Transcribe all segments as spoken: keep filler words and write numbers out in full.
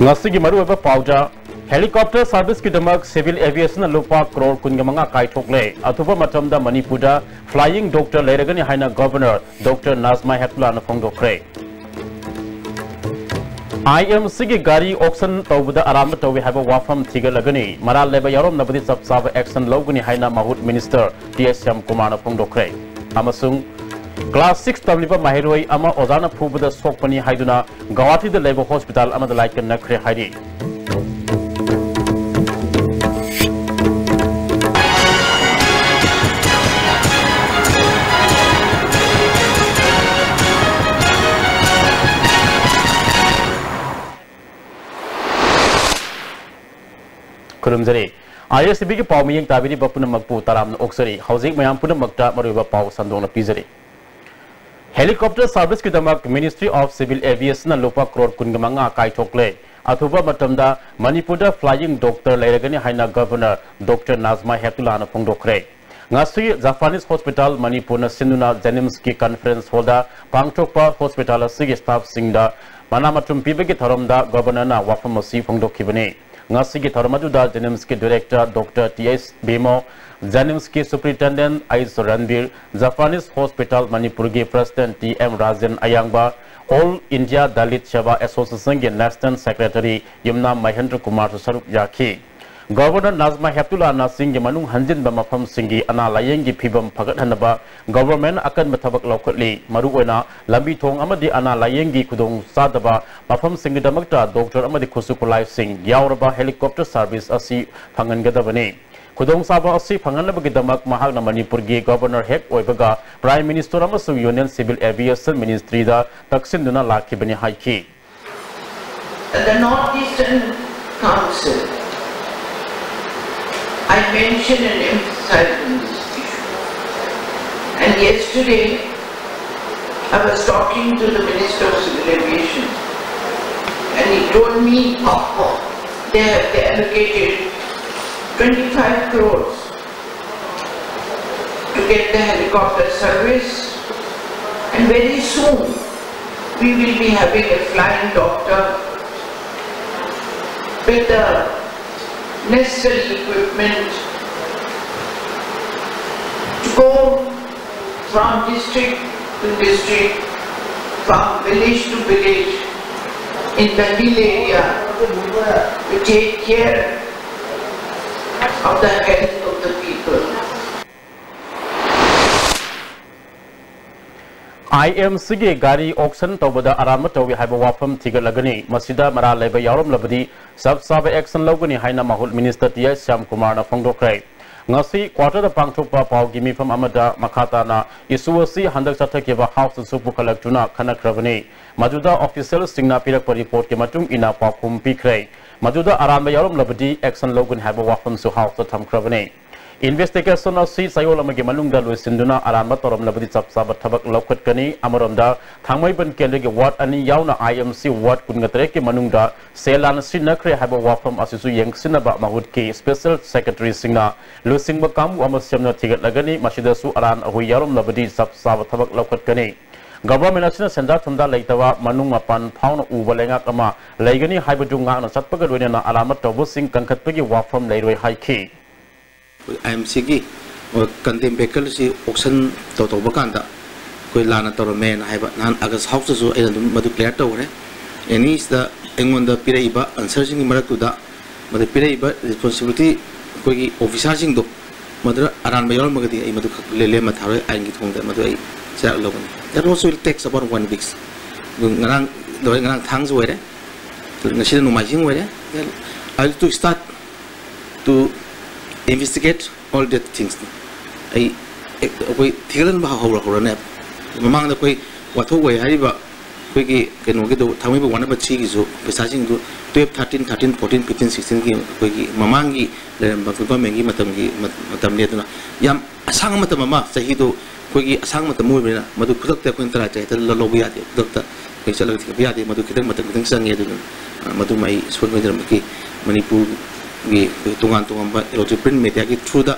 ꯉꯁꯤꯒꯤ ꯃꯔꯨꯑꯣꯏꯕ ꯄꯥꯎꯗ, helicopter service ꯀꯤꯗꯃꯛ civil aviation ꯅ ꯂꯨꯄꯥ ꯀ꯭ꯔꯣꯔ ꯀꯨꯟꯒ ꯃꯉꯥ ꯀꯥꯏꯊꯣꯛꯂꯦ꯫ ꯑꯊꯨꯕ ꯃꯇꯝꯗ ꯃꯅꯤꯄꯨꯔꯗ flying doctor ꯂꯩꯔꯒꯅꯤ ꯍꯥꯏꯅ Governor Doctor ꯅꯥꯖꯃꯥ ꯍꯦꯞꯇꯨꯂꯥꯅ ꯐꯣꯡꯗꯣꯛꯈ꯭ꯔꯦ꯫ IMC ꯒꯤ ꯒꯥꯔꯤ auction ꯇꯧꯕꯗ ꯑꯔꯥꯟꯕ ꯇꯧꯏ ꯍꯥꯏꯕ ꯋꯥꯐꯝ ꯊꯤꯒꯠꯂꯒꯅꯤ꯫ ꯃꯔꯥꯜ ꯂꯩꯕ ꯌꯥꯎꯔꯝꯂꯕꯗꯤ ꯆꯞ ꯆꯥꯕ action ꯂꯧꯒꯅꯤ ꯍꯥꯏꯅ ꯃꯍꯨꯠ Minister ꯇꯤ ꯑꯦꯁ ꯁ꯭ꯌꯥꯝꯀꯨꯃꯥꯔꯅ ꯐꯣꯡꯗꯣꯛꯈ꯭ꯔꯦ꯫ ꯑꯃꯁꯨꯡ class six ꯇꯝꯂꯤꯕ ꯃꯍꯩꯔꯣꯏ ꯑꯃ ꯑꯣꯖꯥꯅ ꯐꯨꯕꯗ ꯁꯣꯛꯄꯅꯤ ꯍꯥꯏꯗꯨꯅ ꯒꯧꯍꯥꯇꯤꯗ ꯂꯩꯕ hospital ꯑꯃꯗ ꯂꯥꯏꯀꯠꯅꯈ꯭ꯔꯦ ꯍꯥꯏꯔꯤ꯫ ꯈꯨꯔꯨꯝꯖꯔꯤ꯫ ISTV ꯒꯤ ꯄꯥꯎ ꯃꯤꯠꯌꯦꯡ ꯇꯥꯕꯤꯔꯤꯕ ꯄꯨꯝꯅꯃꯛꯄꯨ ꯇꯔꯥꯝꯅ ꯑꯣꯛꯆꯔꯤ꯫ ꯍꯧꯖꯤꯛ ꯃꯌꯥꯝ ꯄꯨꯝꯅꯃꯛꯇ ꯃꯔꯨꯑꯣꯏꯕ ꯄꯥꯎ ꯁꯟꯗꯣꯛꯅ ꯄꯤꯖꯔꯤ꯫ Helicopter service ꯀꯤꯗꯃꯛ Ministry of Civil Aviation ꯅ ꯂꯨꯄꯥ ꯀ꯭ꯔꯣꯔ ꯀꯨꯟꯒ ꯃꯉꯥ ꯀꯥꯏꯊꯣꯛꯂꯦ꯫ ꯑꯊꯨꯕ ꯃꯇꯝꯗ ꯃꯅꯤꯄꯨꯔꯗ flying doctor ꯂꯩꯔꯒꯅꯤ ꯍꯥꯏꯅ Governor Doctor ꯅꯥꯖꯃꯥ ꯍꯦꯞꯇꯨꯂꯥꯅ ꯐꯣꯡꯗꯣꯛꯈ꯭ꯔꯦ꯫ ꯉꯁꯤ Japanese hospital ꯃꯅꯤꯄꯨꯔꯅ ꯁꯤꯟꯗꯨꯅ JNIMS ꯀꯤ conference hall ꯗ ꯄꯥꯡꯊꯣꯛꯄ hospital ꯑꯁꯤꯒꯤ staff ꯁꯤꯡꯗ ꯃꯅꯥ ꯃꯊꯨꯝ ꯄꯤꯕꯒꯤ ꯊꯧꯔꯝꯗ Governor ꯅ ꯋꯥꯐꯝ ꯑꯁꯤ ꯐꯣꯡꯗꯣꯛꯈꯤꯕꯅꯤ꯫ ꯉꯁꯤꯒꯤ ꯊꯧꯔꯝ ꯑꯗꯨꯗ JNIMS ꯀꯤ Director Doctor T S Bhimo, JNIMS ꯀꯤ Superintendent H Ranbir, Japanese Hospital ꯃꯅꯤꯄꯨꯔꯒꯤ President T M Rajen Ayangba, All India Dalit Seva Association ꯒꯤ National Secretary ꯌꯨꯝꯅꯥꯝ ꯃꯍꯦꯟꯗ꯭ꯔ ꯀꯨꯃꯥꯔꯁꯨ ꯁꯔꯨꯛ ꯌꯥꯈꯤ꯫ Governor ꯅꯥꯖꯃꯥ ꯍꯦꯞꯇꯨꯂꯥꯅ ꯆꯤꯡꯒꯤ ꯃꯅꯨꯡ ꯍꯟꯖꯤꯟꯕ ꯃꯐꯝꯁꯤꯡꯒꯤ ꯑꯅꯥ ꯂꯥꯌꯦꯡꯒꯤ ꯐꯤꯕꯝ ꯐꯒꯠꯍꯟꯅꯕ Government ꯅ ꯑꯀꯟꯕ ꯊꯕꯛ ꯂꯧꯈꯠꯂꯤ꯫ ꯃꯔꯨꯑꯣꯏꯅ ꯂꯝꯕꯤ ꯊꯣꯡ ꯑꯃꯗꯤ ꯑꯅꯥ ꯂꯥꯌꯦꯡꯒꯤ ꯈꯨꯗꯣꯡꯆꯥꯗꯕ ꯃꯐꯝꯁꯤꯡꯒꯤꯗꯃꯛꯇ doctor ꯑꯃꯗꯤ ꯈꯨꯠꯁꯨ ꯈꯨꯠꯂꯥꯏꯁꯤꯡ ꯌꯥꯎꯔꯕ helicopter service ꯑꯁꯤ ꯐꯪꯍꯟꯒꯗꯕꯅꯤ꯫ ꯈꯨꯗꯣꯡꯆꯥꯕ ꯑꯁꯤ ꯐꯪꯍꯟꯅꯕꯒꯤꯗꯃꯛ ꯃꯍꯥꯛꯅ ꯃꯅꯤꯄꯨꯔꯒꯤ Governor ꯍꯦꯛ ꯑꯣꯏꯕꯒ Prime Minister ꯑꯃꯁꯨꯡ Union Civil Aviation Ministry ꯗ ꯇꯛꯁꯤꯟꯗꯨꯅ ꯂꯥꯛꯈꯤꯕꯅꯤ ꯍꯥꯏꯈꯤ꯫ The Northeastern Council, I mentioned and emphasized on this issue. And yesterday, I was talking to the Minister of Civil Aviation, and he told me they have, they allocated twenty-five crores to get the helicopter service, and very soon we will be having a flying doctor with the necessary equipment to go from district to district, from village to village in the hill area to take care of the health of the people. I M ꯁꯤꯒꯤ ꯒꯥꯔꯤ ꯑꯣꯛꯁꯟ ꯇꯧꯕꯗ ꯑꯔꯥꯟꯕ ꯇꯧꯏ ꯍꯥꯏꯕ ꯋꯥꯐꯝ ꯊꯤꯒꯠꯂꯒꯅꯤ꯫ ꯃꯁꯤꯗ ꯃꯔꯥꯜ ꯂꯩꯕ ꯌꯥꯎꯔꯝꯂꯕꯗꯤ ꯆꯞ ꯆꯥꯕ ꯑꯦꯛꯁꯟ ꯂꯧꯒꯅꯤ ꯍꯥꯏꯅ ꯃꯍꯨꯠ ꯃꯤꯅꯤꯁꯇꯔ ꯇꯤ ꯑꯩꯆ ꯁ꯭ꯌꯥꯝꯀꯨꯃꯥꯔꯅ ꯐꯣꯡꯗꯣꯛꯈ꯭ꯔꯦ꯫ ꯉꯁꯤ ꯀ꯭ꯋꯥꯇꯔꯗ ꯄꯥꯡꯊꯣꯛꯄ ꯄꯥꯎꯒꯤ ꯃꯤꯐꯝ ꯑꯃꯗ ꯃꯈꯥ ꯇꯥꯅ ꯏꯁꯨ ꯑꯁꯤ ꯍꯟꯗꯛ ꯆꯠꯊꯈꯤꯕ ꯍꯥꯎꯁꯇꯁꯨ ꯄꯨꯈꯠꯂꯛꯇꯨꯅ ꯈꯟꯅꯈ꯭ꯔꯕꯅꯤ꯫ ꯃꯗꯨꯗ ꯑꯣꯐꯤꯁꯤꯌꯦꯜꯁꯤꯡꯅ ꯄꯤꯔꯛꯄ ꯔꯤꯄꯣꯔꯠꯀꯤ ꯃꯇꯨꯡ ꯏꯟꯅ ꯄꯥꯎꯈꯨꯝ ꯄꯤꯈ꯭ꯔꯦ꯫ ꯃꯗꯨꯗ ꯑꯔꯥꯟꯕ ꯌꯥꯎꯔꯝꯂꯕꯗꯤ ꯑꯦꯛꯁꯟ ꯂꯧꯒꯅꯤ ꯍꯥꯏꯕ ꯋꯥꯐꯝꯁꯨ ꯍꯥꯎꯁꯇ ꯊꯝꯈ꯭ꯔꯕꯅꯤ꯫ ꯏꯟꯚꯦꯁꯇꯤꯒꯦꯁꯟ ꯑꯁꯤ ꯆꯌꯣꯜ ꯑꯃꯒꯤ ꯃꯅꯨꯡꯗ ꯂꯣꯏꯁꯤꯟꯗꯨꯅ ꯑꯔꯥꯟꯕ ꯇꯧꯔꯝꯂꯕꯗꯤ ꯆꯞ ꯆꯥꯕ ꯊꯕꯛ ꯂꯧꯈꯠꯀꯅꯤ꯫ ꯑꯃꯔꯣꯝꯗ ꯊꯥꯡꯃꯩꯕꯟ ꯀꯦꯟꯗ꯭ꯔꯒꯤ ꯋꯥꯔꯗ ꯑꯅꯤ ꯌꯥꯎꯅ ꯑꯥꯏ ꯑꯦꯝ ꯁꯤ ꯋꯥꯔꯗ ꯀꯨꯟꯒ ꯇꯔꯦꯠꯀꯤ ꯃꯅꯨꯡꯗ ꯁꯦꯜ ꯂꯥꯟꯅ ꯁꯤꯖꯤꯟꯅꯈ꯭ꯔꯦ ꯍꯥꯏꯕ ꯋꯥꯐꯝ ꯑꯁꯤꯁꯨ ꯌꯦꯡꯁꯤꯟꯅꯕ ꯃꯍꯨꯠꯀꯤ ꯁ꯭ꯄꯦꯁꯦꯜ ꯁꯦꯀ꯭ꯔꯦꯇꯔꯤꯁꯤꯡꯅ ꯂꯨꯆꯤꯡꯕ ꯀꯥꯡꯕꯨ ꯑꯃ ꯁꯦꯝꯗꯨꯅ ꯊꯤꯒꯠꯂꯒꯅꯤ꯫ ꯃꯁꯤꯗꯁꯨ ꯑꯔꯥꯟ ꯑꯍꯣꯏ ꯌꯥꯎꯔꯝꯂꯕꯗꯤ ꯆꯞ ꯆꯥꯕ ꯊꯕꯛ ꯂꯧꯈꯠꯀꯅꯤ꯫ ꯒꯚꯔꯟꯃꯦꯟꯠ ꯑꯁꯤꯅ ꯁꯦꯟꯖꯥ ꯊꯨꯝꯖꯥ ꯂꯩꯇꯕ, ꯃꯅꯨꯡ ꯃꯄꯥꯟ ꯐꯥꯎꯅ ꯎꯕ ꯂꯩꯉꯥꯛ ꯑꯃ ꯂꯩꯒꯅꯤ ꯍꯥꯏꯕꯗꯨ ꯉꯥꯛꯅ ꯆꯠꯄꯒ ꯂꯣꯏꯅꯅ ꯑꯔꯥꯟꯕ ꯇꯧꯕꯁꯤꯡ ꯀꯟꯈꯠꯄꯒꯤ ꯋꯥꯐꯝ ꯂꯩꯔꯣꯏ ꯍꯥꯏꯈꯤ꯫ ꯑꯥꯏ ꯑꯦꯝ ꯁꯤꯒꯤ ꯀꯟꯇꯦꯝ ꯚꯦꯍꯤꯀꯜꯁꯤ ꯑꯣꯛꯁꯟ ꯇꯧ ꯇꯧꯕ ꯀꯥꯟꯗ ꯑꯩꯈꯣꯏ ꯂꯥꯟꯅ ꯇꯧꯔꯝꯃꯦꯅ ꯍꯥꯏꯕ ꯅꯍꯥꯟ ꯑꯥꯒꯁ ꯍꯥꯎꯁꯇꯁꯨ ꯑꯩꯅ ꯑꯗꯨꯝ ꯃꯗꯨ ꯀ꯭ꯂꯤꯌꯥꯔ ꯇꯧꯈ꯭ꯔꯦ꯫ ꯑꯦꯅꯤꯁꯤꯗ ꯑꯩꯉꯣꯟꯗ ꯄꯤꯔꯛꯏꯕ ꯑꯟꯁꯔꯁꯤꯡꯒꯤ ꯃꯔꯛꯇꯨꯗ ꯃꯗꯨ ꯄꯤꯔꯛꯏꯕ ꯔꯦꯁꯄꯣꯟꯁꯤꯕꯤꯂꯤꯇꯤ ꯑꯩꯈꯣꯏꯒꯤ ꯑꯣꯐꯤꯁꯥꯔꯁꯤꯡꯗꯣ ꯃꯗꯨꯗ ꯑꯔꯥꯟꯕ ꯌꯥꯎꯔꯝꯃꯒꯗꯤ ꯑꯩ ꯃꯗꯨ ꯈꯛ ꯂꯦꯝꯃ ꯊꯥꯔꯣꯏ, ꯑꯥꯏꯟꯒꯤ ꯊꯣꯡꯗ ꯃꯗꯨ ꯑꯩ ꯆꯩꯔꯥꯛ ꯂꯧꯒꯅꯤ꯫ That also will take about one weeks. ꯑꯗꯨ ꯉꯔꯥꯡ ꯂꯣꯏꯔꯦ, ꯉꯔꯥꯡ ꯊꯥꯡꯖ ꯑꯣꯏꯔꯦ, ꯉꯁꯤꯅ ꯅꯣꯡꯃꯥꯏꯖꯤꯡ ꯑꯣꯏꯔꯦ꯫ Then I will to start to investigate all that things. ꯑꯩ ꯑꯩꯈꯣꯏ ꯊꯤꯒꯠꯍꯟꯕ ꯍꯧꯔ ꯍꯧꯔꯅꯦꯕ꯫ ꯃꯃꯥꯡꯗ ꯑꯩꯈꯣꯏ ꯋꯥꯊꯣꯛ ꯑꯣꯏ ꯍꯥꯏꯔꯤꯕ ꯑꯩꯈꯣꯏꯒꯤ ꯀꯩꯅꯣꯒꯤꯗꯣ ꯊꯥꯡꯃꯩꯕꯟ ꯋꯥꯠꯅꯕ ꯊ꯭ꯔꯤꯒꯤꯁꯨ ꯄꯩꯁꯥꯁꯤꯡꯗꯨ twelve thirteen thirteen fourteen fifteen sixteenꯒꯤ ꯑꯩꯈꯣꯏꯒꯤ ꯃꯃꯥꯡꯒꯤ ꯂꯩꯔꯝꯕ ꯒꯣꯚꯔꯟꯃꯦꯟꯠꯀꯤ ꯃꯇꯝꯒꯤ ꯃꯇꯝꯅꯤ꯫ ꯑꯗꯨꯅ ꯌꯥꯝ ꯑꯁꯥꯡꯕ ꯃꯇꯝ ꯑꯃ, ꯆꯍꯤꯗꯣ ꯑꯩꯈꯣꯏꯒꯤ ꯑꯁꯥꯡꯕ ꯃꯇꯝ ꯑꯣꯏꯕꯅꯤꯅ ꯃꯗꯨ ꯈꯨꯗꯛꯇ ꯑꯩꯈꯣꯏꯅ ꯇꯔꯥꯏ ꯇꯔꯥꯏ ꯍꯦꯛꯇ ꯂꯧꯕ ꯌꯥꯗꯦ꯫ ꯈꯨꯗꯛꯇ ꯑꯩꯈꯣꯏ ꯆꯠꯂꯒ ꯊꯤꯒꯠꯄ ꯌꯥꯗꯦ꯫ ꯃꯗꯨ ꯈꯤꯇꯪ ꯃꯇꯝ ꯈꯤꯇꯪ ꯆꯪꯉꯦ꯫ ꯑꯗꯨꯅ ꯃꯗꯨꯃ ꯑꯩ ꯁꯣꯏ ꯁꯣꯏꯗꯅꯃꯛꯀꯤ ꯃꯅꯤꯄꯨꯔꯒꯤ ꯑꯩꯈꯣꯏ ꯇꯣꯉꯥꯟ ꯇꯣꯉꯥꯟꯕ electronic print mediaꯒꯤ throughꯗ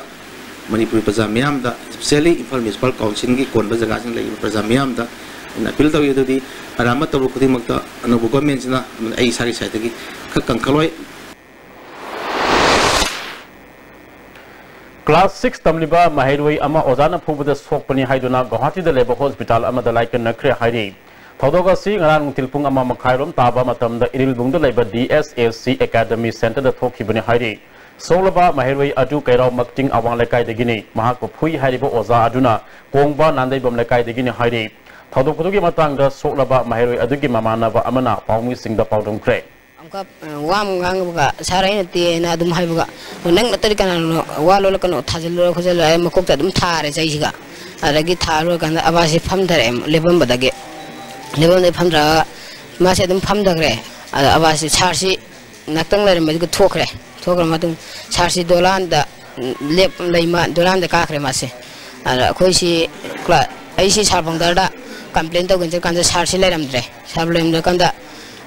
ꯃꯅꯤꯄꯨꯔ ꯄ꯭ꯔꯖꯥ ꯃꯤꯌꯥꯝꯗ, especially ꯏꯝꯐꯥꯜ ꯃ꯭ꯌꯨꯅꯤꯁꯤꯄꯥꯜ ꯀꯥꯎꯟꯁꯤꯜꯒꯤ ꯀꯣꯟꯕ ꯖꯒꯥꯁꯤꯡ ꯂꯩꯔꯤꯕ ꯄ꯭ꯔꯖꯥ ꯃꯤꯌꯥꯝꯗ ꯑꯩꯅ ꯑꯄꯤꯜ ꯇꯧꯏ꯫ ꯑꯗꯨꯗꯤ ꯑꯔꯥꯟꯕ ꯇꯧꯕ ꯈꯨꯗꯤꯡꯃꯛꯇ ꯑꯅꯧꯕ ꯒꯣꯔꯃꯦꯟꯁꯤꯅ ꯑꯩ ꯏꯁꯥꯒꯤ ꯁꯥꯏꯠꯇꯒꯤ ꯈꯔ ꯀꯟꯈꯠꯂꯣꯏ꯫ Class six ꯇꯝꯂꯤꯕ ꯃꯍꯩꯔꯣꯏ ꯑꯃ ꯑꯣꯖꯥꯅ ꯐꯨꯕꯗ ꯁꯣꯛꯄꯅꯤ ꯍꯥꯏꯗꯨꯅ ꯒꯧꯍꯥꯇꯤꯗ ꯂꯩꯕ ꯍꯣꯁꯄꯤꯇꯥꯜ ꯑꯃꯗ ꯂꯥꯏꯀꯠꯅꯈ꯭ꯔꯦ ꯍꯥꯏꯔꯤ꯫ ꯊꯧꯗꯣꯛ ꯑꯁꯤ ꯉꯔꯥꯡ ꯅꯨꯡꯊꯤꯜ ꯄꯨꯡ ꯑꯃ ꯃꯈꯥꯏꯔꯣꯝ ꯇꯥꯕ ꯃꯇꯝꯗ ꯏꯔꯤꯜꯕꯨꯡꯗ ꯂꯩꯕ D S S C Academy Centerꯗ ꯊꯣꯛꯈꯤꯕꯅꯤ ꯍꯥꯏꯔꯤ꯫ ꯁꯣꯛꯂꯕ ꯃꯍꯩꯔꯣꯏ ꯑꯗꯨ ꯀꯩꯔꯥꯎ ꯃꯛꯆꯤꯡ ꯑꯋꯥꯡ ꯂꯩꯀꯥꯏꯗꯒꯤꯅꯤ꯫ ꯃꯍꯥꯛꯄꯨ ꯐꯨꯏ ꯍꯥꯏꯔꯤꯕ ꯑꯣꯖꯥ ꯑꯗꯨꯅ ꯀꯣꯡꯕ ꯅꯥꯟꯗꯩꯕꯝ ꯂꯩꯀꯥꯏꯗꯒꯤꯅꯤ ꯍꯥꯏꯔꯤ꯫ ꯊꯧꯗꯣꯛ ꯑꯗꯨꯒꯤ ꯃꯇꯥꯡꯗ ꯁꯣꯛꯂꯕ ꯃꯍꯩꯔꯣꯏ ꯑꯗꯨꯒꯤ ꯃꯃꯥꯟꯅꯕ ꯑꯃꯅ ꯄꯥꯎꯃꯤꯁꯤꯡꯗ ꯄꯥꯎꯗꯝꯈ꯭ꯔꯦ꯫ ꯑꯃꯨꯛꯀ, ꯑ, ꯋꯥ ꯑꯃ ꯉꯥꯡꯕꯒ, "ꯁꯥꯔ, ꯑꯩ ꯅꯠꯇꯦꯅ ꯑꯗꯨꯝ ꯍꯥꯏꯕꯒ, "ꯅꯪ ꯅꯠꯇ꯭ꯔꯗꯤ ꯀꯅꯥꯅꯣ? ꯋꯥ ꯂꯣꯜꯂꯛꯀꯅꯣ, ꯊꯥꯖꯤꯜꯂꯨꯔꯣ ꯈꯣꯠꯆꯜꯂꯨꯔꯣ" ꯍꯥꯏꯔ ꯃꯀꯣꯛꯇ ꯑꯗꯨꯝ ꯊꯥꯔꯦ ꯆꯩꯁꯤꯒ꯫ ꯑꯗꯒꯤ ꯊꯥꯔꯨꯔꯀꯥꯟꯗ ꯑꯕꯥꯁꯁꯤ ꯐꯝꯊꯔꯛꯑꯦ ꯂꯦꯞꯄꯝꯕꯗꯒꯤ꯫ ꯂꯦꯞꯄꯝꯕꯗꯒꯤ ꯐꯝꯊꯔꯒ ꯃꯥꯁꯦ ꯑꯗꯨꯝ ꯐꯝꯊꯈ꯭ꯔꯦ꯫ ꯑꯗ ꯑꯕꯥꯁꯁꯤ, ꯁꯥꯔꯁꯤ ꯉꯥꯛꯇꯪ ꯂꯩꯔꯝꯕꯗꯨꯒ ꯊꯣꯛꯈ꯭ꯔꯦ꯫ ꯊꯣꯛꯈ꯭ꯔ ꯃꯇꯨꯡ ꯁꯥꯔꯁꯤ ꯗꯣꯂꯥꯟꯗ ꯂꯦꯞ-, ꯂꯩꯃ-, ꯗꯣꯂꯥꯟꯗ ꯀꯥꯈ꯭ꯔꯦ ꯃꯥꯁꯦ꯫ ꯑꯗ ꯑꯩꯈꯣꯏꯁꯤ ꯀ꯭ꯂꯥ-, ꯑꯩꯁꯤ ꯁꯥꯔ ꯐꯥꯎꯟꯗꯔꯗ ꯀꯝꯄ꯭ꯂꯦꯟ ꯇꯧꯒꯦꯅ ꯆꯠꯀꯥꯟꯗ ꯁꯥꯔꯁꯤ ꯂꯩꯔꯝꯗ꯭ꯔꯦ꯫ ꯁꯥꯔ ꯂꯩꯔꯝꯗ꯭ꯔꯀꯥꯟꯗ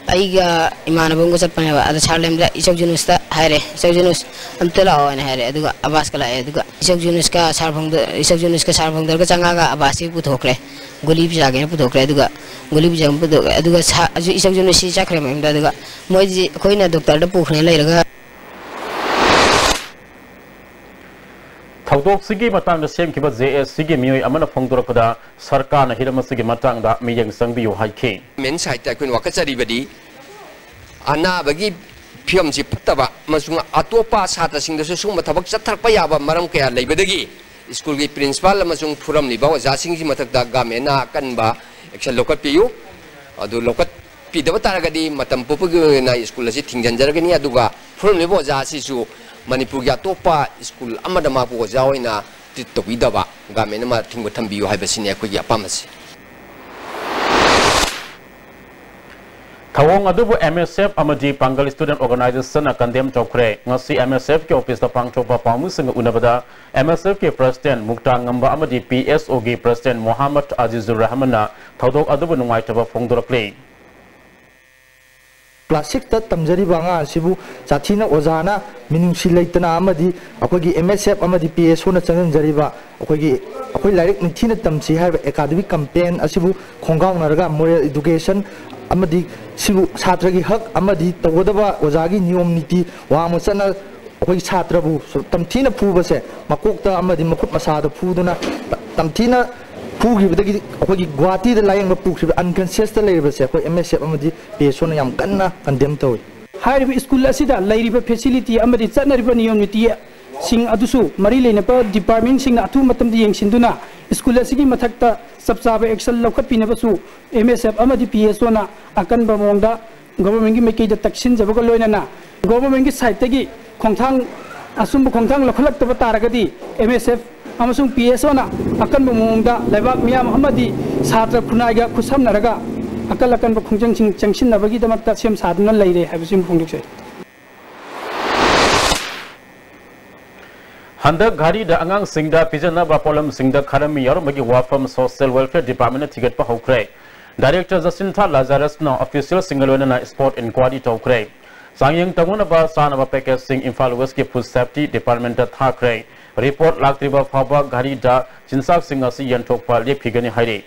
ꯑꯩꯒ ꯏꯃꯥꯟꯅꯕ ꯑꯃꯒ ꯆꯠꯄꯅꯦꯕ꯫ ꯑꯗ ꯁꯥꯔ ꯂꯩꯔꯝꯗ꯭ꯔꯦ, "ꯏꯆꯧ ꯖꯨꯅꯨꯁꯇ ꯍꯥꯏꯔꯦ, ꯏꯆꯧ ꯖꯨꯅꯨꯁ ꯑꯝꯇ ꯂꯥꯛꯑꯣ" ꯍꯥꯏꯅ ꯍꯥꯏꯔꯦ꯫ ꯑꯗꯨꯒ ꯑꯕꯥꯁꯀ ꯂꯥꯛꯑꯦ꯫ ꯑꯗꯨꯒ ꯏꯆꯧ ꯖꯨꯅꯨꯁꯀ ꯁꯥꯔ ꯐꯥꯎꯟꯗꯔ, ꯏꯆꯧ ꯖꯨꯅꯨꯁꯀ ꯁꯥꯔ ꯐꯥꯎꯟꯗꯔꯒ ꯆꯪꯉꯛꯑꯒ ꯑꯕꯥꯁꯁꯤ ꯄꯨꯊꯣꯛꯈ꯭ꯔꯦ꯫ ꯒꯨꯂꯤ ꯄꯤꯖꯒꯦꯅ ꯄꯨꯊꯣꯛꯈ꯭ꯔꯦ꯫ ꯑꯗꯨꯒ ꯒꯨꯂꯤ ꯄꯤꯖꯒꯦꯅ ꯄꯨꯊꯣꯛꯈ꯭ꯔꯦ꯫ ꯑꯗꯨꯒ ꯁꯥ-, ꯍꯧꯖꯤꯛ ꯏꯆꯧ ꯖꯨꯅꯨꯁꯁꯤ ꯆꯠꯈ꯭ꯔꯦ ꯃꯌꯨꯝꯗ꯫ ꯑꯗꯨꯒ ꯃꯣꯏꯗꯤ ꯑꯩꯈꯣꯏꯅ ꯗꯣꯛꯇꯔꯗ ꯄꯨꯈ꯭ꯔꯦꯅ ꯂꯩꯔꯒ ꯊꯧꯗꯣꯛꯁꯤꯒꯤ ꯃꯇꯥꯡꯗ ꯁꯦꯝꯈꯤꯕ J S Cꯒꯤ ꯃꯤꯑꯣꯏ ꯑꯃꯅ ꯐꯣꯡꯗꯣꯔꯛꯄꯗ, ꯁꯔꯀꯥꯔꯅ ꯍꯤꯔꯝ ꯑꯁꯤꯒꯤ ꯃꯇꯥꯡꯗ ꯃꯤꯠꯌꯦꯡ ꯆꯪꯕꯤꯌꯨ ꯍꯥꯏꯈꯤ꯫ ꯃꯦꯟ ꯁꯥꯏꯠꯇ ꯑꯩꯈꯣꯏꯅ ꯋꯥꯀꯠꯆꯔꯤꯕꯗꯤ ꯑꯅꯥꯕꯒꯤ ꯐꯤꯕꯝꯁꯤ ꯐꯠꯇꯕ ꯑꯃꯁꯨꯡ ꯑꯇꯣꯞꯄ ꯁꯥꯇ꯭ꯔꯁꯤꯡꯗꯁꯨ ꯁꯤꯒꯨꯝꯕ ꯊꯕꯛ ꯆꯠꯊꯔꯛꯄ ꯌꯥꯕ ꯃꯔꯝ ꯀꯌꯥ ꯂꯩꯕꯗꯒꯤ ꯁ꯭ꯀꯨꯜꯒꯤ ꯄ꯭ꯔꯤꯟꯁꯤꯄꯥꯜ ꯑꯃꯁꯨꯡ ꯐꯨꯔꯝꯂꯤꯕ ꯑꯣꯖꯥꯁꯤꯡꯒꯤ ꯃꯊꯛꯇ ꯒꯃꯦꯟꯅ ꯑꯀꯟꯕ ꯑꯦꯛꯁꯟ ꯂꯧꯈꯠꯄꯤꯌꯨ꯫ ꯑꯗꯨ ꯂꯧꯈꯠꯄꯤꯗꯕ ꯇꯥꯔꯒꯗꯤ ꯃꯇꯝ ꯄꯨꯝꯕꯒꯤ ꯑꯣꯏꯅ ꯁ꯭ꯀꯨꯜ ꯑꯁꯤ ꯊꯤꯡꯖꯤꯟꯖꯔꯒꯅꯤ꯫ ꯑꯗꯨꯒ ꯐꯨꯔꯝꯂꯤꯕ ꯑꯣꯖꯥ ꯑꯁꯤꯁꯨ ꯃꯅꯤꯄꯨꯔꯒꯤ ꯑꯇꯣꯞꯄ ꯁ꯭ꯀꯨꯜ ꯑꯃꯗ ꯃꯥꯕꯨ ꯑꯣꯖꯥ ꯑꯣꯏꯅ ꯇ꯭ꯔꯤꯠ ꯇꯧꯕꯤꯗꯕ ꯒꯃꯦꯟꯅ ꯃꯥ ꯊꯤꯡꯕ ꯊꯝꯕꯤꯌꯨ ꯍꯥꯏꯕꯁꯤꯅꯤ ꯑꯩꯈꯣꯏꯒꯤ ꯑꯄꯥꯝꯕꯁꯤ꯫ ꯊꯧꯑꯣꯡ ꯑꯗꯨꯕꯨ M S F ꯑꯃꯗꯤ ꯄꯥꯡꯒꯜ Student Organizationꯅ condemn ꯇꯧꯈ꯭ꯔꯦ꯫ ꯉꯁꯤ M S Fꯀꯤ officeꯇ ꯄꯥꯡꯊꯣꯛꯄ ꯄꯥꯎꯃꯤꯁꯤꯡꯒ ꯎꯅꯕꯗ M S Fꯀꯤ president ꯃꯨꯛꯇꯥ ꯉꯝꯕ ꯑꯃꯗꯤ P S Oꯒꯤ president ꯃꯣꯍꯥꯃꯗ ꯑꯖꯤꯖꯨꯔ ꯔꯍꯃꯟꯅ ꯊꯧꯗꯣꯛ ꯑꯗꯨꯕꯨ ꯅꯨꯡꯉꯥꯏꯇꯕ ꯐꯣꯡꯗꯣꯔꯛꯂꯤ꯫ Class sixꯇ ꯇꯝꯖꯔꯤꯕ ꯑꯉꯥꯡ ꯑꯁꯤꯕꯨ ꯁꯥꯊꯤꯅ ꯑꯣꯖꯥꯅ ꯃꯤꯅꯨꯡꯁꯤ ꯂꯩꯇꯅ ꯑꯃꯗꯤ ꯑꯩꯈꯣꯏꯒꯤ M S F ꯑꯃꯗꯤ P S Oꯅ ꯆꯪꯁꯤꯟꯖꯔꯤꯕ ꯑꯩꯈꯣꯏꯒꯤ, ꯑꯩꯈꯣꯏ ꯂꯥꯏꯔꯤꯛ ꯅꯤꯡꯊꯤꯅ ꯇꯝꯁꯤ ꯍꯥꯏꯕ academic campaign ꯑꯁꯤꯕꯨ ꯈꯣꯡꯒꯥꯎꯅꯔꯒ moral education ꯑꯃꯗꯤ ꯁꯤꯕꯨ ꯁꯥꯇ꯭ꯔꯒꯤ ꯍꯛ ꯑꯃꯗꯤ ꯇꯧꯒꯗꯕ ꯑꯣꯖꯥꯒꯤ ꯅꯤꯌꯣꯝ ꯅꯤꯇꯤ ꯋꯥꯡꯃ ꯆꯠꯅ ꯑꯩꯈꯣꯏꯒꯤ ꯁꯥꯇ꯭ꯔꯕꯨ ꯁꯨ-, ꯇꯝꯊꯤꯅ ꯐꯨꯕꯁꯦ, ꯃꯀꯣꯛꯇ ꯑꯃꯗꯤ ꯃꯈꯨꯠ ꯃꯁꯥꯗ ꯐꯨꯗꯨꯅ ꯇꯝꯊꯤꯅ ꯐꯨꯈꯤꯕꯗꯒꯤ ꯑꯩꯈꯣꯏꯒꯤ ꯒꯨꯋꯥꯍꯥꯇꯤꯗ ꯂꯥꯌꯦꯡꯕ ꯄꯨꯈ꯭ꯔꯤꯕ unconscious ꯂꯩꯔꯤꯕꯁꯦ ꯑꯩꯈꯣꯏ M S F ꯑꯃꯗꯤ P S Oꯅ ꯌꯥꯝ ꯀꯟꯅ condemn ꯇꯧꯏ꯫ ꯍꯥꯏꯔꯤꯕ ꯁ꯭ꯀꯨꯜ ꯑꯁꯤꯗ ꯂꯩꯔꯤꯕ facility ꯑꯃꯗꯤ ꯆꯠꯅꯔꯤꯕ ꯅꯤꯌꯣꯝ ꯅꯤꯇꯤꯁꯤꯡ ꯑꯗꯨꯁꯨ ꯃꯔꯤ ꯂꯩꯅꯕ departmentꯁꯤꯡꯅ ꯑꯊꯨꯕ ꯃꯇꯝꯗ ꯌꯦꯡꯁꯤꯟꯗꯨꯅ ꯁ꯭ꯀꯨꯜ ꯑꯁꯤꯒꯤ ꯃꯊꯛꯇ ꯆꯞ ꯆꯥꯕ action ꯂꯧꯈꯠꯄꯤꯅꯕꯁꯨ M S F ꯑꯃꯗꯤ P S Oꯅ ꯑꯀꯟꯕ ꯃꯑꯣꯡꯗ governmentꯀꯤ ꯃꯥꯏꯀꯩꯗ ꯇꯛꯁꯤꯟꯖꯕꯒ ꯂꯣꯏꯅꯅ governmentꯀꯤ sideꯇꯒꯤ ꯈꯣꯡꯊꯥꯡ, ꯑꯆꯨꯝꯕ ꯈꯣꯡꯊꯥꯡ ꯂꯧꯈꯠꯂꯛꯇꯕ ꯇꯥꯔꯒꯗꯤ M S F ꯑꯃꯁꯨꯡ P S Oꯅ ꯑꯀꯟꯕ ꯃꯑꯣꯡꯗ ꯂꯩꯕꯥꯛ ꯃꯤꯌꯥꯝ ꯑꯃꯗꯤ ꯁꯥꯇ꯭ꯔ ꯈꯨꯟꯅꯥꯏꯒ ꯈꯨꯠꯁꯝꯅꯔꯒ ꯑꯀꯜ ꯑꯀꯟꯕ ꯈꯣꯡꯖꯪꯁꯤꯡ ꯆꯪꯁꯤꯟꯅꯕꯒꯤꯗꯃꯛꯇ ꯁꯦꯝ ꯁꯥꯗꯨꯅ ꯂꯩꯔꯦ ꯍꯥꯏꯕꯁꯤꯃ ꯐꯣꯡꯗꯣꯛꯆꯔꯤ꯫ ꯍꯟꯗꯛ ꯘꯔꯤꯗ ꯑꯉꯥꯡꯁꯤꯡꯗ ꯄꯤꯖꯅꯕ ꯄꯣꯠꯂꯝꯁꯤꯡꯗ ꯈꯔꯝꯕꯤ ꯌꯥꯎꯔꯝꯕꯒꯤ ꯋꯥꯐꯝ Social Welfare Departmentꯅ ꯊꯤꯒꯠꯄ ꯍꯧꯈ꯭ꯔꯦ꯫ Director Jacinta Lazarusꯅ officialꯁꯤꯡꯒ ꯂꯣꯏꯅꯅ spot inquiry ꯇꯧꯈ꯭ꯔꯦ꯫ ꯆꯥꯡꯌꯦꯡ ꯇꯧꯅꯅꯕ ꯆꯥꯅꯕ packetꯁꯤꯡ Imphal Westꯀꯤ Food Safety Departmentꯇ ꯊꯥꯈ꯭ꯔꯦ꯫ Report ꯂꯥꯛꯇ꯭ꯔꯤꯕ ꯐꯥꯎꯕ ꯘꯔꯤꯗ ꯆꯤꯟꯖꯥꯛꯁꯤꯡ ꯑꯁꯤ ꯌꯦꯟꯊꯣꯛꯄ ꯂꯦꯞꯈꯤꯒꯅꯤ ꯍꯥꯏꯔꯤ꯫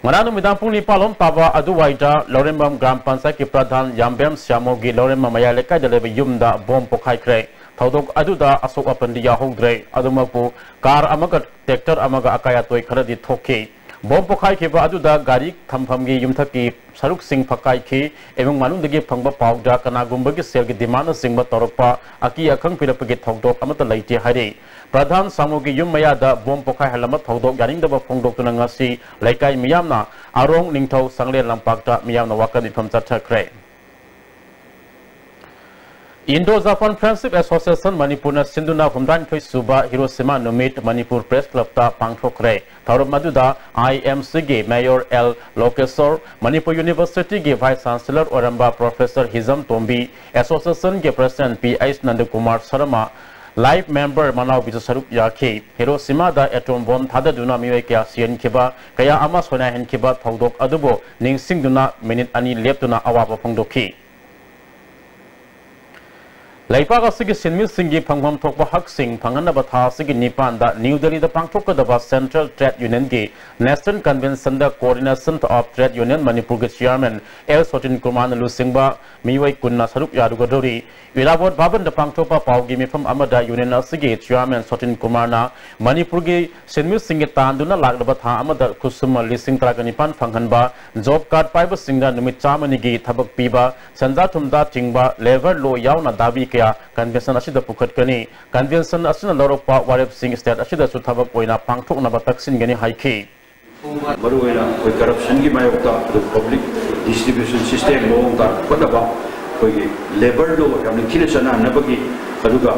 ꯉꯔꯥꯡ ꯅꯨꯃꯤꯗꯥꯡ ꯄꯨꯡ ꯅꯤꯄꯥꯟ ꯂꯣꯝ ꯇꯥꯕ ꯑꯗꯨꯋꯥꯏꯗ ꯂꯧꯔꯦꯝꯕꯝ ꯒ꯭ꯔꯥꯝ ꯄꯟꯆꯥꯌꯠꯀꯤ ꯄ꯭ꯔꯙꯥꯟ ꯌꯥꯝꯕꯦꯝ ꯁ꯭ꯌꯥꯃꯣꯒꯤ ꯂꯧꯔꯦꯝꯕꯝ ꯃꯌꯥꯏ ꯂꯩꯀꯥꯏꯗ ꯂꯩꯕ ꯌꯨꯝꯗ ꯕꯣꯝ ꯄꯣꯈꯥꯏꯈ꯭ꯔꯦ꯫ ꯊꯧꯗꯣꯛ ꯑꯗꯨꯗ ꯑꯁꯣꯛ ꯑꯄꯟꯗꯤ ꯌꯥꯎꯍꯧꯗ꯭ꯔꯦ꯫ ꯑꯗꯨꯃꯛꯄꯨ, ꯀꯥꯔ ꯑꯃꯒ tractor ꯑꯃꯒ ꯑꯀꯥꯏ ꯑꯇꯣꯏ ꯈꯔꯗꯤ ꯊꯣꯛꯈꯤ꯫ ꯕꯣꯝ ꯄꯣꯈꯥꯏꯈꯤꯕ ꯑꯗꯨꯗ ꯒꯥꯔꯤ ꯊꯝꯐꯝꯒꯤ ꯌꯨꯝꯊꯛꯀꯤ ꯁꯔꯨꯛꯁꯤꯡ ꯐꯛꯀꯥꯏꯈꯤ꯫ ꯏꯃꯨꯡ ꯃꯅꯨꯡꯗꯒꯤ ꯐꯪꯕ ꯄꯥꯎꯗ ꯀꯅꯥꯒꯨꯝꯕꯒꯤ ꯁꯦꯜꯒꯤ demandꯅꯆꯤꯡꯕ ꯇꯧꯔꯛꯄ, ꯑꯀꯤ ꯑꯈꯪ ꯄꯤꯔꯛꯄꯒꯤ ꯊꯧꯗꯣꯛ ꯑꯃꯠꯇ ꯂꯩꯇꯦ ꯍꯥꯏꯔꯤ꯫ ꯄ꯭ꯔꯙꯥꯟ ꯁꯥꯃꯨꯒꯤ ꯌꯨꯝ ꯃꯌꯥꯗ ꯕꯣꯝ ꯄꯣꯈꯥꯏꯍꯜꯂꯝꯕ ꯊꯧꯗꯣꯛ ꯌꯥꯅꯤꯡꯗꯕ ꯐꯣꯡꯗꯣꯛꯇꯨꯅ ꯉꯁꯤ ꯂꯩꯀꯥꯏ ꯃꯤꯌꯥꯝꯅ ꯑꯔꯣꯡ ꯅꯤꯡꯊꯧ ꯁꯪꯂꯦꯟ ꯂꯝꯄꯥꯛꯇ ꯃꯤꯌꯥꯝꯅ ꯋꯥꯀꯠ ꯃꯤꯐꯝ ꯆꯠꯊꯈ꯭ꯔꯦ꯫ Indo Japan Friendship Association ꯃꯅꯤꯄꯨꯔꯅ ꯁꯤꯟꯗꯨꯅ ꯍꯨꯝꯗ꯭ꯔꯥꯅꯤꯊꯣꯏ ꯁꯨꯕ ꯍꯤꯔꯣꯁꯤꯃꯥ ꯅꯨꯃꯤꯠ ꯃꯅꯤꯄꯨꯔ Press Clubꯇ ꯄꯥꯡꯊꯣꯛꯈ꯭ꯔꯦ꯫ ꯊꯧꯔꯝ ꯑꯗꯨꯗ IMCꯒꯤ Mayor L ꯂꯣꯀꯦꯁꯣꯔ, Manipur Universityꯒꯤ Vice Chancellor ꯑꯣꯏꯔꯝꯕ Professor ꯍꯤꯖꯝ ꯇꯣꯝꯕꯤ, Associationꯒꯤ President P H ꯅꯟꯗꯀꯨꯃꯥꯔ Sharma, Life Member ꯃꯅꯥꯎꯕꯤꯁꯨ ꯁꯔꯨꯛ ꯌꯥꯈꯤ꯫ ꯍꯤꯔꯣꯁꯤꯃꯥꯗ atom bomb ꯊꯥꯗꯗꯨꯅ ꯃꯤꯑꯣꯏ ꯀꯌꯥ ꯁꯤꯍꯟꯈꯤꯕ, ꯀꯌꯥ ꯑꯃ ꯁꯣꯏꯅꯥꯏꯍꯟꯈꯤꯕ ꯊꯧꯗꯣꯛ ꯑꯗꯨꯕꯨ ꯅꯤꯡꯁꯤꯡꯗꯨꯅ ꯃꯤꯅꯤꯠ ꯑꯅꯤ ꯂꯦꯞꯇꯨꯅ ꯑꯋꯥꯕ ꯐꯣꯡꯗꯣꯛꯈꯤ꯫ ꯂꯩꯕꯥꯛ ꯑꯁꯤꯒꯤ ꯁꯤꯟꯃꯤꯁꯤꯡꯒꯤ ꯐꯪꯐꯝ ꯊꯣꯛꯄ ꯍꯛꯁꯤꯡ ꯐꯪꯍꯟꯅꯕ ꯊꯥ ꯑꯁꯤꯒꯤ ꯅꯤꯄꯥꯟꯗ ꯅ꯭ꯌꯨ ꯗꯦꯜꯂꯤꯗ ꯄꯥꯡꯊꯣꯛꯀꯗꯕ Central Trade Unionꯒꯤ National Conventionꯗ Coordination of Trade Union ꯃꯅꯤꯄꯨꯔꯒꯤ Chairman ꯑꯦꯜ ꯁꯣꯇꯤꯟ ꯀꯨꯃꯥꯔꯅ ꯂꯨꯆꯤꯡꯕ ꯃꯤꯑꯣꯏ ꯀꯨꯟꯅ ꯁꯔꯨꯛ ꯌꯥꯔꯨꯒꯗꯧꯔꯤ꯫ ꯏꯔꯥꯕꯣꯠ ꯚꯕꯟꯗ ꯄꯥꯡꯊꯣꯛꯄ ꯄꯥꯎꯒꯤ ꯃꯤꯐꯝ ꯑꯃꯗ Union ꯑꯁꯤꯒꯤ Chairman ꯁꯣꯇꯤꯟ ꯀꯨꯃꯥꯔꯅ ꯃꯅꯤꯄꯨꯔꯒꯤ ꯁꯤꯟꯃꯤꯁꯤꯡꯒꯤ ꯇꯥꯟꯗꯨꯅ ꯂꯥꯛꯂꯕ ꯊꯥ ꯑꯃꯗ ꯈꯨꯠꯁꯨꯃ ꯂꯤꯁꯤꯡ ꯇꯔꯥꯒ ꯅꯤꯄꯥꯟ ꯐꯪꯍꯟꯕ, job card ꯄꯥꯏꯕꯁꯤꯡꯗ ꯅꯨꯃꯤꯠ ꯆꯥꯝꯃꯅꯤꯒꯤ ꯊꯕꯛ ꯄꯤꯕ, ꯁꯦꯟꯖꯥ ꯊꯨꯝꯖꯥ ꯆꯤꯡꯕ, labour law ꯌꯥꯎꯅ ꯗꯥꯕꯤ ꯀꯌꯥ convention ꯑꯁꯤꯗ ꯄꯨꯈꯠꯀꯅꯤ꯫ Convention ꯑꯁꯤꯅ ꯂꯧꯔꯛꯄ ꯋꯥꯔꯦꯞꯁꯤꯡ state ꯑꯁꯤꯗꯁꯨ ꯊꯕꯛ ꯑꯣꯏꯅ ꯄꯥꯡꯊꯣꯛꯅꯕ ꯇꯛꯁꯤꯟꯒꯅꯤ ꯍꯥꯏꯈꯤ꯫ ꯃꯔꯨꯑꯣꯏꯅ ꯑꯩꯈꯣꯏ corruptionꯒꯤ ꯃꯥꯌꯣꯛꯇ, ꯑꯗꯨꯒ public distribution system ꯃꯑꯣꯡ ꯇꯥꯅ ꯄꯨꯈꯠꯅꯕ, ꯑꯩꯈꯣꯏꯒꯤ labour law ꯌꯥꯝ ꯅꯤꯡꯊꯤꯅ ꯆꯠꯅꯍꯟꯅꯕꯒꯤ, ꯑꯗꯨꯒ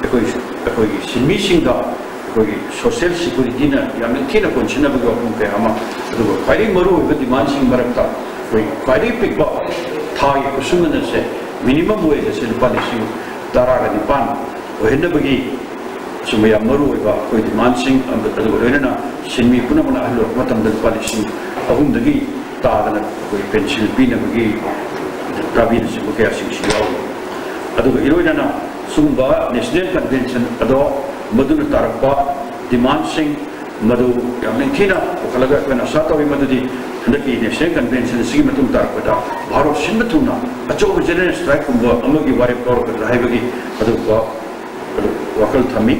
ꯑꯩꯈꯣꯏ, ꯑꯩꯈꯣꯏꯒꯤ ꯁꯤꯟꯃꯤꯁꯤꯡꯗ ꯑꯩꯈꯣꯏꯒꯤ social securityꯅ ꯌꯥꯝ ꯅꯤꯡꯊꯤꯅ ꯀꯣꯟꯁꯤꯟꯅꯕꯒꯤ ꯋꯥꯐꯝ ꯀꯌꯥ ꯑꯃ, ꯑꯗꯨꯒ ꯈ꯭ꯋꯥꯏꯗꯒꯤ ꯃꯔꯨꯑꯣꯏꯕ demandꯁꯤꯡ ꯃꯔꯛꯇ ꯑꯩꯈꯣꯏ ꯈ꯭ꯋꯥꯏꯗꯒꯤ ꯄꯤꯛꯄ ꯊꯥꯒꯤ ꯈꯨꯠꯁꯨꯃꯟ ꯑꯁꯦ minimum wage ꯑꯁꯦ ꯂꯨꯄꯥ ꯂꯤꯁꯤꯡ ꯇꯔꯥꯒ ꯅꯤꯄꯥꯟ ꯑꯣꯏꯍꯟꯅꯕꯒꯤ ꯁꯨꯝꯕ ꯌꯥꯝ ꯃꯔꯨ ꯑꯣꯏꯕ ꯑꯩꯈꯣꯏ demandꯁꯤꯡ, ꯑꯗꯨꯒ ꯂꯣꯏꯅꯅ ꯁꯤꯟꯃꯤ ꯄꯨꯝꯅꯃꯛꯅ ꯑꯍꯜ ꯑꯣꯏꯔꯛꯄ ꯃꯇꯝꯗ ꯂꯨꯄꯥ ꯂꯤꯁꯤꯡ ꯑꯍꯨꯝꯗꯒꯤ ꯇꯥꯗꯅ ꯑꯩꯈꯣꯏ pension ꯄꯤꯅꯕꯒꯤ ꯗꯥꯕꯤꯅꯆꯤꯡꯕ ꯀꯌꯥꯁꯤꯡꯁꯤ ꯌꯥꯎꯔꯤ꯫ ꯑꯗꯨꯒ ꯏꯔꯣꯏꯅꯅ ꯁꯤꯒꯨꯝꯕ National Convention ꯑꯗꯣ ꯃꯗꯨꯅ ꯇꯥꯔꯛꯄ demandꯁꯤꯡ ꯃꯗꯨ ꯌꯥꯝ ꯅꯤꯡꯊꯤꯅ ꯄꯨꯈꯠꯂꯒ ꯑꯩꯈꯣꯏꯅ ꯑꯥꯁꯥ ꯇꯧꯔꯤ ꯃꯗꯨꯗꯤ ꯍꯟꯗꯛꯀꯤ National Convention ꯑꯁꯤꯒꯤ ꯃꯇꯨꯡ ꯇꯥꯔꯛꯄꯗ ꯚꯥꯔꯠ ꯁꯤꯟꯕ ꯊꯨꯡꯅ ꯑꯆꯧꯕ general strikeꯀꯨꯝꯕ ꯑꯃꯒꯤ ꯋꯥꯔꯦꯞ ꯂꯧꯔꯛꯀꯗ꯭ꯔꯥ ꯍꯥꯏꯕꯒꯤ ꯑꯗꯨꯒꯨꯝꯕ ꯋꯥꯈꯜ ꯊꯝꯃꯤ꯫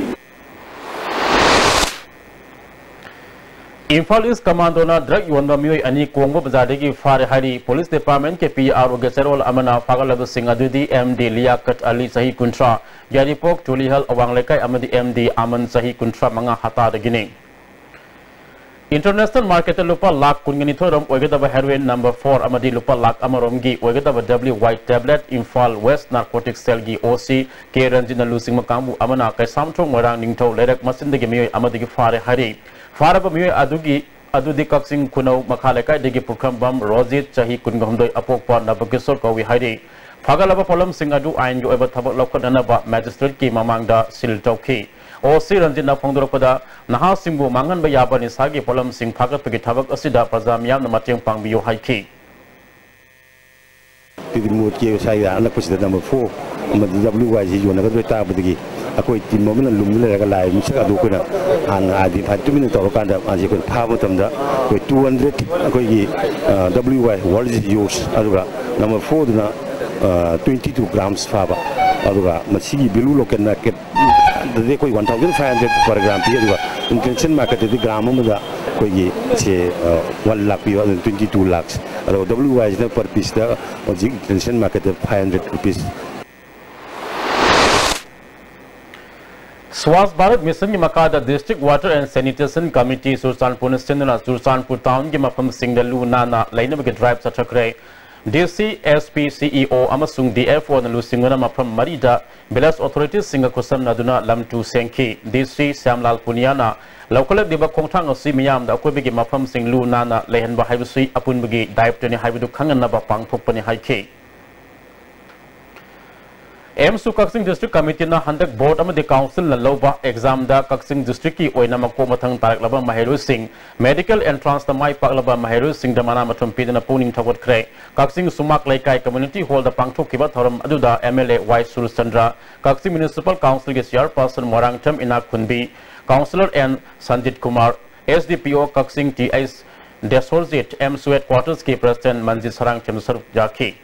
ꯏꯝꯐꯥꯜ East Commandoꯅ drug ꯌꯣꯟꯕ ꯃꯤꯑꯣꯏ ꯑꯅꯤ ꯀꯣꯡꯕ ꯕꯖꯥꯔꯗꯒꯤ ꯐꯥꯔꯦ ꯍꯥꯏꯔꯤ꯫ Police Departmentꯀꯤ P R Oꯒꯤ ꯆꯦꯔꯣꯜ ꯑꯃꯅ ꯐꯥꯒꯠꯂꯕꯁꯤꯡ ꯑꯗꯨꯗꯤ M D ꯂꯤꯌꯥꯀꯠ ꯑꯂꯤ, ꯆꯍꯤ ꯀꯨꯟꯊ꯭ꯔꯥ, ꯌꯥꯏꯔꯤꯄꯣꯛ ꯇꯨꯂꯤꯍꯜ ꯑꯋꯥꯡ ꯂꯩꯀꯥꯏ, ꯑꯃꯗꯤ M D ꯑꯃꯟ, ꯆꯍꯤ ꯀꯨꯟꯊ꯭ꯔꯥ ꯃꯉꯥ, ꯍꯇꯥꯗꯒꯤꯅꯤ꯫ International marketꯇ ꯂꯨꯄꯥ ꯂꯥꯈ ꯀꯨꯟꯒ ꯅꯤꯊꯣꯏ ꯔꯣꯝ ꯑꯣꯏꯒꯗꯕ heroin number four ꯑꯃꯗꯤ ꯂꯨꯄꯥ ꯂꯥꯈ ꯑꯃ ꯔꯣꯝꯒꯤ ꯑꯣꯏꯒꯗꯕ W Y tablet Imphal West Narcotics Cellꯒꯤ O C ꯀꯦ ꯔꯟꯖꯤꯠꯅ ꯂꯨꯆꯤꯡꯕ ꯀꯥꯡꯕꯨ ꯑꯃꯅ ꯀꯩꯁꯥꯝꯊꯣꯡ ꯃꯣꯏꯔꯥꯡ ꯅꯤꯡꯊꯧ ꯂꯩꯔꯛ ꯃꯆꯤꯟꯗꯒꯤ ꯃꯤꯑꯣꯏ ꯑꯃꯗꯒꯤ ꯐꯥꯔꯦ ꯍꯥꯏꯔꯤ꯫ ꯐꯥꯔꯕ ꯃꯤꯑꯣꯏ ꯑꯗꯨꯒꯤ, ꯑꯗꯨꯗꯤ ꯀꯛꯆꯤꯡ ꯈꯨꯅꯧ ꯃꯈꯥ ꯂꯩꯀꯥꯏꯗꯒꯤ ꯄꯨꯈ꯭ꯔꯝꯕꯝ ꯔꯣꯖꯤꯠ, ꯆꯍꯤ ꯀꯨꯟꯒ ꯍꯨꯝꯗꯣꯏ, ꯑꯄꯣꯛꯄ ꯅꯕꯀꯤꯁꯣꯔ ꯀꯧꯏ ꯍꯥꯏꯔꯤ꯫ ꯐꯥꯒꯠꯂꯕ ꯄꯣꯠꯂꯝꯁꯤꯡ ꯑꯗꯨ ꯑꯥꯏꯟꯒꯤ ꯑꯣꯏꯕ ꯊꯕꯛ ꯂꯧꯈꯠꯅꯅꯕ magistrateꯀꯤ ꯃꯃꯥꯡꯗ seal ꯇꯧꯈꯤ꯫ O C ꯔꯟꯖꯤꯠꯅ ꯐꯣꯡꯗꯣꯔꯛꯄꯗ, ꯅꯍꯥꯁꯤꯡꯕꯨ ꯃꯥꯡꯍꯟꯕ ꯌꯥꯕ ꯅꯤꯁꯥꯒꯤ ꯄꯣꯠꯂꯝꯁꯤꯡ ꯐꯥꯒꯠꯄꯒꯤ ꯊꯕꯛ ꯑꯁꯤꯗ ꯄ꯭ꯔꯖꯥ ꯃꯤꯌꯥꯝꯅ ꯃꯇꯦꯡ ꯄꯥꯡꯕꯤꯌꯨ ꯍꯥꯏꯈꯤ꯫ ꯇꯤꯗꯤꯃꯨꯠꯀꯤ ꯁ꯭ꯋꯥꯏꯗ ꯑꯅꯛꯄꯁꯤꯗ ꯅꯝꯕꯔ ꯐꯣꯔ ꯑꯃꯗꯤ ꯗꯕ꯭ꯂꯤꯎ ꯋꯥꯏꯁꯤ ꯌꯣꯟꯅꯒꯗꯕ ꯇꯥꯕꯗꯒꯤ ꯑꯩꯈꯣꯏ ꯇꯤꯝ ꯑꯃꯅ ꯂꯨꯝꯗ ꯂꯩꯔꯒ ꯂꯥꯛꯏꯕ ꯃꯤꯁꯛ ꯑꯗꯨ ꯑꯩꯈꯣꯏꯅ ꯍꯥꯟꯅ ꯑꯥꯏꯗꯦꯟꯇꯤꯐꯥꯏ ꯇꯨꯃꯤꯟꯅ ꯇꯧꯔꯀꯥꯟꯗ ꯃꯥꯁꯦ ꯑꯩꯈꯣꯏꯅ ꯐꯥꯕ ꯃꯇꯝꯗ ꯑꯩꯈꯣꯏ ꯇꯨ ꯍꯟꯗ꯭ꯔꯦꯠ ꯑꯩꯈꯣꯏꯒꯤ ꯗꯕ꯭ꯂꯤꯎ ꯋꯥꯏ ꯋꯥꯔꯜ ꯌꯣꯔꯁ ꯑꯗꯨꯒ ꯅꯝꯕꯔ ꯐꯣꯔꯗꯨꯅ ꯇ꯭ꯋꯦꯟꯇꯤ ꯇꯨ ꯒ꯭ꯔꯥꯝꯁ ꯐꯥꯕ꯫ ꯑꯗꯨꯒ ꯃꯁꯤꯒꯤ ꯚꯦꯂꯨ ꯂꯣꯀꯦꯜ ꯃꯥꯔꯀꯦꯠ ꯑꯗꯨꯗꯤ ꯑꯩꯈꯣꯏ one thousand five hundred per gram ꯄꯤ꯫ ꯑꯗꯨꯒ ꯏꯟꯇꯔꯅꯦꯁꯅꯦꯜ ꯃꯥꯔꯀꯦꯠꯇꯗꯤ ꯒ꯭ꯔꯥꯝ ꯑꯃꯗ ꯑꯩꯈꯣꯏꯒꯤ ꯁꯦ ꯋꯥꯟ ꯂꯥꯛ ꯄꯤꯕ, ꯑꯗꯨꯅ ꯇ꯭ꯋꯦꯟꯇꯤ ꯇꯨ ꯂꯥꯛꯁ꯫ ꯑꯗꯨꯒ ꯗꯕ꯭ꯂꯤꯎ ꯋꯥꯏꯁꯤꯅ ꯄꯔ ꯄꯤꯁꯇ ꯍꯧꯖꯤꯛ ꯏꯟꯇꯔꯅꯦꯁꯅꯦꯜ ꯃꯥꯔꯀꯦꯠꯇ five hundred rupees. Swachh Bharat ꯃꯤꯁꯟꯒꯤ ꯃꯈꯥꯗ District Water and Sanitation Committee ꯆꯨꯔꯆꯥꯟꯄꯨꯔꯅ ꯁꯤꯟꯗꯨꯅ ꯆꯨꯔꯆꯥꯟꯄꯨꯔ ꯇꯥꯎꯟꯒꯤ ꯃꯐꯝꯁꯤꯡꯗ ꯂꯨ ꯅꯥꯟꯅ ꯂꯩꯅꯕꯒꯤ ꯗ꯭ꯔꯥꯏꯚ ꯆꯠꯊꯈ꯭ꯔꯦ꯫ ꯗꯤ ꯁꯤ, ꯑꯦꯁ ꯄꯤ, ꯁꯤ ꯏ ꯑꯣ ꯑꯃꯁꯨꯡ ꯗꯤ ꯑꯦꯐ ꯑꯣꯅ ꯂꯨꯆꯤꯡꯗꯨꯅ ꯃꯐꯝ ꯃꯔꯤꯗ ꯚꯤꯂꯦꯖ ꯑꯣꯊꯣꯔꯤꯇꯤꯁꯁꯤꯡꯒ ꯈꯨꯠꯁꯝꯅꯗꯨꯅ ꯂꯝ ꯇꯨ ꯁꯦꯡꯈꯤ꯫ ꯗꯤ ꯁꯤ ꯁ꯭ꯌꯥꯝꯂꯥꯜ ꯄꯨꯅꯤꯌꯥꯅ ꯂꯧꯈꯠꯂꯛꯂꯤꯕ ꯈꯣꯡꯊꯥꯡ ꯑꯁꯤ ꯃꯤꯌꯥꯝꯗ ꯑꯀꯣꯏꯕꯒꯤ ꯃꯐꯝꯁꯤꯡ ꯂꯨ ꯅꯥꯟꯅ ꯂꯩꯍꯟꯕ ꯍꯥꯏꯕꯁꯤ ꯑꯄꯨꯟꯕꯒꯤ ꯗꯥꯌꯤꯠꯇꯅꯤ ꯍꯥꯏꯕꯗꯨ ꯈꯪꯍꯟꯅꯕ ꯄꯥꯡꯊꯣꯛꯄꯅꯤ ꯍꯥꯏꯈꯤ꯫ ꯑꯦꯝꯁꯨ ꯀꯛꯆꯤꯡ ꯗꯤꯁꯇ꯭ꯔꯤꯛ ꯀꯃꯤꯇꯤꯅ ꯍꯟꯗꯛ ꯕꯣꯔꯗ ꯑꯃꯗꯤ ꯀꯥꯎꯟꯁꯤꯜꯅ ꯂꯧꯕ ꯑꯦꯛꯖꯥꯝꯗ ꯀꯛꯆꯤꯡ ꯗꯤꯁꯇ꯭ꯔꯤꯛꯀꯤ ꯑꯣꯏꯅ ꯃꯀꯣꯛ ꯃꯊꯪ ꯇꯥꯔꯛꯂꯕ ꯃꯍꯩꯔꯣꯏꯁꯤꯡ ꯃꯦꯗꯤꯀꯦꯜ ꯑꯦꯟꯇ꯭ꯔꯥꯟꯁꯇ ꯃꯥꯏ ꯄꯥꯛꯂꯕ ꯃꯍꯩꯔꯣꯏꯁꯤꯡꯗ ꯃꯅꯥ ꯃꯊꯨꯝ ꯄꯤꯗꯨꯅ ꯄꯨꯛꯅꯤꯡ ꯊꯧꯒꯠꯈ꯭ꯔꯦ꯫ ꯀꯛꯆꯤꯡ ꯁꯨꯃꯥꯛ ꯂꯩꯀꯥꯏ ꯀꯝꯃ꯭ꯌꯨꯅꯤꯇꯤ ꯍꯣꯜꯗ ꯄꯥꯡꯊꯣꯛꯈꯤꯕ ꯊꯧꯔꯝ ꯑꯗꯨꯗ M L A Y Surchandra, Kakching municipal ꯀꯥꯎꯟꯁꯤꯜꯒꯤ chairperson Moirangthem Inakhunbi, councillor N Sanjit Kumar, S D P O Kakching T H Deshorjit, ꯑꯦꯝꯁꯨ ꯍꯦꯗꯀ꯭ꯋꯥꯇꯔꯁꯀꯤ ꯄ꯭ꯔꯦꯁꯤꯗꯦꯟꯠ ꯃꯟꯖꯤꯠ ꯁꯔꯥꯡꯊꯦꯝ ꯁꯔꯨꯛ ꯌꯥꯈꯤ꯫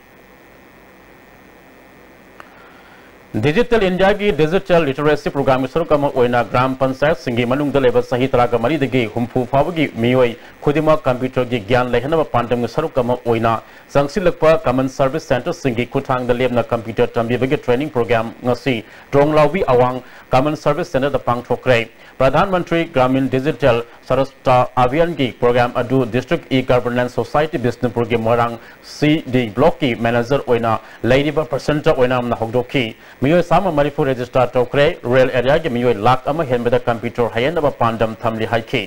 ꯗꯤꯖꯤꯇꯦꯜ ꯏꯟꯗꯤꯌꯥꯒꯤ ꯗꯤꯖꯤꯇꯦꯜ ꯂꯤꯇꯔꯦꯁꯤ ꯄ꯭ꯔꯣꯒ꯭ꯔꯥꯝꯒꯤ ꯁꯔꯨꯛ ꯑꯃ ꯑꯣꯏꯅ ꯒ꯭ꯔꯥꯝ ꯄꯟꯆꯥꯌꯠꯁꯤꯡꯒꯤ ꯃꯅꯨꯡꯗ ꯂꯩꯕ ꯆꯍꯤ ꯇꯔꯥꯒ ꯃꯔꯤꯗꯒꯤ ꯍꯨꯝꯐꯨ ꯐꯥꯎꯕꯒꯤ ꯃꯤꯑꯣꯏ ꯈꯨꯗꯤꯡꯃꯛ ꯀꯝꯄ꯭ꯌꯨꯇꯔꯒꯤ ꯒ꯭ꯌꯥꯟ ꯂꯩꯍꯟꯅꯕ ꯄꯥꯟꯗꯝꯒꯤ ꯁꯔꯨꯛ ꯑꯃ ꯑꯣꯏꯅ ꯆꯪꯁꯤꯜꯂꯛꯄ ꯀꯃꯟ ꯁꯔꯚꯤꯁ ꯁꯦꯟꯇꯔꯁꯤꯡꯒꯤ ꯈꯨꯠꯊꯥꯡꯗ ꯂꯦꯞꯅ ꯀꯝꯄ꯭ꯌꯨꯇꯔ ꯇꯝꯕꯤꯕꯒꯤ ꯇ꯭ꯔꯦꯅꯤꯡ ꯄ꯭ꯔꯣꯒ꯭ꯔꯥꯝ ꯉꯁꯤ ꯇ꯭ꯔꯣꯡꯂꯥꯎꯕꯤ ꯑꯋꯥꯡ ꯀꯃꯟ ꯁꯔꯚꯤꯁ ꯁꯦꯟꯇꯔꯗ ꯄꯥꯡꯊꯣꯛꯈ꯭ꯔꯦ꯫ ꯄ꯭ꯔꯙꯥꯟ ꯃꯟꯇ꯭ꯔꯤ ꯒ꯭ꯔꯥꯃꯤꯟ ꯗꯤꯖꯤꯇꯦꯜ ꯁꯔꯁꯇꯥ ꯑꯚꯤꯌꯥꯟꯒꯤ ꯄ꯭ꯔꯣꯒ꯭ꯔꯥꯝ ꯑꯗꯨ ꯗꯤꯁꯇ꯭ꯔꯤꯛ ꯏ ꯒꯚꯔꯅꯦꯟꯁ ꯁꯣꯁꯥꯏꯇꯤ ꯕꯤꯁꯅꯨꯄꯨꯔꯒꯤ ꯃꯣꯏꯔꯥꯡ ꯁꯤ ꯗꯤ ꯕ꯭ꯂꯣꯛꯀꯤ ꯃꯦꯅꯦꯖꯔ ꯑꯣꯏꯅ ꯂꯩꯔꯤꯕ ꯄ꯭ꯔꯁꯟꯇ ꯑꯣꯏꯅꯥꯝꯅ ꯍꯧꯗꯣꯛꯈꯤ꯫ ꯃꯤꯑꯣꯏ ꯆꯥꯝꯃ ꯃꯔꯤꯐꯨ ꯔꯦꯖꯤꯁꯇꯥꯔ ꯇꯧꯈ꯭ꯔꯦ꯫ ꯔꯨꯔꯦꯜ ꯑꯦꯔꯤꯌꯥꯒꯤ ꯃꯤꯑꯣꯏ ꯂꯥꯈ ꯑꯃ ꯍꯦꯟꯕꯗ ꯀꯝꯄ꯭ꯌꯨꯇꯔ ꯍꯩꯍꯟꯅꯕ ꯄꯥꯟꯗꯝ ꯊꯝꯂꯤ ꯍꯥꯏꯈꯤ꯫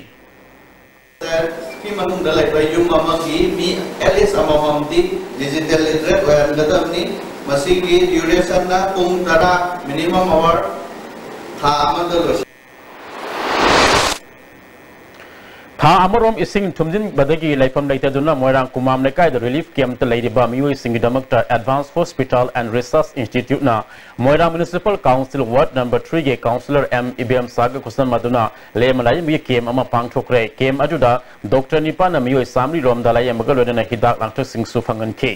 ꯀꯤ ꯃꯅꯨꯡꯗ ꯂꯩꯕ ꯌꯨꯝ ꯑꯃꯒꯤ ꯃꯤ ꯑꯦꯠꯂꯤꯁ ꯑꯃꯃꯝꯗꯤ ꯗꯤꯖꯤꯇꯦꯜ ꯂꯤꯇꯔꯦꯠ ꯑꯣꯏꯍꯟꯒꯗꯕꯅꯤ꯫ ꯃꯁꯤꯒꯤ ꯗ꯭ꯌꯨꯔꯦꯁꯟꯅ ꯄꯨꯡ ꯇꯔꯥ, ꯃꯤꯅꯤꯃꯝ ꯑꯋꯥꯔ ꯊꯥ ꯑꯃꯗ ꯂꯣꯏꯁꯤꯟ ꯊꯥ ꯑꯃꯔꯣꯝ ꯏꯁꯤꯡ ꯊꯨꯝꯖꯤꯟꯕꯗꯒꯤ ꯂꯩꯐꯝ ꯂꯩꯇꯗꯨꯅ ꯃꯣꯏꯔꯥꯡ ꯀꯨꯃꯥꯝ ꯂꯩꯀꯥꯏꯗ relief camp ꯇ ꯂꯩꯔꯤꯕ ꯃꯤꯑꯣꯏꯁꯤꯡꯒꯤꯗꯃꯛꯇ Advanced Hospital and Research Institute ꯅ ꯃꯣꯏꯔꯥꯡ Municipal Council Ward number three ꯒꯤ Councillor M ꯏꯕꯦꯝꯆꯥꯒ ꯈꯨꯠꯁꯝꯅꯗꯨꯅ ꯂꯦꯝꯅ ꯂꯥꯏꯌꯦꯡꯕꯒꯤ camp ꯑꯃ ꯄꯥꯡꯊꯣꯛꯈ꯭ꯔꯦ꯫ Camp ꯑꯗꯨꯗ doctor ꯅꯤꯄꯥꯟꯅ ꯃꯤꯑꯣꯏ ꯆꯥꯃꯔꯤ ꯔꯣꯝꯗ ꯂꯥꯏꯌꯦꯡꯕꯒ ꯂꯣꯏꯅꯅ ꯍꯤꯗꯥꯛ ꯂꯥꯡꯊꯛꯁꯤꯡꯁꯨ ꯐꯪꯍꯟꯈꯤ꯫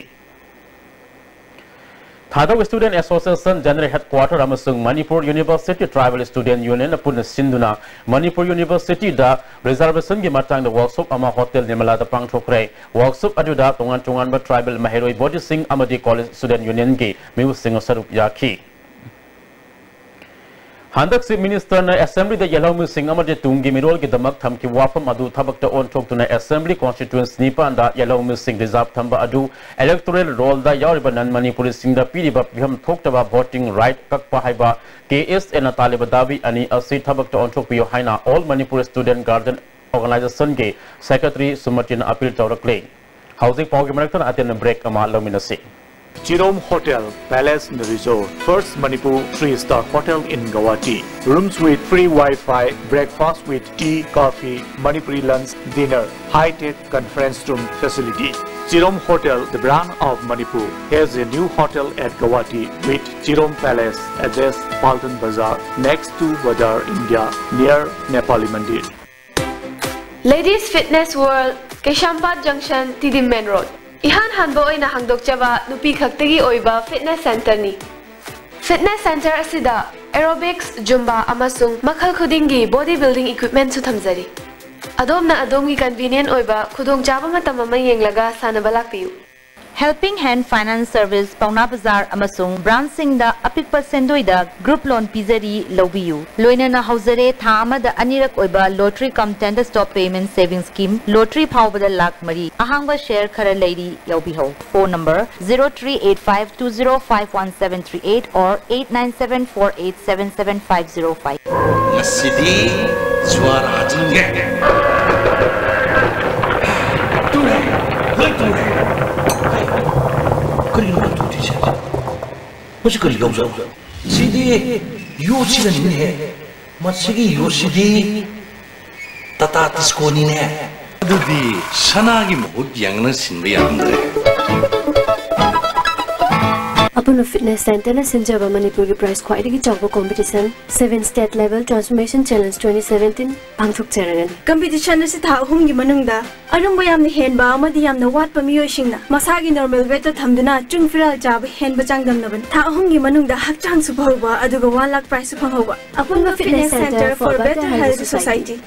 ꯊꯥꯗꯧ Student Association General Headquarter ꯑꯃꯁꯨꯡ Manipur University Tribal Student Union ꯅ ꯄꯨꯟꯅ ꯁꯤꯟꯗꯨꯅ ꯃꯅꯤꯄꯨꯔ University ꯗ reservation ꯒꯤ ꯃꯇꯥꯡꯗ workshop ꯑꯃ Hotel ꯅꯤꯔꯃꯂꯥꯗ ꯄꯥꯡꯊꯣꯛꯈ꯭ꯔꯦ꯫ Workshop ꯑꯗꯨꯗ ꯇꯣꯉꯥꯟ ꯇꯣꯉꯥꯟꯕ tribal ꯃꯍꯩꯔꯣꯏ body ꯁꯤꯡ ꯑꯃꯗꯤ college student union ꯒꯤ ꯃꯤꯍꯨꯠꯁꯤꯡꯅ ꯁꯔꯨꯛ ꯌꯥꯈꯤ꯫ ꯍꯟꯗꯛ Chief Minister ꯅ Assembly ꯗ ꯌꯦꯜꯍꯧꯃꯤꯁꯤꯡ ꯑꯃꯗꯤ ꯇꯨꯡꯒꯤ ꯃꯤꯔꯣꯜꯒꯤꯗꯃꯛ ꯊꯝꯈꯤꯕ ꯋꯥꯐꯝ ꯑꯗꯨ ꯊꯕꯛꯇ ꯑꯣꯟꯊꯣꯛꯇꯨꯅ Assembly Constituency ꯅꯤꯄꯥꯟꯗ ꯌꯦꯜꯍꯧꯃꯤꯁꯤꯡ reserve ꯊꯝꯕ ꯑꯗꯨ electoral roll ꯗ ꯌꯥꯎꯔꯤꯕ non Manipuri ꯁꯤꯡꯗ ꯄꯤꯔꯤꯕ ꯄꯤꯐꯝ ꯊꯣꯛꯇꯕ voting right ꯀꯛꯄ ꯍꯥꯏꯕ K S A ꯅ ꯇꯥꯜꯂꯤꯕ ꯗꯥꯕꯤ ꯑꯅꯤ ꯑꯁꯤ ꯊꯕꯛꯇ ꯑꯣꯟꯊꯣꯛꯄꯤꯌꯨ ꯍꯥꯏꯅ All Manipur Student Guardian Organization ꯒꯤ Secretary ꯁꯨꯃꯇꯤꯅ appeal ꯇꯧꯔꯛꯂꯤ꯫ ꯍꯧꯖꯤꯛ ꯄꯥꯎꯒꯤ ꯃꯔꯛꯇ ꯑꯇꯦꯟꯕ break ꯑꯃ ꯂꯧꯃꯤꯟꯅꯁꯤ꯫ Chirom Hotel, Palace and Resort, first Manipur three-star hotel in Guwahati. Rooms with free Wi-Fi, breakfast with tea, coffee, Manipuri lunch, dinner, high-tech conference room facility. Chirom Hotel, the brand of Manipur, has a new hotel at Guwahati with Chirom Palace, address Paltan Bazar, next to Bazaar India, near Nepali Mandir. Ladies Fitness World, Keshwpatna Junction, T D Main Road. ꯏꯍꯥꯟ ꯍꯥꯟꯕ ꯑꯣꯏꯅ ꯍꯥꯡꯗꯣꯛꯆꯕ ꯅꯨꯄꯤ ꯈꯛꯇꯒꯤ ꯑꯣꯏꯕ fitness center ꯅꯤ꯫ Fitness center ꯑꯁꯤꯗ aerobics, Zumba ꯑꯃꯁꯨꯡ ꯃꯈꯜ ꯈꯨꯗꯤꯡꯒꯤ body building equipment ꯁꯨ ꯊꯝꯖꯔꯤ꯫ ꯑꯗꯣꯝꯅ ꯑꯗꯣꯝꯒꯤ convenient ꯑꯣꯏꯕ ꯈꯨꯗꯣꯡꯆꯥꯕ ꯃꯇꯝ ꯑꯃ ꯌꯦꯡꯂꯒ ꯁꯥꯟꯅꯕ ꯂꯥꯛꯄꯤꯌꯨ꯫ Helping Hand Finance Service, ꯄꯥꯎꯅꯥ ꯕꯖꯥꯔ ꯑꯃꯁꯨꯡ branch ꯁꯤꯡꯗ ꯑꯄꯤꯛꯄ ꯁꯦꯟꯗꯣꯏꯗ group loan ꯄꯤꯖꯔꯤ, ꯂꯧꯕꯤꯌꯨ꯫ ꯂꯣꯏꯅꯅ ꯍꯧꯖꯔꯦ ꯊꯥ ꯑꯃꯗ ꯑꯅꯤꯔꯛ ꯑꯣꯏꯕ lottery cum tender stock payment saving scheme, lottery ꯐꯥꯎꯕꯗ ꯂꯥꯈ ꯃꯔꯤ꯫ ꯑꯍꯥꯡꯕ share ꯈꯔ ꯂꯩꯔꯤ, ꯌꯥꯎꯕꯤꯍꯧ꯫ Phone number zero three eight five two zero five one seven three eight or eight nine seven four eight seven seven five zero five. ꯉꯁꯤꯗꯤ ꯖ꯭ꯋꯥꯔ ꯍꯥꯖꯤꯟꯒꯦ꯫ ꯇꯨꯔꯦ, ꯂꯣꯏ ꯇꯨꯔꯦ꯫ ꯀꯔꯤꯅꯣ ꯇꯨꯔꯤꯁꯦ? ꯃꯁꯤ ꯀꯔꯤ ꯌꯥꯎꯖꯥꯠꯅꯣ? ꯁꯤꯗꯤ ꯌꯣꯠꯁꯤꯅꯅꯤꯅꯦꯍꯦ꯫ ꯃꯁꯤꯒꯤ ꯌꯣꯠꯁꯤꯗꯤ ꯇꯥꯇꯥ ꯇꯥ ꯇꯤꯁꯀꯣꯅꯤꯅꯦ꯫ ꯑꯗꯨꯗꯤ ꯁꯅꯥꯒꯤ ꯃꯍꯨꯠ ꯌꯦꯡꯅ ꯁꯤꯟꯕ ꯌꯥꯔꯝꯗ꯭ꯔꯦ꯫ ꯑꯄꯨꯟꯕ ꯐꯤꯠꯅꯦꯁ ꯁꯦꯟꯇꯔꯅ ꯁꯤꯟꯖꯕ ꯃꯅꯤꯄꯨꯔꯒꯤ ꯄ꯭ꯔꯥꯏꯖ ꯈ꯭ꯋꯥꯏꯗꯒꯤ ꯆꯥꯎꯕ competition Seven State Level Transformation Challenge twenty seventeen ꯄꯥꯡꯊꯣꯛꯆꯔꯒꯅꯤ꯫ ꯀꯝꯄꯤꯇꯤꯁꯟ ꯑꯁꯤ ꯊꯥ ꯑꯍꯨꯝꯒꯤ ꯃꯅꯨꯡꯗ ꯑꯔꯨꯝꯕ ꯌꯥꯝꯅ ꯍꯦꯟꯕ ꯑꯃꯗꯤ ꯌꯥꯝꯅ ꯋꯥꯠꯄ ꯃꯤꯑꯣꯏꯁꯤꯡꯅ ꯃꯁꯥꯒꯤ ꯅꯣꯔꯃꯦꯜ ꯋꯦꯠꯇ ꯊꯝꯗꯨꯅ ꯆꯨꯡ ꯐꯤꯔꯥꯜ ꯆꯥꯕ ꯍꯦꯟꯕ ꯆꯥꯡꯗꯝꯅꯕꯅꯤ꯫ ꯊꯥ ꯑꯍꯨꯝꯒꯤ ꯃꯅꯨꯡꯗ ꯍꯛꯆꯥꯡꯁꯨ ꯐꯍꯧꯕ ꯑꯗꯨꯒ one lakh prize ꯁꯨ ꯐꯪꯍꯧꯕ꯫ ꯑꯄꯨꯟꯕ Fitness Center for Better Health Society꯫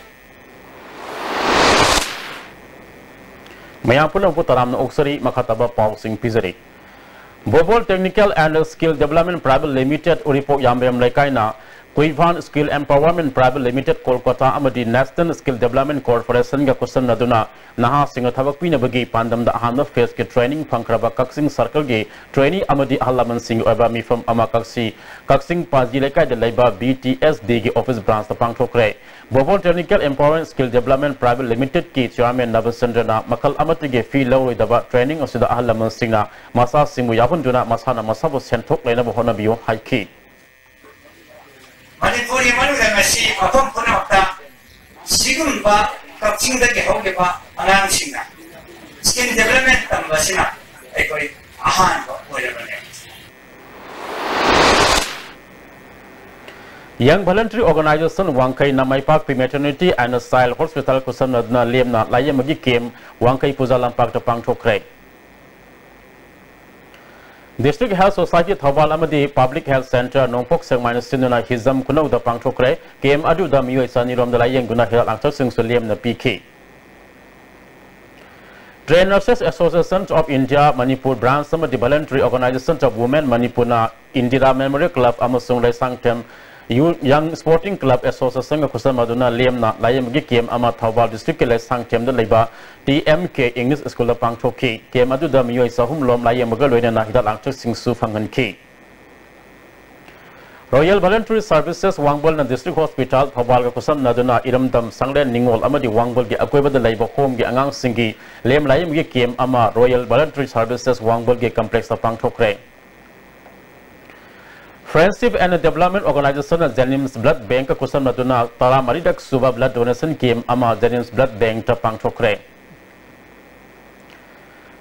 ꯃꯌꯥꯝ ꯄꯨꯝꯅꯃꯛꯄꯨ ꯇꯔꯥꯝꯅ ꯑꯣꯛꯆꯔꯤ꯫ ꯃꯈꯥ ꯇꯥꯕ ꯄꯥꯎꯁꯤꯡ ꯄꯤꯖꯔꯤ꯫ ꯕꯣꯕꯣꯜ Technical and Skill Development Private Limited, Uripok ꯌꯥꯝꯕꯦꯝ ꯂꯩꯀꯥꯏꯅ ꯀꯨꯏꯚꯥꯟ Skill Empowerment Private Limited, Kolkata ꯑꯃꯗꯤ National Skill Development Corporation ꯒ ꯈꯨꯠꯁꯝꯅꯗꯨꯅ ꯅꯍꯥꯁꯤꯡꯅ ꯊꯕꯛ ꯄꯤꯅꯕꯒꯤ ꯄꯥꯟꯗꯝꯗ ꯑꯍꯥꯟꯕ ꯐꯦꯖꯀꯤ ꯇ꯭ꯔꯦꯅꯤꯡ ꯐꯪꯈ꯭ꯔꯕ ꯀꯛꯆꯤꯡ ꯁꯔꯀꯜꯒꯤ ꯇ꯭ꯔꯦꯅꯤ ꯑꯃꯗꯤ ꯑꯍꯜ ꯂꯃꯟꯁꯤꯡꯒꯤ ꯑꯣꯏꯕ ꯃꯤꯐꯝ ꯑꯃ ꯀꯛꯆꯤ ꯀꯛꯆꯤꯡ ꯄꯥꯖꯤ ꯂꯩꯀꯥꯏꯗ ꯂꯩꯕ B T S D ꯒꯤ ꯑꯣꯐꯤꯁ ꯕ꯭ꯔꯥꯟꯁꯇ ꯄꯥꯡꯊꯣꯛꯈ꯭ꯔꯦ꯫ ꯕꯣꯕꯣꯜ Technical Empowerment Skill Development Private Limited ꯀꯤ ꯆꯤꯌꯥꯔꯃꯦꯟ ꯅꯕꯆꯟꯗ꯭ꯔꯅ ꯃꯈꯜ ꯑꯃꯠꯇꯒꯤ ꯐꯤ ꯂꯧꯔꯣꯏꯗꯕ ꯇ꯭ꯔꯦꯅꯤꯡ ꯑꯁꯤꯗ ꯑꯍꯜ ꯂꯃꯟꯁꯤꯡꯅ ꯃꯆꯥꯁꯤꯡꯕꯨ ꯌꯥꯎꯍꯟꯗꯨꯅ ꯃꯁꯥꯅ ꯃꯁꯥꯕꯨ ꯁꯦꯟꯊꯣꯛ ꯂꯩꯅꯕ ꯍꯣꯠꯅꯕꯤꯌꯨ ꯍꯥꯏꯈꯤ꯫ ꯃꯅꯤꯄꯨꯔꯒꯤ ꯃꯅꯨꯡꯗ ꯉꯁꯤ ꯃꯐꯝ ꯄꯨꯝꯅꯃꯛꯇ ꯁꯤꯒꯨꯝꯕ ꯀꯛꯆꯤꯡꯗꯒꯤ ꯍꯧꯈꯤꯕ ꯑꯉꯥꯡꯁꯤꯡꯅ ꯁ꯭ꯀꯤꯜ ꯗꯦꯕꯂꯞꯃꯦꯟ ꯇꯝꯕꯁꯤꯅ ꯑꯩꯈꯣꯏ ꯑꯍꯥꯟꯕ ꯑꯣꯏꯔꯕꯅꯦ꯫ Young Voluntary Organization ꯋꯥꯡꯈꯩꯅ ꯃꯥꯏꯄꯥꯛꯄꯤ Maternity and Child Hospital ꯈꯨꯠꯁꯝꯅꯗꯨꯅ ꯂꯦꯝꯅ ꯂꯥꯌꯦꯡꯕꯒꯤ ꯀꯦꯝ ꯋꯥꯡꯈꯩ ꯄꯨꯖꯥ ꯂꯝꯄꯥꯛꯇ ꯄꯥꯡꯊꯣꯛꯈ꯭ꯔꯦ꯫ District Health Society ꯊꯧꯕꯥꯜ ꯑꯃꯗꯤ Public Health Centre ꯅꯣꯡꯄꯣꯛ ꯁꯦꯛꯃꯥꯏꯅ ꯁꯤꯟꯗꯨꯅ ꯍꯤꯖꯝ ꯈꯨꯅꯧꯗ ꯄꯥꯡꯊꯣꯛꯈ꯭ꯔꯦ꯫ ꯀꯦꯝ ꯑꯗꯨꯗ ꯃꯤꯑꯣꯏ ꯆꯅꯤꯔꯣꯝꯗ ꯂꯥꯌꯦꯡꯗꯨꯅ ꯍꯤꯗꯥꯛ ꯂꯥꯡꯊꯛꯁꯤꯡꯁꯨ ꯂꯦꯝꯅ ꯄꯤꯈꯤ꯫ Trained Nurses Association of India Manipur Branch ꯑꯃꯗꯤ Voluntary Organization of Women ꯃꯅꯤꯄꯨꯔꯅ ꯏꯟꯗꯤꯔꯥ Memorial Club ꯑꯃꯁꯨꯡ Leishangthem Youth Young Sporting Club Association ꯒ ꯈꯨꯠꯁꯝꯅꯗꯨꯅ ꯂꯦꯝꯅ ꯂꯥꯌꯦꯡꯕꯒꯤ ꯀꯦꯝ ꯑꯃ ꯊꯧꯕꯥꯜ ꯗꯤꯁꯇ꯭ꯔꯤꯛꯀꯤ ꯂꯩꯁꯥꯡꯊꯦꯝꯗ ꯂꯩꯕ T M K English School ꯗ ꯄꯥꯡꯊꯣꯛꯈꯤ꯫ ꯀꯦꯝ ꯑꯗꯨꯗ ꯃꯤꯑꯣꯏ ꯆꯍꯨꯝ ꯂꯣꯝ ꯂꯥꯌꯦꯡꯕꯒ ꯂꯣꯏꯅꯅ ꯍꯤꯗꯥꯛ ꯂꯥꯡꯊꯛꯁꯤꯡꯁꯨ ꯐꯪꯍꯟꯈꯤ꯫ Royal Voluntary Services ꯋꯥꯡꯕꯜꯅ District Hospital ꯊꯧꯕꯥꯜꯒ ꯈꯨꯠꯁꯝꯅꯗꯨꯅ ꯏꯔꯝꯗꯝ, ꯁꯪꯂꯦꯟ ꯅꯤꯉꯣꯜ ꯑꯃꯗꯤ ꯋꯥꯡꯕꯜꯒꯤ ꯑꯀꯣꯏꯕꯗ ꯂꯩꯕ ꯍꯣꯝꯒꯤ ꯑꯉꯥꯡꯁꯤꯡꯒꯤ ꯂꯦꯝ ꯂꯥꯌꯦꯡꯕꯒꯤ ꯀꯦꯝ ꯑꯃ Royal Voluntary Services ꯋꯥꯡꯕꯜꯒꯤ ꯀꯝꯄ꯭ꯂꯦꯛꯁꯇ ꯄꯥꯡꯊꯣꯛꯈ꯭ꯔꯦ꯫ Friendship and Development Organization ꯅ Jenims Blood Bank ꯈꯨꯠꯁꯝꯅꯗꯨꯅ ꯇꯔꯥꯃꯔꯤꯔꯛ ꯁꯨꯕ blood donation camp ꯑꯃ Jenims Blood Bank ꯇ ꯄꯥꯡꯊꯣꯛꯈ꯭ꯔꯦ꯫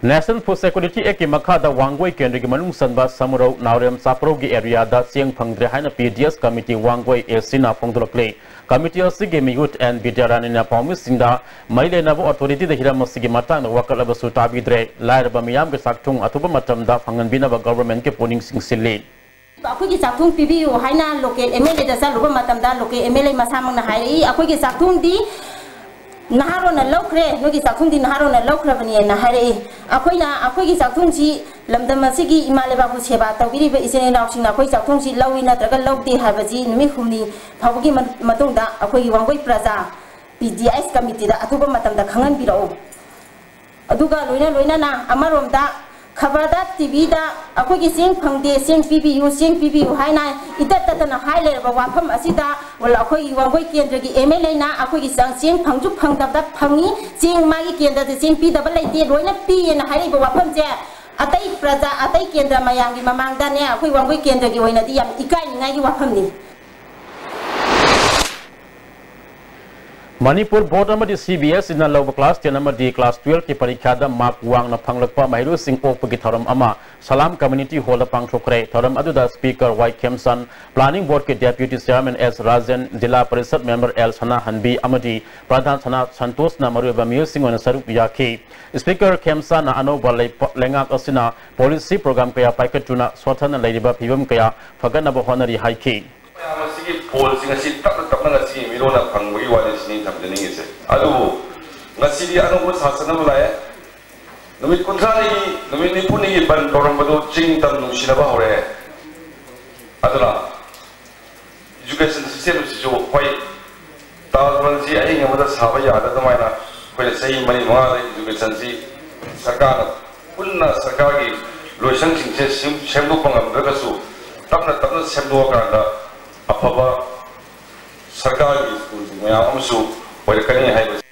National Food Security Act ꯀꯤ ꯃꯈꯥꯗ ꯋꯥꯡꯒꯣꯏ ꯀꯦꯟꯗ꯭ꯔꯒꯤ ꯃꯅꯨꯡ ꯆꯟꯕ ꯁꯃꯨꯔꯧ, ꯅꯥꯎꯔꯦꯝ, ꯆꯥꯄ꯭ꯔꯧꯒꯤ area ꯗ ꯆꯦꯡ ꯐꯪꯗ꯭ꯔꯦ ꯍꯥꯏꯅ P D S committee Wangoi A C ꯅ ꯐꯣꯡꯗꯣꯔꯛꯂꯤ꯫ Committee ꯑꯁꯤꯒꯤ ꯃꯤꯍꯨꯠ N ꯕꯤꯗ꯭ꯌꯥꯔꯥꯅꯤꯅ ꯄꯥꯎꯃꯤꯁꯤꯡꯗ ꯃꯔꯤ ꯂꯩꯅꯕ authority ꯗ ꯍꯤꯔꯝ ꯑꯁꯤꯒꯤ ꯃꯇꯥꯡꯗ ꯋꯥꯀꯠꯂꯕꯁꯨ ꯇꯥꯕꯤꯗ꯭ꯔꯦ꯫ ꯂꯥꯏꯔꯕ ꯃꯤꯌꯥꯝꯒꯤ ꯆꯥꯛꯊꯨꯡ ꯑꯊꯨꯕ ꯃꯇꯝꯗ ꯐꯪꯍꯟꯕꯤꯅꯕ government ꯀꯤ ꯄꯨꯛꯅꯤꯡ ꯆꯤꯡꯁꯤꯜꯂꯤ꯫ ꯑꯩꯈꯣꯏꯒꯤ ꯆꯥꯛꯊꯨꯡ ꯄꯤꯕꯤꯌꯨ ꯍꯥꯏꯅ local M L A ꯗ ꯆꯠꯂꯨꯕ ꯃꯇꯝꯗ local M L A ꯃꯁꯥꯃꯛꯅ ꯍꯥꯏꯔꯛꯏ, "ꯑꯩꯈꯣꯏꯒꯤ ꯆꯥꯛꯊꯨꯡꯗꯤ ꯅꯍꯥꯔꯣꯟꯅ ꯂꯧꯈ꯭ꯔꯦ, ꯅꯣꯏꯒꯤ ꯆꯥꯛꯊꯨꯡꯗꯤ ꯅꯍꯥꯔꯣꯟꯅ ꯂꯧꯈ꯭ꯔꯕꯅꯦꯅ" ꯍꯥꯏꯔꯛꯏ꯫ ꯑꯩꯈꯣꯏꯅ ꯑꯩꯈꯣꯏꯒꯤ ꯆꯥꯛꯊꯨꯡꯁꯤ, ꯂꯝꯗꯝ ꯑꯁꯤꯒꯤ ꯏꯃꯥ ꯂꯩꯕꯥꯛꯄꯨ ꯁꯦꯕꯥ ꯇꯧꯕꯤꯔꯤꯕ ꯏꯆꯤꯟ ꯏꯅꯥꯎꯁꯤꯡꯅ ꯑꯩꯈꯣꯏ ꯆꯥꯛꯊꯨꯡꯁꯤ ꯂꯧꯏ ꯅꯠꯇ꯭ꯔꯒ ꯂꯧꯗꯦ ꯍꯥꯏꯕꯁꯤ ꯅꯨꯃꯤꯠ ꯍꯨꯝꯅꯤ ꯐꯥꯎꯕꯒꯤ ꯃ-, ꯃꯇꯨꯡꯗ ꯑꯩꯈꯣꯏꯒꯤ ꯋꯥꯡꯒꯣꯏ ꯄ꯭ꯔꯖꯥ P D S committee ꯗ ꯑꯊꯨꯕ ꯃꯇꯝꯗ ꯈꯪꯍꯟꯕꯤꯔꯛꯎ꯫ ꯑꯗꯨꯒ ꯂꯣꯏꯅ ꯂꯣꯏꯅꯅ ꯑꯃꯔꯣꯝꯗ ꯈꯕꯔꯗ, T V ꯗ ꯑꯩꯈꯣꯏꯒꯤ ꯆꯦꯡ ꯐꯪꯗꯦ, ꯆꯦꯡ ꯄꯤꯕꯤꯌꯨ, ꯆꯦꯡ ꯄꯤꯕꯤꯌꯨ ꯍꯥꯏꯅ ꯏꯇꯠ ꯇꯠꯇꯅ ꯍꯥꯏ ꯂꯩꯔꯕ ꯋꯥꯐꯝ ꯑꯁꯤꯗ ꯑꯩꯈꯣꯏꯒꯤ ꯋꯥꯡꯒꯣꯏ ꯀꯦꯟꯗ꯭ꯔꯒꯤ M L A ꯅ ꯑꯩꯈꯣꯏꯒꯤ ꯆꯥꯡ ꯆꯦꯡ ꯐꯪꯁꯨ ꯐꯪꯗꯕꯗ ꯐꯪꯉꯤ, ꯆꯦꯡ ꯃꯥꯒꯤ ꯀꯦꯟꯗ꯭ꯔꯗ ꯆꯦꯡ ꯄꯤꯗꯕ ꯂꯩꯇꯦ, ꯂꯣꯏꯅ ꯄꯤꯌꯦꯅ ꯍꯥꯏꯔꯛꯏꯕ ꯋꯥꯐꯝꯁꯦ ꯑꯇꯩ ꯄ꯭ꯔꯖꯥ, ꯑꯇꯩ ꯀꯦꯟꯗ꯭ꯔ ꯃꯌꯥꯝꯒꯤ ꯃꯃꯥꯡꯗꯅꯦ ꯑꯩꯈꯣꯏ ꯋꯥꯡꯒꯣꯏ ꯀꯦꯟꯗ꯭ꯔꯒꯤ ꯑꯣꯏꯅꯗꯤ ꯌꯥꯝ ꯏꯀꯥꯏꯅꯤꯡꯉꯥꯏꯒꯤ ꯋꯥꯐꯝꯅꯤ꯫ ꯃꯅꯤꯄꯨꯔ ꯕꯣꯔꯗ ꯑꯃꯗꯤ C B S E ꯅ ꯂꯧꯕ class ten ꯑꯃꯗꯤ class twelve ꯀꯤ ꯄꯔꯤꯈ꯭ꯌꯥꯗ mark ꯋꯥꯡꯅ ꯐꯪꯂꯛꯄ ꯃꯍꯩꯔꯣꯏꯁꯤꯡ ꯑꯣꯛꯄꯒꯤ ꯊꯧꯔꯝ ꯑꯃ ꯁꯂꯥꯝ Community Hall ꯗ ꯄꯥꯡꯊꯣꯛꯈ꯭ꯔꯦ꯫ ꯊꯧꯔꯝ ꯑꯗꯨꯗ speaker Y ꯈꯦꯝꯆꯥꯟ, planning board ꯀꯤ deputy chairman S ꯔꯥꯖꯦꯟ, ꯖꯤꯂꯥ ꯄꯔꯤꯁꯠ member L ꯁꯅꯥꯍꯟꯕꯤ ꯑꯃꯗꯤ ꯄ꯭ꯔꯙꯥꯟ ꯁꯅꯥ ꯁꯟꯇꯣꯁꯅ ꯃꯔꯨꯑꯣꯏꯕ ꯃꯤꯑꯣꯏꯁꯤꯡ ꯑꯣꯏꯅ ꯁꯔꯨꯛ ꯌꯥꯈꯤ꯫ Speaker ꯈꯦꯝꯆꯥꯟꯅ ꯑꯅꯧꯕ ꯂꯩꯄ-, ꯂꯩꯉꯥꯛ ꯑꯁꯤꯅ policy program ꯀꯌꯥ ꯄꯥꯏꯈꯠꯇꯨꯅ ꯁꯣꯠꯊꯅ ꯂꯩꯔꯤꯕ ꯐꯤꯕꯝ ꯀꯌꯥ ꯐꯒꯠꯅꯕ ꯍꯣꯠꯅꯔꯤ ꯍꯥꯏꯈꯤ꯫ ꯃꯌꯥꯝ ꯑꯁꯤꯒꯤ ꯐꯣꯟꯁꯤꯡ ꯑꯁꯤ ꯇꯞꯅ ꯇꯞꯅ ꯉꯁꯤ ꯃꯤꯔꯣꯟꯅ ꯐꯪꯕꯒꯤ ꯋꯥꯔꯤꯁꯤꯅꯤ ꯊꯝꯖꯅꯤꯡꯉꯤꯁꯦ꯫ ꯑꯗꯨꯕꯨ ꯉꯁꯤꯗꯤ ꯑꯅꯧꯕ ꯁꯥꯁꯟ ꯑꯃ ꯂꯥꯛꯑꯦ꯫ ꯅꯨꯃꯤꯠ ꯀꯨꯟꯊ꯭ꯔꯥꯅꯤꯒꯤ, ꯅꯨꯃꯤꯠ ꯅꯤꯐꯨꯅꯤꯒꯤ ꯕꯟ ꯇꯧꯔꯝꯕꯗꯨ ꯆꯤꯡ ꯇꯝ ꯅꯨꯡꯁꯤꯅꯕ ꯍꯧꯔꯛꯑꯦ꯫ ꯑꯗꯨꯅ education system ꯁꯤꯁꯨ, ꯍꯣꯏ, ꯇꯥꯖ ꯃꯍꯜꯁꯤ ꯑꯍꯤꯡ ꯑꯃꯗ ꯁꯥꯕ ꯌꯥꯗ ꯑꯗꯨꯃꯥꯏꯅ ꯑꯩꯈꯣꯏꯅ ꯆꯍꯤ ꯃꯔꯤ ꯃꯉꯥꯗ education ꯁꯤ ꯁꯔꯀꯥꯔꯅ ꯄꯨꯟꯅ ꯁꯔꯀꯥꯔꯒꯤ ꯂꯣꯏꯁꯪꯁꯤꯡꯁꯦ ꯁꯦꯝ-, ꯁꯦꯝꯗꯣꯛꯄ ꯉꯝꯗ꯭ꯔꯒꯁꯨ ꯇꯞꯅ ꯇꯞꯅ ꯁꯦꯝꯗꯣꯛꯑꯀꯥꯟꯗ ꯑꯐꯕ ꯁꯔꯀꯥꯔꯒꯤ ꯁ꯭ꯀꯨꯜꯁꯤꯡ ꯃꯌꯥꯝ ꯑꯃꯁꯨ ꯑꯣꯏꯔꯛꯀꯅꯤ ꯍꯥꯏꯕꯁꯤ꯫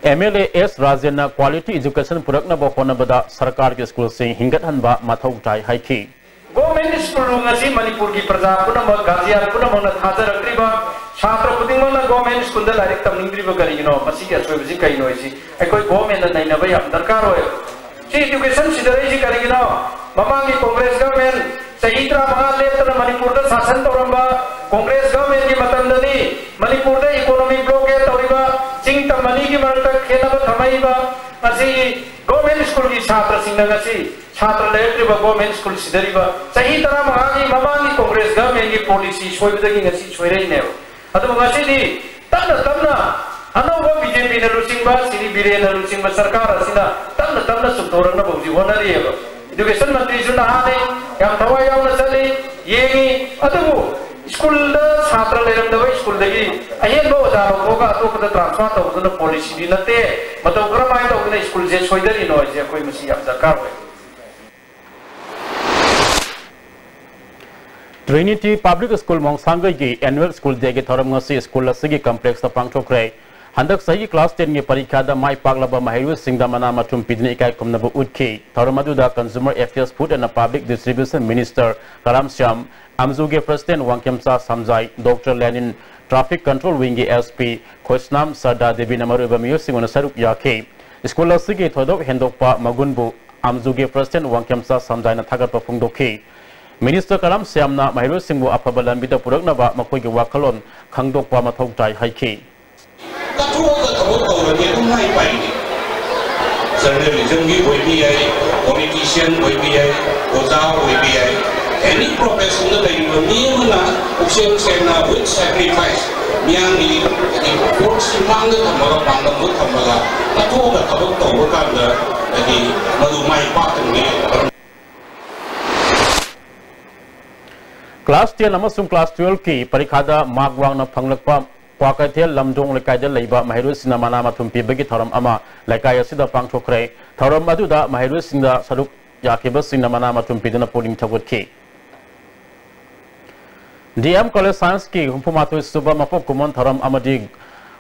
ꯑꯦꯝ ꯑꯦꯜ ꯑꯦ ꯑꯦꯁ ꯔꯥꯖꯦꯟꯅ quality education ꯄꯨꯔꯛꯅꯕ ꯍꯣꯠꯅꯕꯗ ꯁꯔꯀꯥꯔꯒꯤ ꯁ꯭ꯀꯨꯜꯁꯤꯡ ꯍꯤꯡꯒꯠꯍꯟꯕ ꯃꯊꯧ ꯇꯥꯏ ꯍꯥꯏꯈꯤ꯫ Government school ꯉꯁꯤ ꯃꯅꯤꯄꯨꯔꯒꯤ ꯄ꯭ꯔꯖꯥ ꯄꯨꯝꯅꯃꯛ, guardian ꯄꯨꯝꯅꯃꯛꯅ ꯊꯥꯖꯔꯛꯇ꯭ꯔꯤꯕ, ꯁꯥꯇ꯭ꯔ ꯈꯨꯗꯤꯡꯃꯛꯅ government schoolꯗ ꯂꯥꯏꯔꯤꯛ ꯇꯝꯅꯤꯡꯗ꯭ꯔꯤꯕ ꯀꯔꯤꯒꯤꯅꯣ? ꯃꯁꯤꯒꯤ ꯑꯁꯣꯏꯕꯁꯤ ꯀꯩꯅꯣ ꯍꯥꯏꯁꯤ ꯑꯩꯈꯣꯏ governmentꯅ ꯅꯩꯅꯕ ꯌꯥꯝ ꯗꯔꯀꯥꯔ ꯑꯣꯏ꯫ ꯁꯤ education ꯁꯤꯗꯔꯛꯏꯁꯤ ꯀꯔꯤꯒꯤꯅꯣ? ꯃꯃꯥꯡꯒꯤ Congress government ꯆꯍꯤ ꯇꯔꯥꯃꯉꯥ ꯂꯦꯞꯇꯅ ꯃꯅꯤꯄꯨꯔꯗ ꯁꯥꯁꯟ ꯇꯧꯔꯝꯕ Congress governmentꯀꯤ ꯃꯇꯝꯗꯅꯤ ꯃꯅꯤꯄꯨꯔꯗ economic blockade ꯇꯧꯔꯤꯕ, ꯆꯤꯡ ꯇꯝ ꯑꯅꯤꯒꯤ ꯃꯔꯛꯇ ꯈꯦꯠꯅꯕ ꯊꯝꯃꯛꯏꯕ꯫ ꯉꯁꯤ government schoolꯒꯤ ꯁꯥꯇ꯭ꯔꯁꯤꯡꯅ ꯉꯁꯤ ꯁꯥꯇ꯭ꯔ ꯂꯩꯔꯛꯇ꯭ꯔꯤꯕ, government school ꯁꯤꯗꯔꯤꯕ꯫ ꯆꯍꯤ ꯇꯔꯥꯃꯉꯥꯒꯤ ꯃꯃꯥꯡꯒꯤ Congress governmentꯀꯤ policy ꯁꯣꯏꯕꯗꯒꯤ ꯉꯁꯤ ꯁꯣꯏꯔꯛꯏꯅꯦꯕ꯫ ꯑꯗꯨꯕꯨ ꯉꯁꯤꯗꯤ ꯇꯞꯅ ꯇꯞꯅ ꯑꯅꯧꯕ BJPꯅ ꯂꯨꯆꯤꯡꯕ, ꯁ꯭ꯔꯤ ꯕꯤꯔꯦꯟꯅ ꯂꯨꯆꯤꯡꯕ ꯁꯔꯀꯥꯔ ꯑꯁꯤꯅ ꯇꯞꯅ ꯇꯞꯅ ꯆꯨꯝꯊꯣꯔꯛꯅꯕ ꯍꯧꯖꯤꯛ ꯍꯣꯠꯅꯔꯤꯑꯕ꯫ Education ꯃꯟꯇ꯭ꯔꯤꯁꯨ ꯅꯍꯥꯅꯤ, ꯌꯥꯝ ꯊꯋꯥꯏ ꯌꯥꯎꯅ ꯆꯠꯂꯤ, ꯌꯦꯡꯉꯤ꯫ ꯑꯗꯨꯕꯨ schoolꯗ ꯁꯥꯇ꯭ꯔ ꯂꯩꯔꯝꯗꯕ schoolꯗꯒꯤ ꯑꯍꯦꯟꯕ ꯑꯣꯖꯥ ꯂꯧꯊꯣꯛꯑꯒ ꯑꯇꯣꯞꯄꯗ transfer ꯇꯧꯕꯗꯨꯅ policyꯗꯤ ꯅꯠꯇꯦ꯫ ꯃꯇꯧ ꯀꯔꯝꯍꯥꯏꯅ ꯇꯧꯗꯅ schoolꯁꯦ ꯁꯣꯏꯗꯔꯤꯅꯣ ꯍꯥꯏꯁꯦ ꯑꯩꯈꯣꯏ ꯃꯁꯤ ꯌꯥꯝ ꯗꯔꯀꯥꯔ ꯑꯣꯏ꯫ Trinity Public School ꯃꯣꯡꯁꯥꯡꯒꯩꯒꯤ annual school dayꯒꯤ ꯊꯧꯔꯝ ꯉꯁꯤ school ꯑꯁꯤꯒꯤ complexꯇ ꯄꯥꯡꯊꯣꯛꯈ꯭ꯔꯦ꯫ ꯍꯟꯗꯛ ꯆꯍꯤꯒꯤ class tenꯒꯤ ꯄꯔꯤꯈꯥꯗ ꯃꯥꯏ ꯄꯥꯛꯂꯕ ꯃꯍꯩꯔꯣꯏꯁꯤꯡꯗ ꯃꯅꯥ ꯃꯊꯨꯝ ꯄꯤꯗꯨꯅ ꯏꯀꯥꯏ ꯈꯨꯝꯅꯕ ꯎꯠꯈꯤ꯫ ꯊꯧꯔꯝ ꯑꯗꯨꯗ Consumer Affairs, Food and Public Distribution Minister Karam Shyam, ꯑꯝꯖꯨꯒꯤ President Wangkhemcha ꯁꯝꯖꯥꯏ, Doctor ꯂꯦꯅꯤꯟ, Traffic Control Wingꯒꯤ SP ꯈꯣꯏꯁꯅꯥꯝ ꯁꯔꯗꯥ ꯗꯦꯕꯤꯅ ꯃꯔꯨꯑꯣꯏꯕ ꯃꯤꯑꯣꯏꯁꯤꯡ ꯑꯣꯏꯅ ꯁꯔꯨꯛ ꯌꯥꯈꯤ꯫ School ꯑꯁꯤꯒꯤ ꯊꯣꯏꯗꯣꯛ ꯍꯦꯟꯗꯣꯛꯄ ꯃꯒꯨꯟꯕꯨ ꯑꯝꯖꯨꯒꯤ President ꯋꯥꯡꯈꯦꯝꯆꯥ ꯁꯝꯖꯥꯏꯅ ꯊꯥꯒꯠꯄ ꯐꯣꯡꯗꯣꯛꯈꯤ꯫ Minister ꯀꯔꯥꯝ ꯁ꯭ꯌꯥꯝꯅ ꯃꯍꯩꯔꯣꯏꯁꯤꯡꯕꯨ ꯑꯐꯕ ꯂꯝꯕꯤꯗ ꯄꯨꯔꯛꯅꯕ ꯃꯈꯣꯏꯒꯤ ꯋꯥꯈꯜꯂꯣꯟ ꯈꯪꯗꯣꯛꯄ ꯃꯊꯧ ꯇꯥꯏ ꯍꯥꯏꯈꯤ꯫ ꯀꯠꯊꯣꯛꯑꯒ ꯊꯕꯛ ꯇꯧꯔꯗꯤ ꯑꯗꯨꯝ ꯃꯥꯏ ꯄꯥꯛꯏꯅꯦ꯫ Journalismꯒꯤ ꯑꯣꯏꯕ ꯌꯥꯏ, politician ꯑꯣꯏꯕ ꯌꯥꯏ, ꯑꯣꯖꯥ ꯑꯣꯏꯕ ꯌꯥꯏ, any professionꯗ ꯂꯩꯔꯤꯕ ꯃꯤ ꯑꯃꯅ ꯄꯨꯛꯆꯦꯜ ꯁꯦꯡꯅ, with sacrifice, ꯃꯤꯌꯥꯝꯒꯤ ꯍꯥꯏꯗꯤ ꯄꯣꯠꯁꯤ ꯃꯥꯡꯗ ꯊꯝꯃꯒ, ꯄꯥꯡꯒꯜꯗ ꯊꯝꯃꯒ ꯀꯠꯊꯣꯛꯑꯒ ꯊꯕꯛ ꯇꯧꯕ ꯀꯥꯟꯗ ꯍꯥꯏꯗꯤ ꯃꯗꯨ ꯃꯥꯏ ꯄꯥꯛꯀꯅꯤ꯫ Class ten ꯑꯃꯁꯨꯡ class twelveꯀꯤ ꯄꯔꯤꯈꯥꯗ mark ꯋꯥꯡꯅ ꯐꯪꯂꯛꯄ ꯀ꯭ꯋꯥꯀꯩꯊꯦꯜ ꯂꯝꯗꯣꯡ ꯂꯩꯀꯥꯏꯗ ꯂꯩꯕ ꯃꯍꯩꯔꯣꯏꯁꯤꯡꯅ ꯃꯅꯥ ꯃꯊꯨꯝ ꯄꯤꯕꯒꯤ ꯊꯧꯔꯝ ꯑꯃ ꯂꯩꯀꯥꯏ ꯑꯁꯤꯗ ꯄꯥꯡꯊꯣꯛꯈ꯭ꯔꯦ꯫ ꯊꯧꯔꯝ ꯑꯗꯨꯗ ꯃꯍꯩꯔꯣꯏꯁꯤꯡꯗ ꯁꯔꯨꯛ ꯌꯥꯈꯤꯕꯁꯤꯡꯅ ꯃꯅꯥ ꯃꯊꯨꯝ ꯄꯤꯗꯨꯅ ꯄꯨꯛꯅꯤꯡ ꯊꯧꯒꯠꯈꯤ꯫ ꯗꯤ ꯑꯦꯝ ꯀꯣꯂꯦꯖ ꯁꯥꯏꯟꯁꯀꯤ ꯍꯨꯝꯐꯨ ꯃꯥꯊꯣꯏ ꯁꯨꯕ ꯃꯄꯣꯛ ꯀꯨꯝꯑꯣꯟ ꯊꯧꯔꯝ ꯑꯃꯗꯤ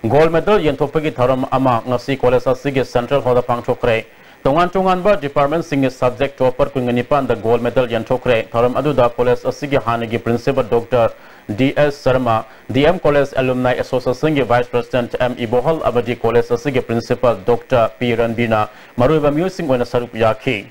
Gold medal ꯌꯦꯟꯊꯣꯛꯄꯒꯤ ꯊꯧꯔꯝ ꯑꯃ ꯉꯁꯤ college ꯑꯁꯤꯒꯤ central hall ꯗ ꯄꯥꯡꯊꯣꯛꯈ꯭ꯔꯦ꯫ ꯇꯣꯉꯥꯟ ꯇꯣꯉꯥꯟꯕ department ꯁꯤꯡꯒꯤ subject topper ꯀꯨꯟꯒ ꯅꯤꯄꯥꯟꯗ gold medal ꯌꯦꯟꯊꯣꯛꯈ꯭ꯔꯦ꯫ ꯊꯧꯔꯝ ꯑꯗꯨꯗ college ꯑꯁꯤꯒꯤ ꯍꯥꯟꯅꯒꯤ principal Doctor D S Sharma, D M College Alumni Association ꯒꯤ vice president M ꯏꯕꯣꯍꯜ ꯑꯃꯗꯤ college ꯑꯁꯤꯒꯤ principal Doctor P ꯔꯟꯕꯤꯔꯅ ꯃꯔꯨꯑꯣꯏꯕ ꯃꯤꯑꯣꯏꯁꯤꯡ ꯑꯣꯏꯅ ꯁꯔꯨꯛ ꯌꯥꯈꯤ꯫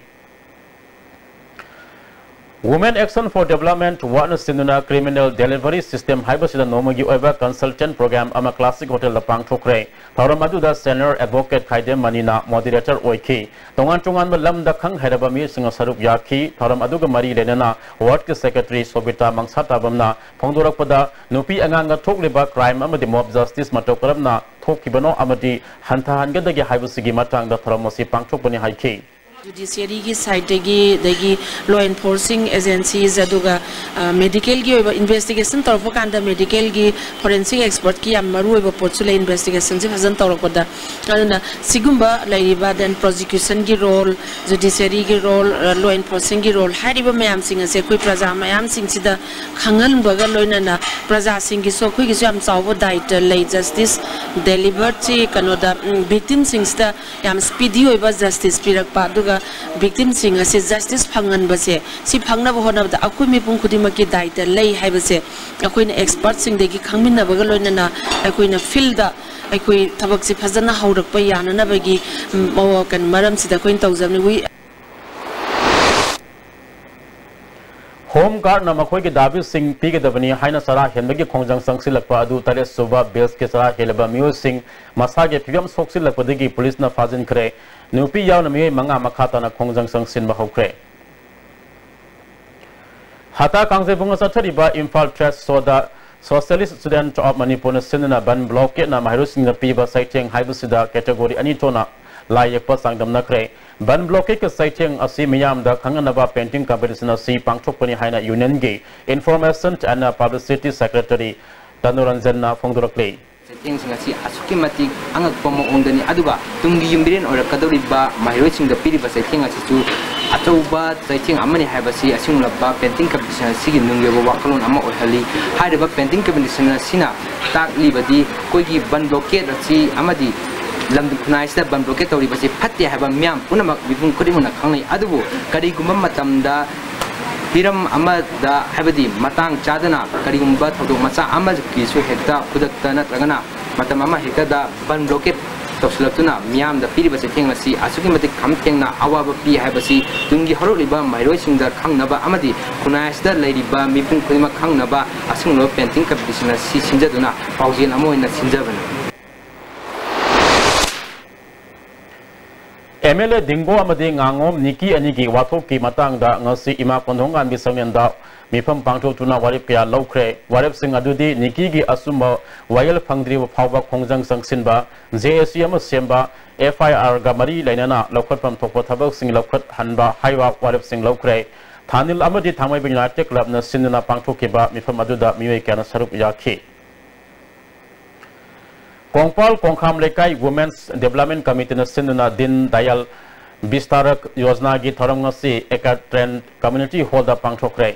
Women Action for Development, ꯋꯥꯠꯅ ꯁꯤꯟꯗꯨꯅ criminal delivery system ꯍꯥꯏꯕꯁꯤꯗ ꯅꯣꯡꯃꯒꯤ ꯑꯣꯏꯕ consultant program ꯑꯃ Classic Hotel ꯗ ꯄꯥꯡꯊꯣꯛꯈ꯭ꯔꯦ꯫ ꯊꯧꯔꯝ ꯑꯗꯨꯗ senior advocate ꯈꯥꯏꯗꯦꯝ ꯃꯅꯤꯅ moderator ꯑꯣꯏꯈꯤ꯫ ꯇꯣꯉꯥꯟ ꯇꯣꯉꯥꯟꯕ ꯂꯝꯗ ꯈꯪ ꯍꯩꯔꯕ ꯃꯤꯑꯣꯏꯁꯤꯡꯅ ꯁꯔꯨꯛ ꯌꯥꯈꯤ꯫ ꯊꯧꯔꯝ ꯑꯗꯨꯒ ꯃꯔꯤ ꯂꯩꯅꯅ ward ꯀꯤ secretary ꯁꯣꯕꯤꯇꯥ ꯃꯪꯁꯥꯇꯥꯕꯝꯅ ꯐꯣꯡꯗꯣꯔꯛꯄꯗ, ꯅꯨꯄꯤ ꯑꯉꯥꯡꯗ ꯊꯣꯛꯂꯤꯕ crime ꯑꯃꯗꯤ mob justice ꯃꯇꯧ ꯀꯔꯝꯅ ꯊꯣꯛꯈꯤꯕꯅꯣ ꯑꯃꯗꯤ ꯍꯟꯊꯍꯟꯒꯗꯒꯦ ꯍꯥꯏꯕꯁꯤꯒꯤ ꯃꯇꯥꯡꯗ ꯊꯧꯔꯝ ꯑꯁꯤ ꯄꯥꯡꯊꯣꯛꯄꯅꯤ ꯍꯥꯏꯈꯤ꯫ Judiciary ꯒꯤ side ꯇꯒꯤ, ꯑꯗꯒꯤ law enforcing agencies, ꯑꯗꯨꯒ, ꯑ, medical ꯒꯤ ꯑꯣꯏꯕ investigation ꯇꯧꯔꯛꯄ ꯀꯥꯟꯗ medical ꯒꯤ forensic expert ꯀꯤ ꯌꯥꯝ ꯃꯔꯨꯑꯣꯏꯕ ꯄꯣꯠꯁꯨ ꯂꯩ investigation ꯁꯦ ꯐꯖꯅ ꯇꯧꯔꯛꯄꯗ꯫ ꯑꯗꯨꯅ ꯁꯤꯒꯨꯝꯕ ꯂꯩꯔꯤꯕ, then prosecution ꯒꯤ role, judiciary ꯒꯤ role, ꯑ, law enforcing ꯒꯤ role ꯍꯥꯏꯔꯤꯕ ꯃꯌꯥꯝꯁꯤꯡ ꯑꯁꯦ ꯑꯩꯈꯣꯏ ꯄ꯭ꯔꯖꯥ ꯃꯌꯥꯝꯁꯤꯡꯁꯤꯗ ꯈꯪꯍꯟꯕꯒ ꯂꯣꯏꯅꯅ ꯄ꯭ꯔꯖꯥꯁꯤꯡꯒꯤꯁꯨ ꯑꯩꯈꯣꯏꯒꯤꯁꯨ ꯌꯥꯝ ꯆꯥꯎꯕ ꯗꯥꯏꯇ ꯂꯩ꯫ Justice delivered ꯁꯤ ꯀꯩꯅꯣꯗ, ꯎꯝ, victim ꯁꯤꯡꯁꯤꯗ ꯌꯥꯝ speedy ꯑꯣꯏꯕ justice ꯄꯤꯔꯛꯄ, ꯑꯗꯨꯒ victim ꯁꯤꯡ ꯑꯁꯤ justice ꯐꯪꯍꯟꯕꯁꯦ, ꯁꯤ ꯐꯪꯅꯕ ꯍꯣꯠꯅꯕꯗ ꯑꯩꯈꯣꯏ ꯃꯤꯄꯨꯝ ꯈꯨꯗꯤꯡꯃꯛꯀꯤ ꯗꯥꯏꯇ ꯂꯩ ꯍꯥꯏꯕꯁꯦ ꯑꯩꯈꯣꯏꯅ expert ꯁꯤꯡꯗꯒꯤ ꯈꯪꯃꯤꯟꯅꯕꯒ ꯂꯣꯏꯅꯅ ꯑꯩꯈꯣꯏꯅ field ꯗ ꯑꯩꯈꯣꯏ ꯊꯕꯛꯁꯦ ꯐꯖꯅ ꯍꯧꯔꯛꯄ ꯌꯥꯅꯅꯕꯒꯤ, ꯎꯝ, ꯃꯑꯣ-, ꯀꯩꯅꯣ, ꯃꯔꯝꯁꯤꯗ ꯑꯩꯈꯣꯏꯅ ꯇꯧꯖꯕꯅꯤ꯫ We Home guard ꯅ ꯃꯈꯣꯏꯒꯤ ꯗꯥꯕꯤꯁꯤꯡ ꯄꯤꯒꯗꯕꯅꯤ ꯍꯥꯏꯅ ꯆꯔꯥ ꯍꯦꯟꯕꯒꯤ ꯈꯣꯡꯖꯪ ꯆꯪꯁꯤꯜꯂꯛꯄ ꯑꯗꯨ ꯇꯔꯦꯠ ꯁꯨꯕ batch ꯀꯤ ꯆꯔꯥ ꯍꯦꯜꯂꯕ ꯃꯤꯑꯣꯏꯁꯤꯡ ꯃꯁꯥꯒꯤ ꯐꯤꯕꯝ ꯁꯣꯛꯆꯤꯜꯂꯛꯄꯗꯒꯤ ꯄꯨꯂꯤꯁꯅ ꯐꯥꯖꯤꯟꯈ꯭ꯔꯦ꯫ ꯅꯨꯄꯤ ꯌꯥꯎꯅ ꯃꯤꯑꯣꯏ ꯃꯉꯥ ꯃꯈꯥ ꯇꯥꯅ ꯈꯣꯡꯖꯪ ꯆꯪꯁꯤꯟꯕ ꯍꯧꯈ꯭ꯔꯦ꯫ ꯍꯇꯥ ꯀꯥꯡꯖꯩꯕꯨꯡꯗ ꯆꯠꯊꯔꯤꯕ Imphal trade show the Socialist Student of Manipur ꯅ ꯁꯤꯟꯗꯨꯅ ꯕꯟ blockade ꯅ ꯃꯍꯩꯔꯣꯏꯁꯤꯡꯗ ꯄꯤꯕ ꯆꯩꯊꯦꯡ ꯍꯥꯏꯕꯁꯤꯗ category ꯑꯅꯤ ꯊꯣꯛꯅ ꯂꯥꯏ ꯌꯦꯛꯄ ꯆꯥꯡꯗꯝꯅꯈ꯭ꯔꯦ꯫ ꯕꯟ blockade ꯀꯤ ꯆꯩꯊꯦꯡ ꯑꯁꯤ ꯃꯤꯌꯥꯝꯗ ꯈꯪꯍꯟꯅꯕ painting competition ꯑꯁꯤ ꯄꯥꯡꯊꯣꯛꯄꯅꯤ ꯍꯥꯏꯅ union ꯒꯤ Information and Publicity Secretary ꯇꯅꯨꯔꯟꯖꯟꯅ ꯐꯣꯡꯗꯣꯔꯛꯂꯤ꯫ ꯆꯩꯊꯦꯡꯁꯤꯡ ꯑꯁꯤ ꯑꯁꯨꯛꯀꯤ ꯃꯇꯤꯛ ꯑꯉꯛꯄ ꯃꯑꯣꯡꯗꯅꯤ꯫ ꯑꯗꯨꯒ ꯇꯨꯡꯒꯤ ꯌꯨꯝꯕꯤꯔꯦꯟ ꯑꯣꯏꯔꯛꯀꯗꯧꯔꯤꯕ ꯃꯍꯩꯔꯣꯏꯁꯤꯡꯗ ꯄꯤꯔꯤꯕ ꯆꯩꯊꯦꯡ ꯑꯁꯤꯁꯨ ꯑꯆꯧꯕ ꯆꯩꯊꯦꯡ ꯑꯃꯅꯤ ꯍꯥꯏꯕꯁꯤ ꯑꯁꯤꯒꯨꯝꯂꯕ painting competition ꯑꯁꯤꯒꯤ ꯅꯨꯡꯒꯤ ꯑꯣꯏꯕ ꯋꯥꯈꯜꯂꯣꯟ ꯑꯃ ꯑꯣꯏꯍꯜꯂꯤ꯫ ꯍꯥꯏꯔꯤꯕ painting competition ꯑꯁꯤꯅ ꯇꯥꯛꯂꯤꯕꯗꯤ ꯑꯩꯈꯣꯏꯒꯤ ꯕꯟ blockade ꯑꯁꯤ ꯑꯃꯗꯤ ꯂꯝꯗꯝ ꯈꯨꯟꯅꯥꯏ ꯑꯁꯤꯗ ꯕꯟ blockade ꯇꯧꯔꯤꯕꯁꯤ ꯐꯠꯇꯦ ꯍꯥꯏꯕ ꯃꯤꯌꯥꯝ ꯄꯨꯝꯅꯃꯛ, ꯃꯤꯄꯨꯝ ꯈꯨꯗꯤꯡꯃꯛꯅ ꯈꯪꯅꯩ꯫ ꯑꯗꯨꯕꯨ ꯀꯔꯤꯒꯨꯝꯕ ꯃꯇꯝꯗ ꯍꯤꯔꯝ ꯑꯃꯗ, ꯍꯥꯏꯕꯗꯤ ꯃꯇꯥꯡ ꯆꯥꯗꯅ ꯀꯔꯤꯒꯨꯝꯕ ꯊꯧꯗꯣꯛ ꯃꯆꯥ ꯑꯃꯒꯤꯁꯨ ꯍꯦꯛꯇ ꯈꯨꯗꯛꯇ ꯅꯠꯇ꯭ꯔꯒꯅ ꯃꯇꯝ ꯑꯃ ꯍꯦꯛꯇꯗ ꯕꯟ blockade ꯇꯧꯁꯤꯜꯂꯛꯇꯨꯅ ꯃꯤꯌꯥꯝꯗ ꯄꯤꯔꯤꯕ ꯆꯩꯊꯦꯡ ꯑꯁꯤ ꯑꯁꯨꯛꯀꯤ ꯃꯇꯤꯛ ꯈꯝ ꯊꯦꯡꯅ ꯑꯋꯥꯕ ꯄꯤ ꯍꯥꯏꯕꯁꯤ ꯇꯨꯡꯒꯤ ꯍꯧꯔꯛꯂꯤꯕ ꯃꯍꯩꯔꯣꯏꯁꯤꯡꯗ ꯈꯪꯅꯕ ꯑꯃꯗꯤ ꯈꯨꯟꯅꯥꯏ ꯑꯁꯤꯗ ꯂꯩꯔꯤꯕ ꯃꯤꯄꯨꯝ ꯈꯨꯗꯤꯡꯃꯛ ꯈꯪꯅꯕ ꯑꯁꯤꯒꯨꯝꯂꯕ painting competition ꯑꯁꯤ ꯁꯤꯟꯖꯗꯨꯅ ꯄꯥꯎꯖꯦꯜ ꯑꯃ ꯑꯣꯏꯅ ꯁꯤꯟꯖꯕꯅꯤ꯫ ꯑꯦꯝ ꯑꯦꯜ ꯑꯦ ꯗꯤꯡꯒꯣ ꯑꯃꯗꯤ ꯉꯥꯉꯣꯝ ꯅꯤꯀꯤ ꯑꯅꯤꯒꯤ ꯋꯥꯊꯣꯛꯀꯤ ꯃꯇꯥꯡꯗ ꯉꯁꯤ ꯏꯃꯥ ꯀꯣꯟꯊꯣꯡꯉꯥꯟꯕꯤ ꯆꯥꯛꯂꯦꯟꯗ ꯃꯤꯐꯝ ꯄꯥꯡꯊꯣꯛꯇꯨꯅ ꯋꯥꯔꯦꯞ ꯀꯌꯥ ꯂꯧꯈ꯭ꯔꯦ꯫ ꯋꯥꯔꯦꯞꯁꯤꯡ ꯑꯗꯨꯗꯤ ꯅꯤꯀꯤꯒꯤ ꯑꯆꯨꯝꯕ ꯋꯥꯌꯦꯜ ꯐꯪꯗ꯭ꯔꯤꯕ ꯐꯥꯎꯕ ꯈꯣꯡꯖꯪ ꯆꯪꯁꯤꯟꯕ, ꯖꯦ ꯑꯦꯁ ꯌꯨ ꯑꯃ ꯁꯦꯝꯕ, ꯑꯦꯐ ꯑꯥꯏ ꯑꯥꯔꯒ ꯃꯔꯤ ꯂꯩꯅꯅ ꯂꯧꯈꯠꯐꯝ ꯊꯣꯛꯄ ꯊꯕꯛꯁꯤꯡ ꯂꯧꯈꯠꯍꯟꯕ ꯍꯥꯏꯕ ꯋꯥꯔꯦꯞꯁꯤꯡ ꯂꯧꯈ꯭ꯔꯦ꯫ ꯊꯥꯅꯤꯜ ꯑꯃꯗꯤ ꯊꯥꯡꯃꯩꯕꯟ ꯌꯨꯅꯥꯏꯇꯦꯗ ꯀ꯭ꯂꯕꯅ ꯁꯤꯟꯗꯨꯅ ꯄꯥꯡꯊꯣꯛꯈꯤꯕ ꯃꯤꯐꯝ ꯑꯗꯨꯗ ꯃꯤꯑꯣꯏ ꯀꯌꯥꯅ ꯁꯔꯨꯛ ꯌꯥꯈꯤ꯫ ꯀꯣꯡꯄꯥꯜ ꯀꯣꯡꯈꯥꯝ ꯂꯩꯀꯥꯏ Women's Development Committeeꯅ ꯁꯤꯟꯗꯨꯅ ꯗꯤꯟ ꯗꯌꯥꯜ ꯕꯤꯁꯇꯥꯔꯛ ꯌꯣꯖꯅꯥꯒꯤ ꯊꯧꯔꯝ ꯉꯁꯤ ꯑꯦꯀꯥꯇ꯭ꯔꯦꯟ ꯀꯝꯃ꯭ꯌꯨꯅꯤꯇꯤ ꯍꯣꯜꯗ ꯄꯥꯡꯊꯣꯛꯈ꯭ꯔꯦ꯫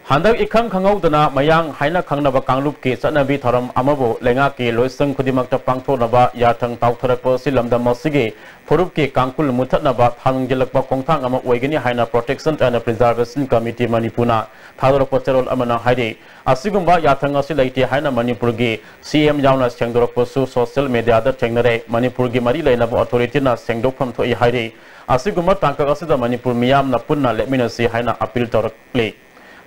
ꯍꯟꯗꯛ ꯏꯈꯪ ꯈꯪꯍꯧꯗꯅ ꯃꯌꯥꯡ ꯍꯥꯏꯅ ꯈꯪꯅꯕ ꯀꯥꯡꯂꯨꯞꯀꯤ ꯆꯠꯅꯕꯤ ꯊꯧꯔꯝ ꯑꯃꯕꯨ ꯂꯩꯉꯥꯛꯀꯤ ꯂꯣꯏꯁꯪ ꯈꯨꯗꯤꯡꯃꯛꯇ ꯄꯥꯡꯊꯣꯛꯅꯕ ꯌꯥꯊꯪ ꯇꯥꯎꯊꯔꯛꯄ ꯑꯁꯤ ꯂꯝꯗꯝ ꯑꯁꯤꯒꯤ ꯐꯨꯔꯨꯞꯀꯤ ꯀꯥꯡꯈꯨꯜ ꯃꯨꯊꯠꯅꯕ ꯊꯥꯡꯖꯤꯜꯂꯛꯄ ꯈꯣꯡꯊꯥꯡ ꯑꯃ ꯑꯣꯏꯒꯅꯤ ꯍꯥꯏꯅ Protection and Preservation Committee ꯃꯅꯤꯄꯨꯔꯅ ꯊꯥꯗꯣꯔꯛꯄ ꯆꯦꯔꯣꯜ ꯑꯃꯅ ꯍꯥꯏꯔꯤ꯫ ꯑꯁꯤꯒꯨꯝꯕ ꯌꯥꯊꯪ ꯑꯁꯤ ꯂꯩꯇꯦ ꯍꯥꯏꯅ ꯃꯅꯤꯄꯨꯔꯒꯤ ꯁꯤ ꯑꯦꯝ ꯌꯥꯎꯅ ꯁꯦꯡꯗꯣꯔꯛꯄꯁꯨ social mediaꯗ ꯊꯦꯡꯅꯔꯦ꯫ ꯃꯅꯤꯄꯨꯔꯒꯤ ꯃꯔꯤ ꯂꯩꯅꯕ authorityꯅ ꯁꯦꯡꯗꯣꯛꯐꯝ ꯊꯣꯛꯏ ꯍꯥꯏꯔꯤ꯫ ꯑꯁꯤꯒꯨꯝꯕ ꯇꯥꯡꯀꯛ ꯑꯁꯤꯗ ꯃꯅꯤꯄꯨꯔ ꯃꯤꯌꯥꯝꯅ ꯄꯨꯟꯅ ꯂꯦꯞꯃꯤꯟꯅꯁꯤ ꯍꯥꯏꯅ appeal ꯇꯧꯔꯛꯂꯤ꯫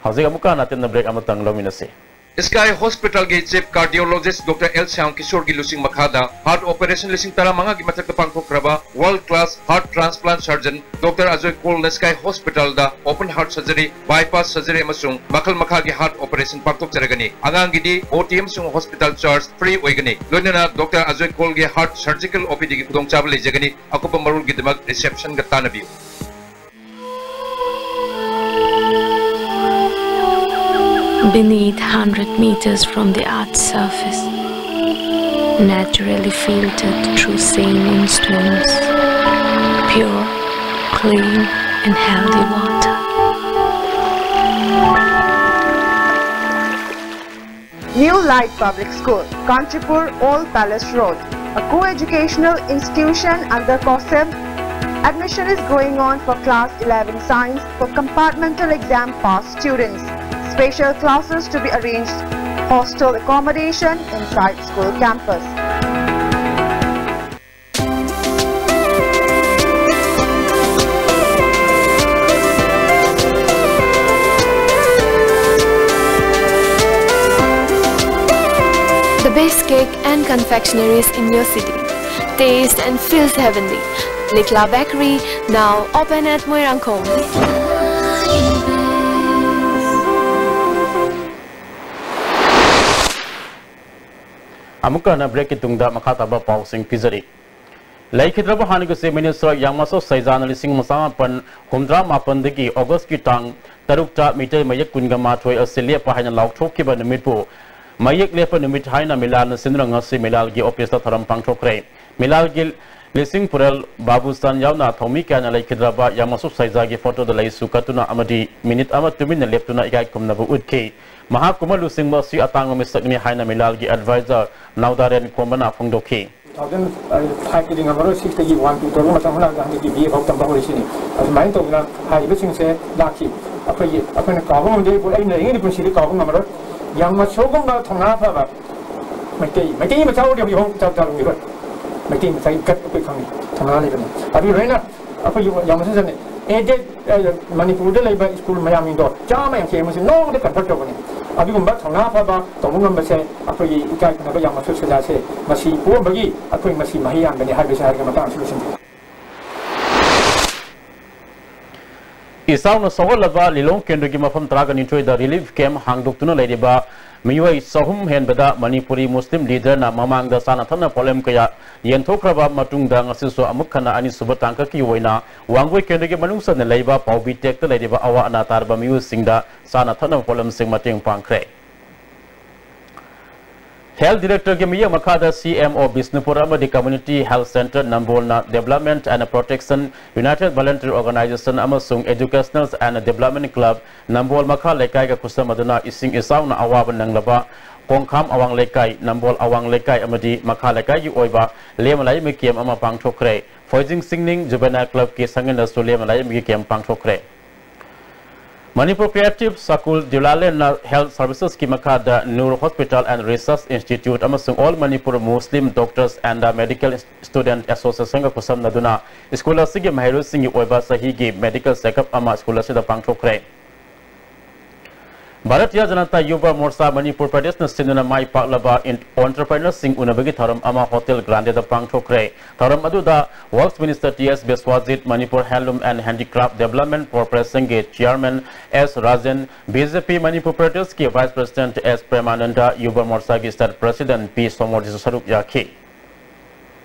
ꯍꯧꯖꯤꯛ ꯑꯃꯨꯛꯀ ꯍꯟꯅ ꯑꯇꯦꯟꯕ break ꯑꯃꯇꯪ ꯂꯧꯃꯤꯟꯅꯁꯤ꯫ Sky Hospitalꯒꯤ Chief Cardiologist Doctor L Shyam ꯀꯤꯁꯣꯔꯒꯤ ꯂꯨꯆꯤꯡ ꯃꯈꯥꯗ heart operation ꯂꯤꯁꯤꯡ ꯇꯔꯥꯃꯉꯥꯒꯤ ꯃꯊꯛꯇ ꯄꯥꯡꯊꯣꯛꯈ꯭ꯔꯕ world class heart transplant surgeon Doctor Ajoy ꯀꯣꯜꯅ Sky Hospitalꯗ open heart surgery, bypass surgery ꯑꯃꯁꯨꯡ ꯃꯈꯜ ꯃꯈꯥꯒꯤ heart operation ꯄꯥꯡꯊꯣꯛꯆꯔꯒꯅꯤ꯫ ꯑꯉꯥꯡꯒꯤꯗꯤ O T ꯑꯃꯁꯨꯡ hospital charge free ꯑꯣꯏꯒꯅꯤ꯫ ꯂꯣꯏꯅꯅ Doctor ꯑꯖꯣꯏ ꯀꯣꯜꯒꯤ heart surgical OPDꯒꯤ ꯈꯨꯗꯣꯡꯆꯥꯕ ꯂꯩꯖꯒꯅꯤ꯫ ꯑꯀꯨꯞꯄ ꯃꯔꯣꯜꯒꯤꯗꯃꯛ receptionꯒ ꯇꯥꯟꯅꯕꯤꯌꯨ꯫ Beneath, hundred meters from the earth's surface, naturally filtered through saline stones, pure, clean, and healthy water. New Light Public School, Kanchipur, Old Palace Road, a co-educational institution under COSEB. Admission is going on for class eleven science for compartmental exam pass students. Special classes to be arranged. Hostel accommodation inside school campus. The best cake and confectionaries in your city. Taste and feels heavenly. Likla Bakery, now open at Moirangkhom. ꯑꯃꯨꯛꯀ ꯍꯟꯅ ꯕ꯭ꯔꯦꯛꯀꯤ ꯇꯨꯡꯗ ꯃꯈꯥ ꯇꯥꯕ ꯄꯥꯎꯁꯤꯡ ꯄꯤꯖꯔꯤ꯫ ꯂꯩꯈꯤꯗ꯭ꯔꯕ ꯍꯥꯟꯅꯒꯤ chief minister ꯌꯥꯃꯥꯁꯣ ꯁꯩꯖꯥꯅ ꯂꯤꯁꯤꯡ ꯑꯃ ꯆꯃꯥꯄꯟ ꯍꯨꯝꯗ꯭ꯔꯥ ꯃꯥꯄꯟꯗꯒꯤ ꯑꯣꯒꯁꯀꯤ ꯇꯥꯡ ꯇꯔꯨꯛꯇ ꯃꯤꯇꯩ ꯃꯌꯦꯛ ꯀꯨꯟꯒ ꯃꯥꯊꯣꯏ ꯑꯁꯤ ꯂꯦꯞꯄ ꯍꯥꯏꯅ ꯂꯥꯎꯊꯣꯛꯈꯤꯕ ꯅꯨꯃꯤꯠꯄꯨ ꯃꯌꯦꯛ ꯂꯦꯞꯄ ꯅꯨꯃꯤꯠ ꯍꯥꯏꯅ ꯃꯤꯂꯥꯜꯅ ꯁꯤꯟꯗꯨꯅ ꯉꯁꯤ ꯃꯤꯂꯥꯜꯒꯤ ꯑꯣꯐꯤꯁꯇ ꯊꯧꯔꯝ ꯄꯥꯡꯊꯣꯛꯈ꯭ꯔꯦ꯫ ꯃꯤꯂꯥꯜꯒꯤ ꯂꯤꯁꯤꯡ ꯄꯨꯔꯦꯜ ꯕꯥꯕꯨꯁꯇꯥꯟ ꯌꯥꯎꯅ ꯊꯧꯃꯤ ꯀꯌꯥꯅ ꯂꯩꯈꯤꯗ꯭ꯔꯕ ꯌꯥꯃꯥꯁꯣ ꯁꯩꯖꯥꯒꯤ ꯐꯣꯇꯣꯗ ꯂꯩꯁꯨ ꯀꯠꯇꯨꯅ ꯑꯃꯗꯤ ꯃꯤꯅꯤꯠ ꯑꯃ ꯇꯨꯃꯤꯟꯅ ꯂꯦꯞꯇꯨꯅ ꯏꯀꯥꯏ ꯈꯨꯝꯅꯕ ꯎꯠꯈꯤ꯫ ꯃꯍꯥꯛꯀꯨꯝꯕ ꯂꯨꯆꯤꯡꯕ ꯑꯁꯤ ꯑꯇꯥꯡꯕ ꯃꯤꯁꯛꯅꯤ ꯍꯥꯏꯅ ꯃꯤꯂꯥꯜꯒꯤ ꯑꯦꯗꯚꯥꯏꯖꯔ ꯅꯥꯎꯗꯥꯔꯦꯟ ꯈꯣꯝꯕꯅ ꯐꯣꯡꯗꯣꯛꯈꯤ꯫ ꯇꯨ ꯊꯥꯎꯖꯟ ꯐꯥꯏꯚꯇꯗꯤ ꯉꯝꯃꯔꯣꯏ, ꯁꯤꯛꯁꯇꯒꯤ ꯋꯥꯟ ꯇꯨ ꯇꯧꯔꯒ ꯃꯇꯝ ꯈꯔ ꯑꯗ ꯍꯟꯗꯛꯀꯤ ꯕꯤ ꯑꯦ ꯐꯥꯎ ꯇꯝꯕ ꯍꯧꯔꯤꯁꯤꯅꯤ꯫ ꯑꯗꯨꯃꯥꯏꯅ ꯇꯧꯗꯅ ꯍꯥꯏꯔꯤꯕꯁꯤꯡꯁꯦ ꯂꯥꯛꯈꯤ꯫ ꯑꯩꯈꯣꯏꯒꯤ, ꯑꯩꯈꯣꯏꯅ ꯀꯥꯎꯕ ꯉꯝꯗꯦ, ꯑꯩ ꯂꯩꯔꯤꯉꯩꯗꯤ ꯄꯨꯟꯁꯤꯗꯤ ꯀꯥꯎꯕ ꯉꯝꯃꯔꯣꯏ꯫ ꯌꯥꯝꯅ ꯁꯤꯒꯨꯝꯕ ꯊꯧꯅꯥ ꯐꯕ ꯃꯩꯇꯩ, ꯃꯩꯇꯩ ꯃꯆꯥ ꯑꯣꯏꯔꯗꯤ ꯍꯧꯖꯤꯛ ꯍꯣꯡ ꯆꯥ ꯆꯥꯔꯝꯈꯤꯔꯣꯏ꯫ ꯃꯩꯇꯩ ꯃꯆꯥꯒꯤ ꯒꯠ ꯑꯩꯈꯣꯏ ꯈꯪꯉꯤ, ꯊꯧꯅꯥ ꯂꯩꯕꯅꯤ꯫ ꯑꯗꯨ ꯂꯣꯏꯅ ꯑꯩꯈꯣꯏꯒꯤ ꯌꯥꯝ ꯃꯁꯤꯡ ꯆꯟꯅꯩ꯫ ꯑꯦꯗꯦꯠ, ꯑ, ꯃꯅꯤꯄꯨꯔꯗ ꯂꯩꯕ ꯁ꯭ꯀꯨꯜ ꯃꯌꯥꯝꯁꯤꯡꯗꯣ ꯆꯥꯝꯃ ꯌꯥꯡꯈꯩ ꯑꯃꯁꯨ ꯅꯣꯡꯃꯗ ꯀꯟꯚꯔꯠ ꯇꯧꯕꯅꯤ꯫ ꯑꯗꯨꯒꯨꯝꯕ ꯊꯧꯅꯥ ꯐꯕ ꯇꯧꯕ ꯉꯝꯕꯁꯦ ꯑꯩꯈꯣꯏꯒꯤ ꯏꯀꯥꯏ ꯈꯨꯝꯅꯕ ꯌꯥꯝ ꯃꯁꯨ ꯁꯖꯥꯁꯦ ꯃꯁꯤ ꯄꯣꯛꯑꯝꯕꯒꯤ ꯑꯩꯈꯣꯏ ꯃꯁꯤ ꯃꯍꯩ ꯌꯥꯟꯕꯅꯤ ꯍꯥꯏꯕꯁꯦ ꯍꯥꯏꯔꯒ ꯃꯇꯥꯡ ꯑꯁꯤ ꯂꯣꯏꯁꯤꯟꯖꯔꯦ꯫ ꯏꯆꯥꯎꯅ ꯁꯣꯛꯍꯜꯂꯕ ꯂꯤꯂꯣꯡ ꯀꯦꯟꯗ꯭ꯔꯒꯤ ꯃꯐꯝ ꯇꯔꯥꯒ ꯅꯤꯊꯣꯏꯗ ꯔꯤꯂꯤꯐ ꯀꯦꯝꯞ ꯍꯥꯡꯗꯣꯛꯇꯨꯅ ꯂꯩꯔꯤꯕ ꯃꯤꯑꯣꯏ ꯆꯍꯨꯝ ꯍꯦꯟꯕꯗ ꯃꯅꯤꯄꯨꯔꯤ ꯃꯨꯁꯂꯤꯝ ꯂꯤꯗꯔꯅ ꯃꯃꯥꯡꯗ ꯆꯥꯅ ꯊꯛꯅꯕ ꯄꯣꯠꯂꯝ ꯀꯌꯥ ꯌꯦꯟꯊꯣꯛꯈ꯭ꯔꯕ ꯃꯇꯨꯡꯗ, ꯉꯁꯤꯁꯨ ꯑꯃꯨꯛ ꯍꯟꯅ ꯑꯅꯤꯁꯨꯕ ꯇꯥꯡꯀꯛꯀꯤ ꯑꯣꯏꯅ ꯋꯥꯡꯒꯣꯏ ꯀꯦꯟꯗ꯭ꯔꯒꯤ ꯃꯅꯨꯡ ꯆꯟꯅ ꯂꯩꯕ ꯄꯥꯎꯕꯤ ꯇꯦꯛꯇ ꯂꯩꯔꯤꯕ ꯑꯋꯥ ꯑꯅꯥ ꯇꯥꯔꯕ ꯃꯤꯑꯣꯏꯁꯤꯡꯗ ꯆꯥꯅ ꯊꯛꯅꯕ ꯄꯣꯠꯂꯝꯁꯤꯡ ꯃꯇꯦꯡ ꯄꯥꯡꯈ꯭ꯔꯦ꯫ Health Directorꯒꯤ ꯃꯤꯠꯌꯦꯡ ꯃꯈꯥꯗ C M O ꯕꯤꯁꯅꯨꯄꯨꯔ ꯑꯃꯗꯤ Community Health Centre ꯅꯝꯕꯣꯜꯅ Development and Protection, United Volunteer Organisation ꯑꯃꯁꯨꯡ Educational and Development Club ꯅꯝꯕꯣꯜ ꯃꯈꯥ ꯂꯩꯀꯥꯏꯒ ꯈꯨꯠꯁꯝꯅꯗꯨꯅ ꯏꯁꯤꯡ ꯏꯆꯥꯎꯅ ꯑꯋꯥꯕ ꯅꯪꯂꯕ ꯀꯣꯡꯈꯥꯝ ꯑꯋꯥꯡ ꯂꯩꯀꯥꯏ, ꯅꯝꯕꯣꯜ ꯑꯋꯥꯡ ꯂꯩꯀꯥꯏ ꯑꯃꯗꯤ ꯃꯈꯥ ꯂꯩꯀꯥꯏꯒꯤ ꯑꯣꯏꯕ ꯂꯦꯝ ꯑꯅꯥꯏ ꯑꯃꯒꯤ ꯀꯦꯝ ꯑꯃ ꯄꯥꯡꯊꯣꯛꯈ꯭ꯔꯦ꯫ ꯐꯣꯏꯖꯤꯡ ꯆꯤꯡꯅꯤꯡ ꯖꯨꯕꯦꯅꯥꯏꯜ ꯀ꯭ꯂꯕꯀꯤ ꯁꯪꯒꯤꯟꯗꯁꯨ ꯂꯦꯝ ꯑꯅꯥꯏ ꯑꯃꯒꯤ ꯀꯦꯝ ꯄꯥꯡꯊꯣꯛꯈ꯭ꯔꯦ꯫ ꯃꯅꯤꯄꯨꯔ ꯀ꯭ꯔꯤꯌꯦꯇꯤꯚ ꯁ꯭ꯀꯨꯜ ꯗꯤꯎꯂꯥꯂꯦꯟꯅ ꯍꯦꯜꯊ ꯁꯔꯚꯤꯁꯦꯁꯀꯤ ꯃꯈꯥꯗ Noor hospital and research institute ꯑꯃꯁꯨꯡ all Manipur Muslim doctors and medical student ꯑꯦꯁꯣꯁꯤꯌꯦꯁꯟꯒ ꯈꯨꯠꯁꯝꯅꯗꯨꯅ ꯁ꯭ꯀꯨꯜ ꯑꯁꯤꯒꯤ ꯃꯍꯩꯔꯣꯏꯁꯤꯡꯒꯤ ꯑꯣꯏꯕ ꯆꯍꯤꯒꯤ ꯃꯦꯗꯤꯀꯦꯜ ꯆꯦꯛꯑꯞ ꯑꯃ ꯁ꯭ꯀꯨꯜ ꯑꯁꯤꯗ ꯄꯥꯡꯊꯣꯛꯈ꯭ꯔꯦ꯫ ꯚꯥꯔꯇꯤꯌꯥ ꯖꯅꯇꯥ ꯌꯨꯕ ꯃꯣꯔꯆꯥ ꯃꯅꯤꯄꯨꯔ ꯄ꯭ꯔꯗꯦꯁꯅ ꯁꯤꯟꯗꯨꯅ ꯃꯥꯏ ꯄꯥꯛꯂꯕ ꯏꯟ-, ꯑꯣꯟꯇꯔꯄ꯭ꯔꯦꯅꯔꯁꯤꯡ ꯎꯅꯕꯒꯤ ꯊꯧꯔꯝ ꯑꯃ ꯍꯣꯇꯦꯜ ꯒ꯭ꯔꯥꯟꯗꯦꯗ ꯄꯥꯡꯊꯣꯛꯈ꯭ꯔꯦ꯫ ꯊꯧꯔꯝ ꯑꯗꯨꯗ works minister T S Biswajit, Manipur handloom and handicraft development ꯀꯣꯔꯄꯣꯔꯦꯁꯟꯒꯤ chairman S Rajen, B J P Manipur ꯄ꯭ꯔꯗꯦꯁꯀꯤ vice president S Premananda, Yuva ꯃꯣꯔꯆꯥꯒꯤ ꯁ꯭ꯇꯦꯠ ꯄ꯭ꯔꯁꯤꯗꯦꯟꯠ ꯄꯤ ꯁꯣꯃꯣꯔꯖꯤꯁꯨ ꯁꯔꯨꯛ ꯌꯥꯈꯤ꯫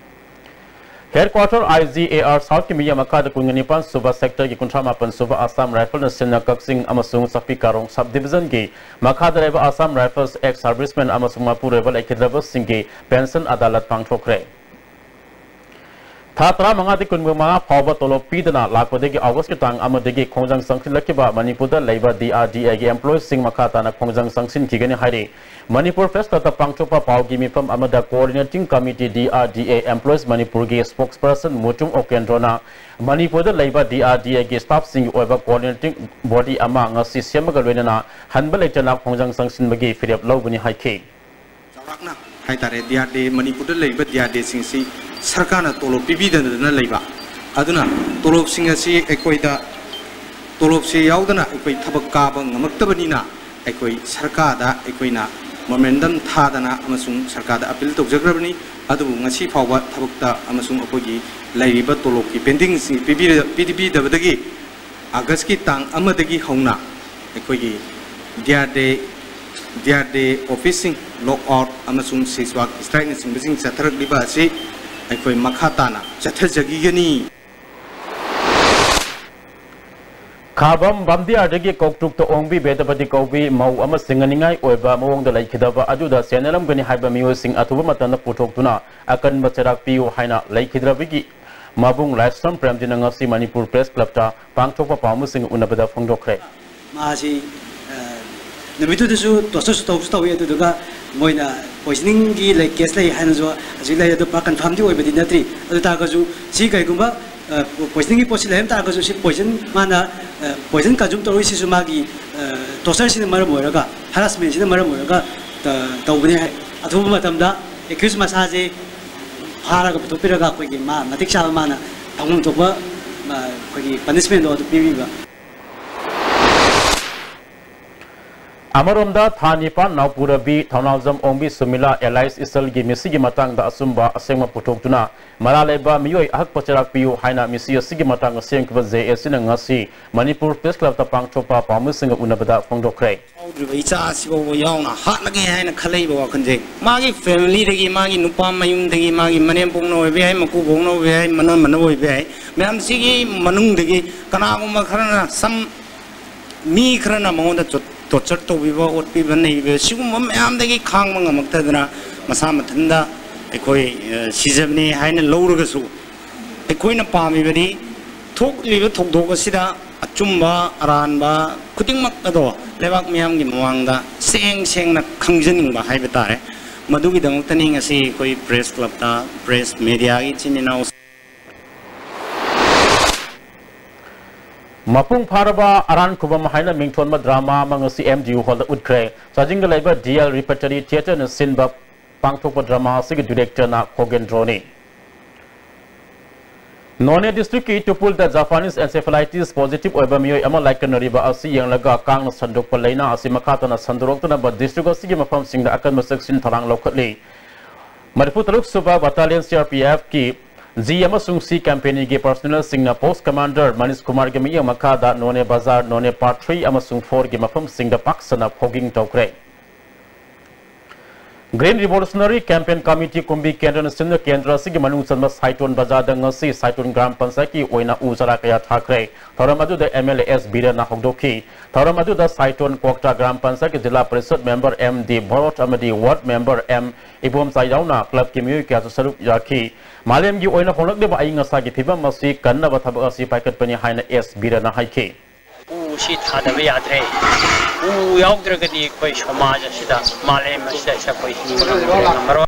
Headquarter I G A R ꯁꯥꯎꯠꯀꯤ ꯃꯤꯠꯌꯦꯡ ꯃꯈꯥꯗ ꯀꯨꯟꯒ ꯅꯤꯄꯥꯟ ꯁꯨꯕ ꯁꯦꯛꯇꯔꯒꯤ ꯀꯨꯟꯊ꯭ꯔꯥ ꯃꯥꯄꯟ ꯁꯨꯕ ꯑꯁꯥꯝ ꯔꯥꯏꯐꯜꯅ ꯁꯤꯟꯅ ꯀꯛꯆꯤꯡ ꯑꯃꯁꯨꯡ ꯆꯥꯛꯄꯤ ꯀꯥꯔꯣꯡ ꯁꯕ ꯗꯤꯕꯤꯖꯟꯒꯤ ꯃꯈꯥꯗ ꯂꯩꯕ ꯑꯁꯥꯝ ꯔꯥꯏꯐꯜꯁ ꯑꯦꯛꯁ ꯁꯔꯚꯤꯁꯃꯦꯟ ꯑꯃꯁꯨꯡ ꯃꯄꯨꯔꯣꯏꯕ ꯂꯩꯈꯤꯗ꯭ꯔꯕꯁꯤꯡꯒꯤ ꯄꯦꯟꯁꯟ ꯑꯗꯥꯂꯠ ꯄꯥꯡꯊꯣꯛꯈ꯭ꯔꯦ꯫ ꯊꯥ ꯇꯔꯥꯃꯉꯥꯗꯒꯤ ꯀꯨꯟꯃꯉꯥ ꯐꯥꯎꯕ ꯇꯣꯂꯣꯞ ꯄꯤꯗꯅ ꯂꯥꯛꯄꯗꯒꯤ ꯑꯣꯒꯁꯀꯤ ꯇꯥꯡ ꯑꯃꯗꯒꯤ ꯈꯣꯡꯖꯪ ꯆꯪꯁꯤꯜꯂꯛꯈꯤꯕ ꯃꯅꯤꯄꯨꯔꯗ ꯂꯩꯕ ꯗꯤ ꯑꯥꯔ ꯗꯤ ꯑꯦꯒꯤ ꯑꯦꯝꯄ꯭ꯂꯣꯌꯤꯁꯤꯡ ꯃꯈꯥ ꯇꯥꯅ ꯈꯣꯡꯖꯪ ꯆꯪꯁꯤꯟꯈꯤꯒꯅꯤ ꯍꯥꯏꯔꯤ꯫ ꯃꯅꯤꯄꯨꯔ ꯄ꯭ꯔꯦꯁ ꯀ꯭ꯂꯕꯇ ꯄꯥꯡꯊꯣꯛꯄ ꯄꯥꯎꯒꯤ ꯃꯤꯐꯝ ꯑꯃꯗ coordinating committee D R D A employees ꯃꯅꯤꯄꯨꯔꯒꯤ ꯁ꯭ꯄꯣꯛꯁꯄꯔꯁꯟ ꯃꯨꯇꯨꯝ ꯑꯣꯀꯦꯟꯗ꯭ꯔꯣꯅ ꯃꯅꯤꯄꯨꯔꯗ ꯂꯩꯕ ꯗꯤ ꯑꯥꯔ ꯗꯤ ꯑꯦꯒꯤ ꯁ꯭ꯇꯥꯐꯁꯤꯡꯒꯤ ꯑꯣꯏꯕ ꯀꯣꯑꯣꯔꯗꯤꯅꯦꯇꯤꯡ ꯕꯣꯗꯤ ꯑꯃ ꯉꯁꯤ ꯁꯦꯝꯕꯒ ꯂꯣꯏꯅꯅ ꯍꯟꯕ ꯂꯩꯇꯅ ꯈꯣꯡꯖꯪ ꯆꯪꯁꯤꯟꯕꯒꯤ ꯐꯤꯔꯦꯞ ꯂꯧꯒꯅꯤ ꯍꯥꯏꯈꯤ꯫ ꯆꯥꯎꯔꯥꯛꯅ ꯍꯥꯏꯇꯥꯔꯦ, ꯗꯤ ꯑꯥꯔ ꯗꯤ ꯑꯦ, ꯃꯅꯤꯄꯨꯔꯗ ꯂꯩꯔꯤꯕ ꯗꯤ ꯑꯥꯔ ꯗꯤ ꯑꯦꯁꯤꯡꯁꯤ ꯁꯔꯀꯥꯔꯅ ꯇꯣꯂꯣꯞ ꯄꯤꯕꯤꯗꯗꯅ ꯂꯩꯕ꯫ ꯑꯗꯨꯅ ꯇꯣꯂꯣꯞꯁꯤꯡ ꯑꯁꯤ ꯑꯩꯈꯣꯏꯗ, ꯇꯣꯂꯣꯞꯁꯤ ꯌꯥꯎꯗꯅ ꯑꯩꯈꯣꯏ ꯊꯕꯛ ꯀꯥꯕ ꯉꯝꯃꯛꯇꯕꯅꯤꯅ, ꯑꯩꯈꯣꯏ ꯁꯔꯀꯥꯔꯗ ꯑꯩꯈꯣꯏꯅ ꯃꯣꯃꯦꯟꯗꯝ ꯊꯥꯗꯅ ꯑꯃꯁꯨꯡ ꯁꯔꯀꯥꯔꯗ ꯑꯄꯤꯜ ꯇꯧꯖꯈ꯭ꯔꯕꯅꯤ꯫ ꯑꯗꯨꯕꯨ ꯉꯁꯤ ꯐꯥꯎꯕ ꯊꯕꯛꯇ ꯑꯃꯁꯨꯡ ꯑꯩꯈꯣꯏꯒꯤ ꯂꯩꯔꯤꯕ ꯇꯣꯂꯣꯞꯀꯤ ꯄꯦꯟꯗꯤꯡꯁꯤꯡ ꯄꯤꯕꯤꯔ-, ꯄꯤꯕꯤꯗꯕꯗꯒꯤ ꯑꯥꯒꯁꯀꯤ ꯇꯥꯡ ꯑꯃꯗꯒꯤ ꯍꯧꯅ ꯑꯩꯈꯣꯏꯒꯤ ꯗꯤ ꯑꯥꯔ ꯗꯤ ꯑꯦ ꯗꯤ ꯑꯥꯔ ꯗꯤ ꯑꯣꯐꯤꯁꯁꯤꯡ ꯂꯣꯛ ꯑꯥꯎꯠ ꯑꯃꯁꯨꯡ ꯁꯤꯁꯋꯥꯛ ꯁ꯭ꯇ꯭ꯔꯥꯏꯛꯅꯆꯤꯡꯕꯁꯤꯡ ꯆꯠꯊꯔꯛꯂꯤꯕ ꯑꯁꯤ ꯑꯩꯈꯣꯏ ꯃꯈꯥ ꯇꯥꯅ ꯆꯠꯊꯖꯈꯤꯒꯅꯤ꯫ ꯈꯥꯕꯝ ꯕꯥꯝꯗꯤꯌꯥꯔꯗꯒꯤ ꯀꯧꯇ꯭ꯔꯨꯛꯇ ꯑꯣꯡꯕꯤ ꯕꯦꯗꯄꯇꯤ ꯀꯧꯕꯤ ꯃꯧ ꯑꯃ ꯁꯤꯡꯅꯅꯤꯡꯉꯥꯏ ꯑꯣꯏꯕ ꯃꯑꯣꯡꯗ ꯂꯩꯈꯤꯗꯕ ꯑꯗꯨꯗ ꯁꯦꯟꯅꯔꯝꯒꯅꯤ ꯍꯥꯏꯕ ꯃꯤꯑꯣꯏꯁꯤꯡ ꯑꯊꯨꯕ ꯃꯇꯝꯗ ꯄꯨꯊꯣꯛꯇꯨꯅ ꯑꯀꯟꯕ ꯆꯩꯔꯥꯛ ꯄꯤꯌꯨ ꯍꯥꯏꯅ ꯂꯩꯈꯤꯗ꯭ꯔꯕꯒꯤ ꯃꯕꯨꯡ ꯂꯥꯏꯁ꯭ꯔꯝ ꯄ꯭ꯔꯦꯝꯖꯤꯅ ꯉꯁꯤ ꯃꯅꯤꯄꯨꯔ ꯄ꯭ꯔꯦꯁ ꯀ꯭ꯂꯕꯇ ꯄꯥꯡꯊꯣꯛꯄ ꯄꯥꯎꯃꯤꯁꯤꯡꯒ ꯎꯅꯕꯗ ꯐꯣꯡꯗꯣꯛꯈ꯭ꯔꯦ꯫ ꯃꯥꯁꯤ, ꯑ, ꯅꯨꯃꯤꯠꯇꯨꯗꯁꯨ ꯇꯣꯔꯆꯔꯁꯨ ꯇꯧꯁꯨ ꯇꯧꯏ꯫ ꯑꯗꯨꯗꯨꯒ ꯃꯣꯏꯅ ꯄꯣꯏꯖꯅꯤꯡꯒꯤ ꯂꯩ, ꯀꯦꯁ ꯂꯩ ꯍꯥꯏꯅꯁꯨ ꯍꯧꯖꯤꯛ ꯂꯩ꯫ ꯑꯗꯨ ꯄꯨꯔꯥ ꯀꯟꯐꯥꯔꯝꯗꯤ ꯑꯣꯏꯕꯗꯤ ꯅꯠꯇ꯭ꯔꯤ꯫ ꯑꯗꯨ ꯇꯥꯔꯒꯁꯨ ꯁꯤ ꯀꯩꯒꯨꯝꯕ, ꯑ, ꯄꯣꯏꯖꯅꯤꯡꯒꯤ ꯄꯣꯠꯁꯤ ꯂꯩꯔꯝ ꯇꯥꯔꯒꯁꯨ ꯁꯤ ꯄꯣꯏꯖꯟ ꯃꯥꯅ, ꯑ, ꯄꯣꯏꯖꯟ ꯀꯟꯖꯨꯝ ꯇꯧꯔꯤꯁꯤꯁꯨ ꯃꯥꯒꯤ, ꯑ, ꯇꯣꯔꯆꯔꯁꯤꯅ ꯃꯔꯝ ꯑꯣꯏꯔꯒ, ꯍꯔꯥꯁꯃꯦꯟꯁꯤꯅ ꯃꯔꯝ ꯑꯣꯏꯔꯒ, ꯑ, ꯇꯧꯕꯅꯤ ꯍꯥꯏ꯫ ꯑꯊꯨꯕ ꯃꯇꯝꯗ ꯑꯦꯀ꯭ꯌꯨꯁ ꯃꯁꯥꯁꯦ ꯐꯥꯔꯒ ꯄꯨꯊꯣꯛꯄꯤꯔꯒ ꯑꯩꯈꯣꯏꯒꯤ ꯃꯥ ꯃꯇꯤꯛ ꯆꯥꯕ ꯃꯥꯅ ꯐꯪꯐꯝ ꯊꯣꯛꯄ, ꯑ, ꯑꯩꯈꯣꯏꯒꯤ ꯄꯅꯤꯁꯃꯦꯟꯗꯣ ꯑꯗꯨ ꯄꯤꯕꯤꯕ꯫ ꯑꯃꯔꯣꯝꯗ ꯊꯥ ꯅꯤꯄꯥꯟ ꯅꯥꯎꯄꯨꯔꯕꯤ ꯊꯧꯅꯥꯎꯖꯝ ꯑꯣꯡꯕꯤ ꯁꯨꯃꯤꯂꯥ ꯑꯦꯂꯥꯏꯁ ꯏꯁꯜꯒꯤ ꯃꯤꯁꯤꯒꯤ ꯃꯇꯥꯡꯗ ꯑꯆꯨꯝꯕ ꯑꯁꯦꯡꯕ ꯄꯨꯊꯣꯛꯇꯨꯅ ꯃꯔꯥꯜ ꯂꯩꯕ ꯃꯤꯑꯣꯏ ꯑꯍꯛꯄ ꯆꯩꯔꯥꯛ ꯄꯤꯌꯨ ꯍꯥꯏꯅ ꯃꯤꯁꯤ ꯑꯁꯤꯒꯤ ꯃꯇꯥꯡꯗ ꯁꯦꯝꯈꯤꯕ ꯖꯦ ꯑꯦ ꯁꯤꯅ ꯉꯁꯤ ꯃꯅꯤꯄꯨꯔ ꯄ꯭ꯔꯦꯁ ꯀ꯭ꯂꯕꯇ ꯄꯥꯡꯊꯣꯛꯄ ꯄꯥꯎꯃꯤꯁꯤꯡꯒ ꯎꯅꯕꯗ ꯐꯣꯡꯗꯣꯛꯈ꯭ꯔꯦ꯫ ꯌꯥꯎꯗ꯭ꯔꯤꯕ ꯏꯆꯥ ꯑꯁꯤꯐꯥꯎꯕ ꯌꯥꯎꯅ ꯍꯥꯠꯂꯒꯦ ꯍꯥꯏꯅ ꯈꯜꯂꯛꯏꯕ ꯋꯥꯈꯜꯁꯦ ꯃꯥꯒꯤ ꯐꯦꯃꯤꯂꯤꯗꯒꯤ, ꯃꯥꯒꯤ ꯅꯨꯄꯥ ꯃꯌꯨꯝꯗꯒꯤ, ꯃꯥꯒꯤ ꯃꯅꯦꯝꯄꯣꯛꯅ ꯑꯣꯏꯕ ꯌꯥꯏ, ꯃꯀꯨꯕꯣꯛꯅ ꯑꯣꯏꯕ ꯌꯥꯏ, ꯃꯅꯝꯃꯅ ꯑꯣꯏꯕ ꯌꯥꯏ, ꯃꯌꯥꯝꯁꯤꯒꯤ ꯃꯅꯨꯡꯗꯒꯤ ꯀꯅꯥꯒꯨꯝꯕ ꯈꯔꯅ ꯁꯝ ꯃꯤ ꯈꯔꯅ ꯃꯉꯣꯟꯗ ꯇꯣꯔꯆꯔ ꯇꯧꯕꯤꯕ, ꯑꯣꯠꯄꯤꯕ, ꯅꯩꯕ, ꯁꯤꯒꯨꯝꯕ ꯃꯌꯥꯝꯗꯒꯤ ꯈꯥꯡꯕ ꯉꯝꯃꯛꯇꯗꯅ ꯃꯁꯥ ꯃꯊꯟꯇ ꯑꯩꯈꯣꯏ, ꯑ, ꯁꯤꯖꯕꯅꯤ ꯍꯥꯏꯅ ꯂꯧꯔꯒꯁꯨ, ꯑꯩꯈꯣꯏꯅ ꯄꯥꯝꯃꯤꯕꯗꯤ ꯊꯣꯛꯂꯤꯕ ꯊꯧꯗꯣꯛ ꯑꯁꯤꯗ ꯑꯆꯨꯝꯕ ꯑꯔꯥꯟꯕ ꯈꯨꯗꯤꯡꯃꯛ ꯑꯗꯣ ꯂꯩꯕꯥꯛ ꯃꯤꯌꯥꯝꯒꯤ ꯃꯃꯥꯡꯗ ꯁꯦꯡ ꯁꯦꯡꯅ ꯈꯪꯖꯅꯤꯡꯕ ꯍꯥꯏꯕ ꯇꯥꯔꯦ꯫ ꯃꯗꯨꯒꯤꯗꯃꯛꯇꯅꯤ ꯉꯁꯤ ꯑꯩꯈꯣꯏ ꯄ꯭ꯔꯦꯁ ꯀ꯭ꯂꯕꯇ ꯄ꯭ꯔꯦꯁ ꯃꯦꯗꯤꯌꯥꯒꯤ ꯏꯆꯤꯟ ꯏꯅꯥꯎ ꯃꯄꯨꯡ ꯐꯥꯔꯕ ꯑꯔꯥꯟ ꯈꯨꯕꯝ ꯍꯥꯏꯅ ꯃꯤꯡꯊꯣꯟꯕ ꯗ꯭ꯔꯃꯥ ꯑꯃ ꯉꯁꯤ ꯑꯦꯝ ꯗꯤ ꯌꯨ ꯍꯣꯜꯗ ꯎꯠꯈ꯭ꯔꯦ꯫ ꯆꯥꯖꯤꯡꯗ ꯂꯩꯕ ꯗꯤ ꯑꯦꯜ ꯔꯤꯄꯔꯇꯔꯤ ꯊꯤꯌꯦꯇꯔꯅ ꯁꯤꯟꯕ ꯄꯥꯡꯊꯣꯛꯄ ꯗ꯭ꯔꯃꯥ ꯑꯁꯤꯒꯤ ꯗꯤꯔꯦꯛꯇꯔꯅ ꯈꯣꯒꯦꯟꯗ꯭ꯔꯣꯅꯤ꯫ ꯅꯣꯅꯦ ꯗꯤꯁꯇ꯭ꯔꯤꯛꯀꯤ ꯏꯇꯨꯄꯨꯜꯗ ꯖꯄꯥꯅꯤꯁ ꯑꯦꯟꯁꯦꯐꯦꯂꯥꯏꯇꯤꯁ ꯄꯣꯖꯤꯇꯤꯚ ꯑꯣꯏꯕ ꯃꯤꯑꯣꯏ ꯑꯃ ꯂꯥꯏꯀꯠꯅꯔꯤꯕ ꯑꯁꯤ ꯌꯦꯡꯂꯒ ꯀꯥꯡꯅ ꯁꯟꯗꯣꯛꯄ ꯂꯥꯏꯅꯥ ꯑꯁꯤ ꯃꯈꯥ ꯇꯥꯅ ꯁꯟꯗꯣꯔꯛꯇꯅꯕ ꯗꯤꯁꯇ꯭ꯔꯤꯛ ꯑꯁꯤꯒꯤ ꯃꯐꯝꯁꯤꯡꯗ ꯑꯀꯟꯕ ꯆꯦꯛꯁꯤꯟ ꯊꯧꯔꯥꯡ ꯂꯧꯈꯠꯂꯤ꯫ ꯃꯔꯤꯐꯨ ꯇꯔꯨꯛ ꯁꯨꯕ ꯕꯠꯇꯥꯂꯤꯌꯟ ꯁꯤ ꯑꯥꯔ ꯄꯤ ꯑꯦꯐꯀꯤ ꯖꯤ ꯑꯃꯁꯨꯡ ꯁꯤ ꯀꯝꯄꯦꯅꯤꯒꯤ ꯄꯔꯁꯣꯅꯦꯜꯁꯤꯡꯅ ꯄꯣꯁ ꯀꯃꯥꯟꯗꯔ ꯃꯅꯤꯁ ꯀꯨꯃꯥꯔꯒꯤ ꯃꯤꯠꯌꯦꯡ ꯃꯈꯥꯗ ꯅꯣꯅꯦ ꯕꯖꯥꯔ, ꯅꯣꯅꯦ ꯄꯥꯔꯠ ꯊ꯭ꯔꯤ ꯑꯃꯁꯨꯡ ꯐꯣꯔꯒꯤ ꯃꯐꯝꯁꯤꯡꯗ ꯄꯥꯛ ꯁꯟꯅ ꯐꯣꯒꯤꯡ ꯇꯧꯈ꯭ꯔꯦ꯫ Green Revolutionary Campaign Committee ꯀꯨꯝꯕꯤ ꯀꯦꯟꯗ꯭ꯔꯅ ꯁꯤꯟꯕ ꯀꯦꯟꯗ꯭ꯔ ꯑꯁꯤꯒꯤ ꯃꯅꯨꯡ ꯆꯟꯕ ꯁꯥꯏꯇꯣꯟ ꯕꯖꯥꯔꯗ ꯉꯁꯤ ꯁꯥꯏꯇꯣꯟ ꯒ꯭ꯔꯥꯝ ꯄꯟꯆꯥꯌꯠꯀꯤ ꯑꯣꯏꯅ ꯎ ꯆꯥꯔꯥ ꯀꯌꯥ ꯊꯥꯈ꯭ꯔꯦ꯫ ꯊꯧꯔꯝ ꯑꯗꯨꯗ ꯑꯦꯝ ꯑꯦꯜ ꯑꯦ ꯑꯦꯁ ꯕꯤꯔꯦꯟꯅ ꯍꯧꯗꯣꯛꯈꯤ꯫ ꯊꯧꯔꯝ ꯑꯗꯨꯗ ꯁꯥꯏꯇꯣꯟ ꯀ꯭ꯋꯥꯛꯇꯥ ꯒ꯭ꯔꯥꯝ ꯄꯟꯆꯥꯌꯠꯀꯤ ꯖꯤꯂꯥ ꯄꯔꯤꯁꯗ ꯃꯦꯝꯕꯔ ꯑꯦꯝ ꯗꯤ ꯚꯣꯔꯣꯠ ꯑꯃꯗꯤ ꯋꯥꯔꯗ ꯃꯦꯝꯕꯔ ꯑꯦꯝ ꯏꯕꯣꯝꯆꯥ ꯌꯥꯎꯅ ꯀ꯭ꯂꯕꯀꯤ ꯃꯤꯑꯣꯏ ꯀꯌꯥꯁꯨ ꯁꯔꯨꯛ ꯌꯥꯈꯤ꯫ ꯃꯥꯂꯦꯝꯒꯤ ꯑꯣꯏꯅ ꯍꯣꯡꯂꯛꯂꯤꯕ ꯑꯏꯪ ꯑꯁꯥꯒꯤ ꯐꯤꯕꯝ ꯑꯁꯤ ꯀꯟꯅꯕ ꯊꯕꯛ ꯑꯁꯤ ꯄꯥꯏꯈꯠꯄꯅꯤ ꯍꯥꯏꯅ ꯑꯦꯁ ꯕꯤꯔꯦꯟꯅ ꯍꯥꯏꯈꯤ꯫ ꯎꯁꯤ ꯊꯥꯗꯕ ꯌꯥꯗ꯭ꯔꯦ꯫ ꯎ ꯌꯥꯎꯗ꯭ꯔꯒꯗꯤ ꯑꯩꯈꯣꯏ ꯁꯃꯥꯖ ꯑꯁꯤꯗ, ꯃꯥꯂꯦꯝ ꯑꯁꯤꯗ ꯑꯩꯈꯣꯏ ꯍꯤꯡꯕ ꯉꯝꯃꯔꯣꯏ꯫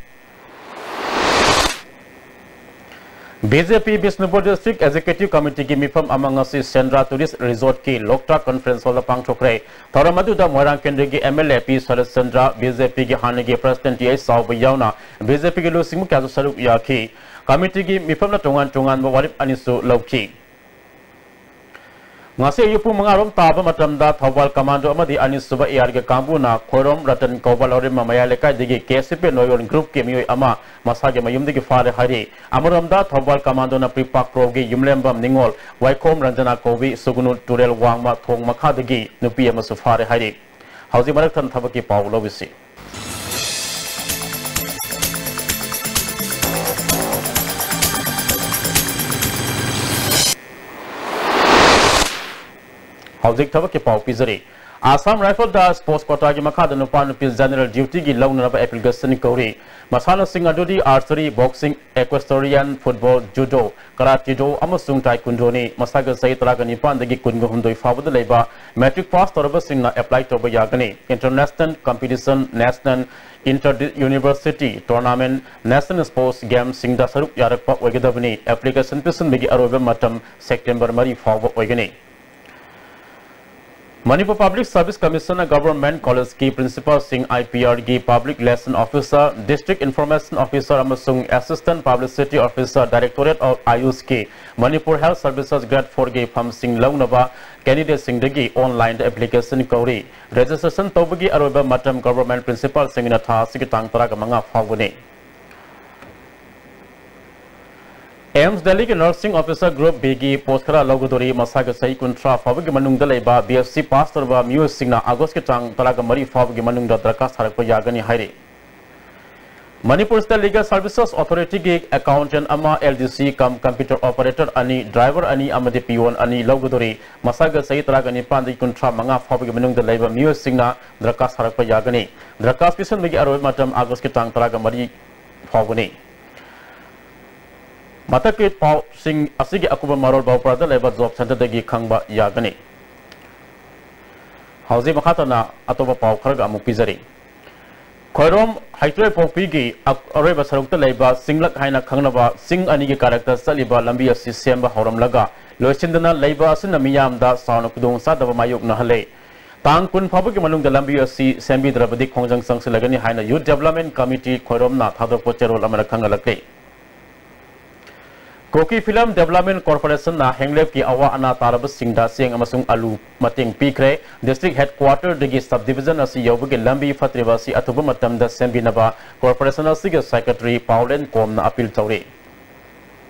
ꯕꯤ ꯖꯦ ꯄꯤ ꯕꯤꯁꯅꯨꯄꯨꯔ ꯗꯤꯁꯇ꯭ꯔꯤꯛ ꯑꯦꯛꯖꯤꯀ꯭ꯌꯨꯇꯤꯚ ꯀꯃꯤꯇꯤꯒꯤ ꯃꯤꯐꯝ ꯑꯃ ꯉꯁꯤ ꯁꯦꯟꯗ꯭ꯔꯥ ꯇꯨꯔꯤꯁ ꯔꯤꯖꯣꯔꯠꯀꯤ ꯂꯣꯛꯇꯥꯛ ꯀꯟꯐꯔꯦꯟꯁ ꯍꯣꯜꯗ ꯄꯥꯡꯊꯣꯛꯈ꯭ꯔꯦ꯫ ꯊꯧꯔꯝ ꯑꯗꯨꯗ ꯃꯣꯏꯔꯥꯡ ꯀꯦꯟꯗ꯭ꯔꯒꯤ M L A P Saratchandra, B J ꯄꯤꯒꯤ ꯍꯥꯟꯅꯒꯤ ꯄ꯭ꯔꯁꯤꯗꯦꯟꯠ ꯇꯤ ꯑꯩꯆ ꯆꯥꯎꯕ ꯌꯥꯎꯅ ꯕꯤ ꯖꯦ ꯄꯤꯒꯤ ꯂꯨꯆꯤꯡꯕ ꯀꯌꯥꯁꯨ ꯁꯔꯨꯛ ꯌꯥꯈꯤ꯫ ꯀꯃꯤꯇꯤꯒꯤ ꯃꯤꯐꯝꯅ ꯇꯣꯉꯥꯟ ꯇꯣꯉꯥꯟꯕ ꯋꯥꯔꯦꯞ ꯑꯅꯤꯁꯨ ꯂꯧꯈꯤ꯫ ꯉꯁꯤ ꯑꯌꯨꯛ ꯄꯨꯡ ꯃꯉꯥ ꯔꯣꯝ ꯇꯥꯕ ꯃꯇꯝꯗ ꯊꯧꯕꯥꯜ ꯀꯃꯥꯟꯗꯣ ꯑꯃꯗꯤ ꯑꯅꯤꯁꯨꯕ ꯑꯦ ꯑꯥꯔꯒꯤ ꯀꯥꯡꯕꯨꯅ ꯈꯣꯏꯔꯣꯝ ꯔꯇꯟ ꯀꯧꯕ ꯂꯧꯔꯦꯝꯕꯝ ꯃꯌꯥꯏ ꯂꯩꯀꯥꯏꯗꯒꯤ ꯀꯦ ꯑꯦꯁ ꯁꯤ ꯄꯤ ꯅꯣꯌꯣꯟ ꯒ꯭ꯔꯨꯞꯀꯤ ꯃꯤꯑꯣꯏ ꯑꯃ ꯃꯁꯥꯒꯤ ꯃꯌꯨꯝꯗꯒꯤ ꯐꯥꯔꯦ ꯍꯥꯏꯔꯤ꯫ ꯑꯃꯔꯣꯝꯗ ꯊꯧꯕꯥꯜ ꯀꯃꯥꯟꯗꯣꯅ ꯄ꯭ꯔꯤꯄꯥꯛ ꯄ꯭ꯔꯣꯒꯤ ꯌꯨꯝꯂꯦꯝꯕꯝ ꯅꯤꯉꯣꯜ ꯋꯥꯏꯈꯣꯝ ꯔꯟꯖꯅꯥ ꯀꯧꯕꯤ ꯁꯨꯒꯨꯅꯨ ꯇꯨꯔꯦꯜ ꯋꯥꯡꯃ ꯊꯣꯡ ꯃꯈꯥꯗꯒꯤ ꯅꯨꯄꯤ ꯑꯃꯁꯨ ꯐꯥꯔꯦ ꯍꯥꯏꯔꯤ꯫ ꯍꯧꯖꯤꯛ ꯃꯔꯛ ꯊꯠꯅ ꯊꯕꯛꯀꯤ ꯄꯥꯎ ꯂꯧꯕꯤꯁꯤ꯫ ꯍꯧꯖꯤꯛ ꯊꯕꯛꯀꯤ ꯄꯥꯎ ꯄꯤꯖꯔꯤ꯫ ꯑꯁꯥꯝ ꯔꯥꯏꯐꯜꯗ ꯁ꯭ꯄꯣꯔꯠꯁ ꯀꯣꯇꯥꯒꯤ ꯃꯈꯥꯗ ꯅꯨꯄꯥ ꯅꯨꯄꯤ ꯖꯦꯅꯔꯦꯜ ꯗ꯭ꯌꯨꯇꯤꯒꯤ ꯂꯧꯅꯅꯕ ꯑꯦꯄ꯭ꯂꯤꯀꯦꯁꯟ ꯀꯧꯔꯤ꯫ ꯃꯁꯥꯟꯅꯁꯤꯡ ꯑꯗꯨꯗꯤ ꯑꯥꯔꯆꯔꯤ, ꯕꯣꯛꯁꯤꯡ, ꯑꯦꯀ꯭ꯋꯦꯁꯇꯣꯔꯤꯌꯥꯟ, ꯐꯨꯠꯕꯣꯜ, ꯖꯨꯗꯣ, ꯀꯔꯥꯇꯤꯗꯣ ꯑꯃꯁꯨꯡ ꯇꯥꯏꯀꯨꯟꯗꯣꯅꯤ꯫ ꯃꯁꯥꯒꯤ ꯆꯍꯤ ꯇꯔꯥꯒ ꯅꯤꯄꯥꯟꯗꯒꯤ ꯀꯨꯟꯒ ꯍꯨꯝꯗꯣꯏ ꯐꯥꯎꯕꯗ ꯂꯩꯕ ꯃꯦꯇ꯭ꯔꯤꯛ ꯄꯥꯁ ꯇꯧꯔꯕꯁꯤꯡꯅ ꯑꯦꯄ꯭ꯂꯥꯏ ꯇꯧꯕ ꯌꯥꯒꯅꯤ꯫ International competition, national inter university tournament, national sports ꯒꯦꯝꯁꯤꯡꯗ ꯁꯔꯨꯛ ꯌꯥꯔꯛꯄ ꯑꯣꯏꯒꯗꯕꯅꯤ꯫ ꯑꯦꯄ꯭ꯂꯤꯀꯦꯁꯟ ꯄꯤꯁꯤꯟꯕꯒꯤ ꯑꯔꯣꯏꯕ ꯃꯇꯝ ꯁꯦꯞꯇꯦꯝꯕꯔ ꯃꯔꯤ ꯐꯥꯎꯕ ꯑꯣꯏꯒꯅꯤ꯫ ꯃꯅꯤꯄꯨꯔ ꯄꯕ꯭ꯂꯤꯛ ꯁꯔꯚꯤꯁ ꯀꯃꯤꯁꯟꯅ ꯒꯚꯔꯟꯃꯦꯟꯠ ꯀꯣꯂꯦꯖꯀꯤ ꯄ꯭ꯔꯤꯟꯁꯤꯄꯥꯜꯁꯤꯡ, ꯑꯥꯏ ꯄꯤ ꯑꯥꯔꯒꯤ public relation officer, district information officer ꯑꯃꯁꯨꯡ assistant publicity officer, directorate of ꯑꯥꯌꯨꯁꯀꯤ ꯃꯅꯤꯄꯨꯔ ꯍꯦꯜꯊ ꯁꯔꯚꯤꯁꯦꯁ ꯒ꯭ꯔꯦꯗ ꯐꯣꯔꯒꯤ ꯐꯝꯁꯤꯡ ꯂꯧꯅꯕ ꯀꯦꯟꯗꯤꯗꯦꯠꯁꯤꯡꯗꯒꯤ ꯑꯣꯟꯂꯥꯏꯟꯗ ꯑꯦꯄ꯭ꯂꯤꯀꯦꯁꯟ ꯀꯧꯔꯤ꯫ ꯔꯦꯖꯤꯁꯇ꯭ꯔꯦꯁꯟ ꯇꯧꯕꯒꯤ ꯑꯔꯣꯏꯕ ꯃꯇꯝ ꯒꯚꯔꯟꯃꯦꯟꯠ ꯄ꯭ꯔꯤꯟꯁꯤꯄꯥꯜꯁꯤꯡꯒꯤꯅ ꯊꯥ ꯑꯁꯤꯒꯤ ꯇꯥꯡ ꯇꯔꯥꯒ ꯃꯉꯥ ꯐꯥꯎꯕꯅꯤ꯫ ꯑꯦꯝꯁ ꯗꯦꯜꯂꯤꯒꯤ ꯅꯔꯁꯤꯡ ꯑꯣꯐꯤꯁꯔ ꯒ꯭ꯔꯨꯞ ꯕꯤꯒꯤ ꯄꯣꯁ ꯈꯔ ꯂꯧꯒꯗꯣꯔꯤ꯫ ꯃꯁꯥꯒꯤ ꯆꯍꯤ ꯀꯨꯟꯊ꯭ꯔꯥ ꯐꯥꯎꯕꯒꯤ ꯃꯅꯨꯡꯗ ꯂꯩꯕ ꯕꯤ ꯑꯦꯁ ꯁꯤ ꯄꯥꯁ ꯇꯧꯔꯕ ꯃꯤꯑꯣꯏꯁꯤꯡꯅ ꯑꯥꯒꯁꯀꯤ ꯇꯥꯡ ꯇꯔꯥꯒ ꯃꯔꯤ ꯐꯥꯎꯕꯒꯤ ꯃꯅꯨꯡꯗ ꯗꯔꯈꯥꯁ ꯊꯥꯔꯛꯄ ꯌꯥꯒꯅꯤ ꯍꯥꯏꯔꯤ꯫ ꯃꯅꯤꯄꯨꯔ ꯁ꯭ꯇꯦꯠ ꯂꯤꯒꯦꯜ ꯁꯔꯚꯤꯁꯦꯁ ꯑꯣꯊꯣꯔꯤꯇꯤꯒꯤ ꯑꯦꯀꯥꯎꯟꯇꯦꯟꯠ ꯑꯃ, L D C com computer ꯑꯣꯄꯔꯦꯇꯔ ꯑꯅꯤ, ꯗ꯭ꯔꯥꯏꯚꯔ ꯑꯅꯤ ꯑꯃꯗꯤ ꯄꯤꯌꯣꯟ ꯑꯅꯤ ꯂꯧꯒꯗꯧꯔꯤ꯫ ꯃꯁꯥꯒ ꯆꯍꯤ ꯇꯔꯥꯒ ꯅꯤꯄꯥꯟꯗꯒꯤ ꯀꯨꯟꯊ꯭ꯔꯥ ꯃꯉꯥ ꯐꯥꯎꯕꯒꯤ ꯃꯅꯨꯡꯗ ꯂꯩꯕ ꯃꯤꯑꯣꯏꯁꯤꯡꯅ ꯗꯔꯈꯥꯁ ꯊꯥꯔꯛꯄ ꯌꯥꯒꯅꯤ꯫ ꯗꯔꯈꯥꯁ ꯄꯤꯁꯤꯟꯕꯒꯤ ꯑꯔꯣꯏꯕ ꯃꯇꯝ ꯑꯥꯒꯁꯀꯤ ꯇꯥꯡ ꯇꯔꯥꯒ ꯃꯔꯤ ꯐꯥꯎꯕꯅꯤ꯫ ꯃꯊꯛꯀꯤ ꯄꯥꯎꯁꯤꯡ ꯑꯁꯤꯒꯤ ꯑꯀꯨꯞꯄ ꯃꯔꯣꯜ ꯕꯥꯎꯄ꯭ꯔꯥꯗ ꯂꯩꯕ ꯖꯣꯕ ꯁꯦꯟꯇꯔꯗꯒꯤ ꯈꯪꯕ ꯌꯥꯒꯅꯤ꯫ ꯍꯧꯖꯤꯛ ꯃꯈꯥ ꯇꯥꯅ ꯑꯇꯣꯞꯄ ꯄꯥꯎ ꯈꯔꯒ ꯑꯃꯨꯛ ꯄꯤꯖꯔꯤ꯫ ꯈꯣꯏꯔꯣꯝ ꯍꯩꯇ꯭ꯔꯣꯏꯄꯣꯛꯄꯤꯒꯤ ꯑ-, ꯑꯔꯣꯏꯕ ꯁꯔꯨꯛꯇ ꯂꯩꯕ ꯆꯤꯡꯂꯛ ꯍꯥꯏꯅ ꯈꯪꯅꯕ ꯆꯤꯡ ꯑꯅꯤꯒꯤ ꯀꯥꯔꯛꯇ ꯆꯠꯂꯤꯕ ꯂꯝꯕꯤ ꯑꯁꯤ ꯁꯦꯝꯕ ꯍꯧꯔꯝꯂꯒ ꯂꯣꯏꯁꯤꯟꯗꯅ ꯂꯩꯕ ꯑꯁꯤꯅ ꯃꯤꯌꯥꯝꯗ ꯆꯥꯎꯅ ꯈꯨꯗꯣꯡꯆꯥꯗꯕ ꯃꯥꯌꯣꯛꯅꯍꯜꯂꯦ꯫ ꯇꯥꯡ ꯀꯨꯟ ꯐꯥꯎꯕꯒꯤ ꯃꯅꯨꯡꯗ ꯂꯝꯕꯤ ꯑꯁꯤ ꯁꯦꯝꯕꯤꯗ꯭ꯔꯕꯗꯤ ꯈꯣꯡꯖꯪ ꯆꯪꯁꯤꯜꯂꯒꯅꯤ ꯍꯥꯏꯅ ꯌꯨꯊ ꯗꯦꯚꯂꯞꯃꯦꯟꯠ ꯀꯃꯤꯇꯤ ꯈꯣꯏꯔꯣꯝꯅ ꯊꯥꯗꯣꯛꯄ ꯆꯦꯔꯣꯜ ꯑꯃꯅ ꯈꯪꯍꯜꯂꯛꯂꯤ꯫ ꯀꯨꯀꯤ ꯐꯤꯂꯝ ꯗꯦꯚꯂꯞꯃꯦꯟꯠ ꯀꯣꯔꯄꯣꯔꯦꯁꯟꯅ ꯍꯦꯡꯂꯦꯞꯀꯤ ꯑꯋꯥ ꯑꯅꯥ ꯇꯥꯔꯕꯁꯤꯡꯗ ꯆꯦꯡ ꯑꯃꯁꯨꯡ ꯑꯂꯨ ꯃꯇꯦꯡ ꯄꯤꯈ꯭ꯔꯦ꯫ ꯗꯤꯁꯇ꯭ꯔꯤꯛ ꯍꯦꯗꯀ꯭ꯋꯥꯇꯔꯗꯒꯤ ꯁꯕ ꯗꯤꯚꯤꯖꯟ ꯑꯁꯤ ꯌꯧꯕꯒꯤ ꯂꯝꯕꯤ ꯐꯠꯇ꯭ꯔꯤꯕ ꯑꯁꯤ ꯑꯊꯨꯕ ꯃꯇꯝꯗ ꯁꯦꯝꯕꯤꯅꯕ ꯀꯣꯔꯄꯣꯔꯦꯁꯟ ꯑꯁꯤꯒꯤ ꯁꯦꯀ꯭ꯔꯦꯇꯔꯤ ꯄꯥꯎꯂꯦꯟ ꯀꯣꯝꯅ ꯑꯄꯤꯜ ꯇꯧꯔꯤ꯫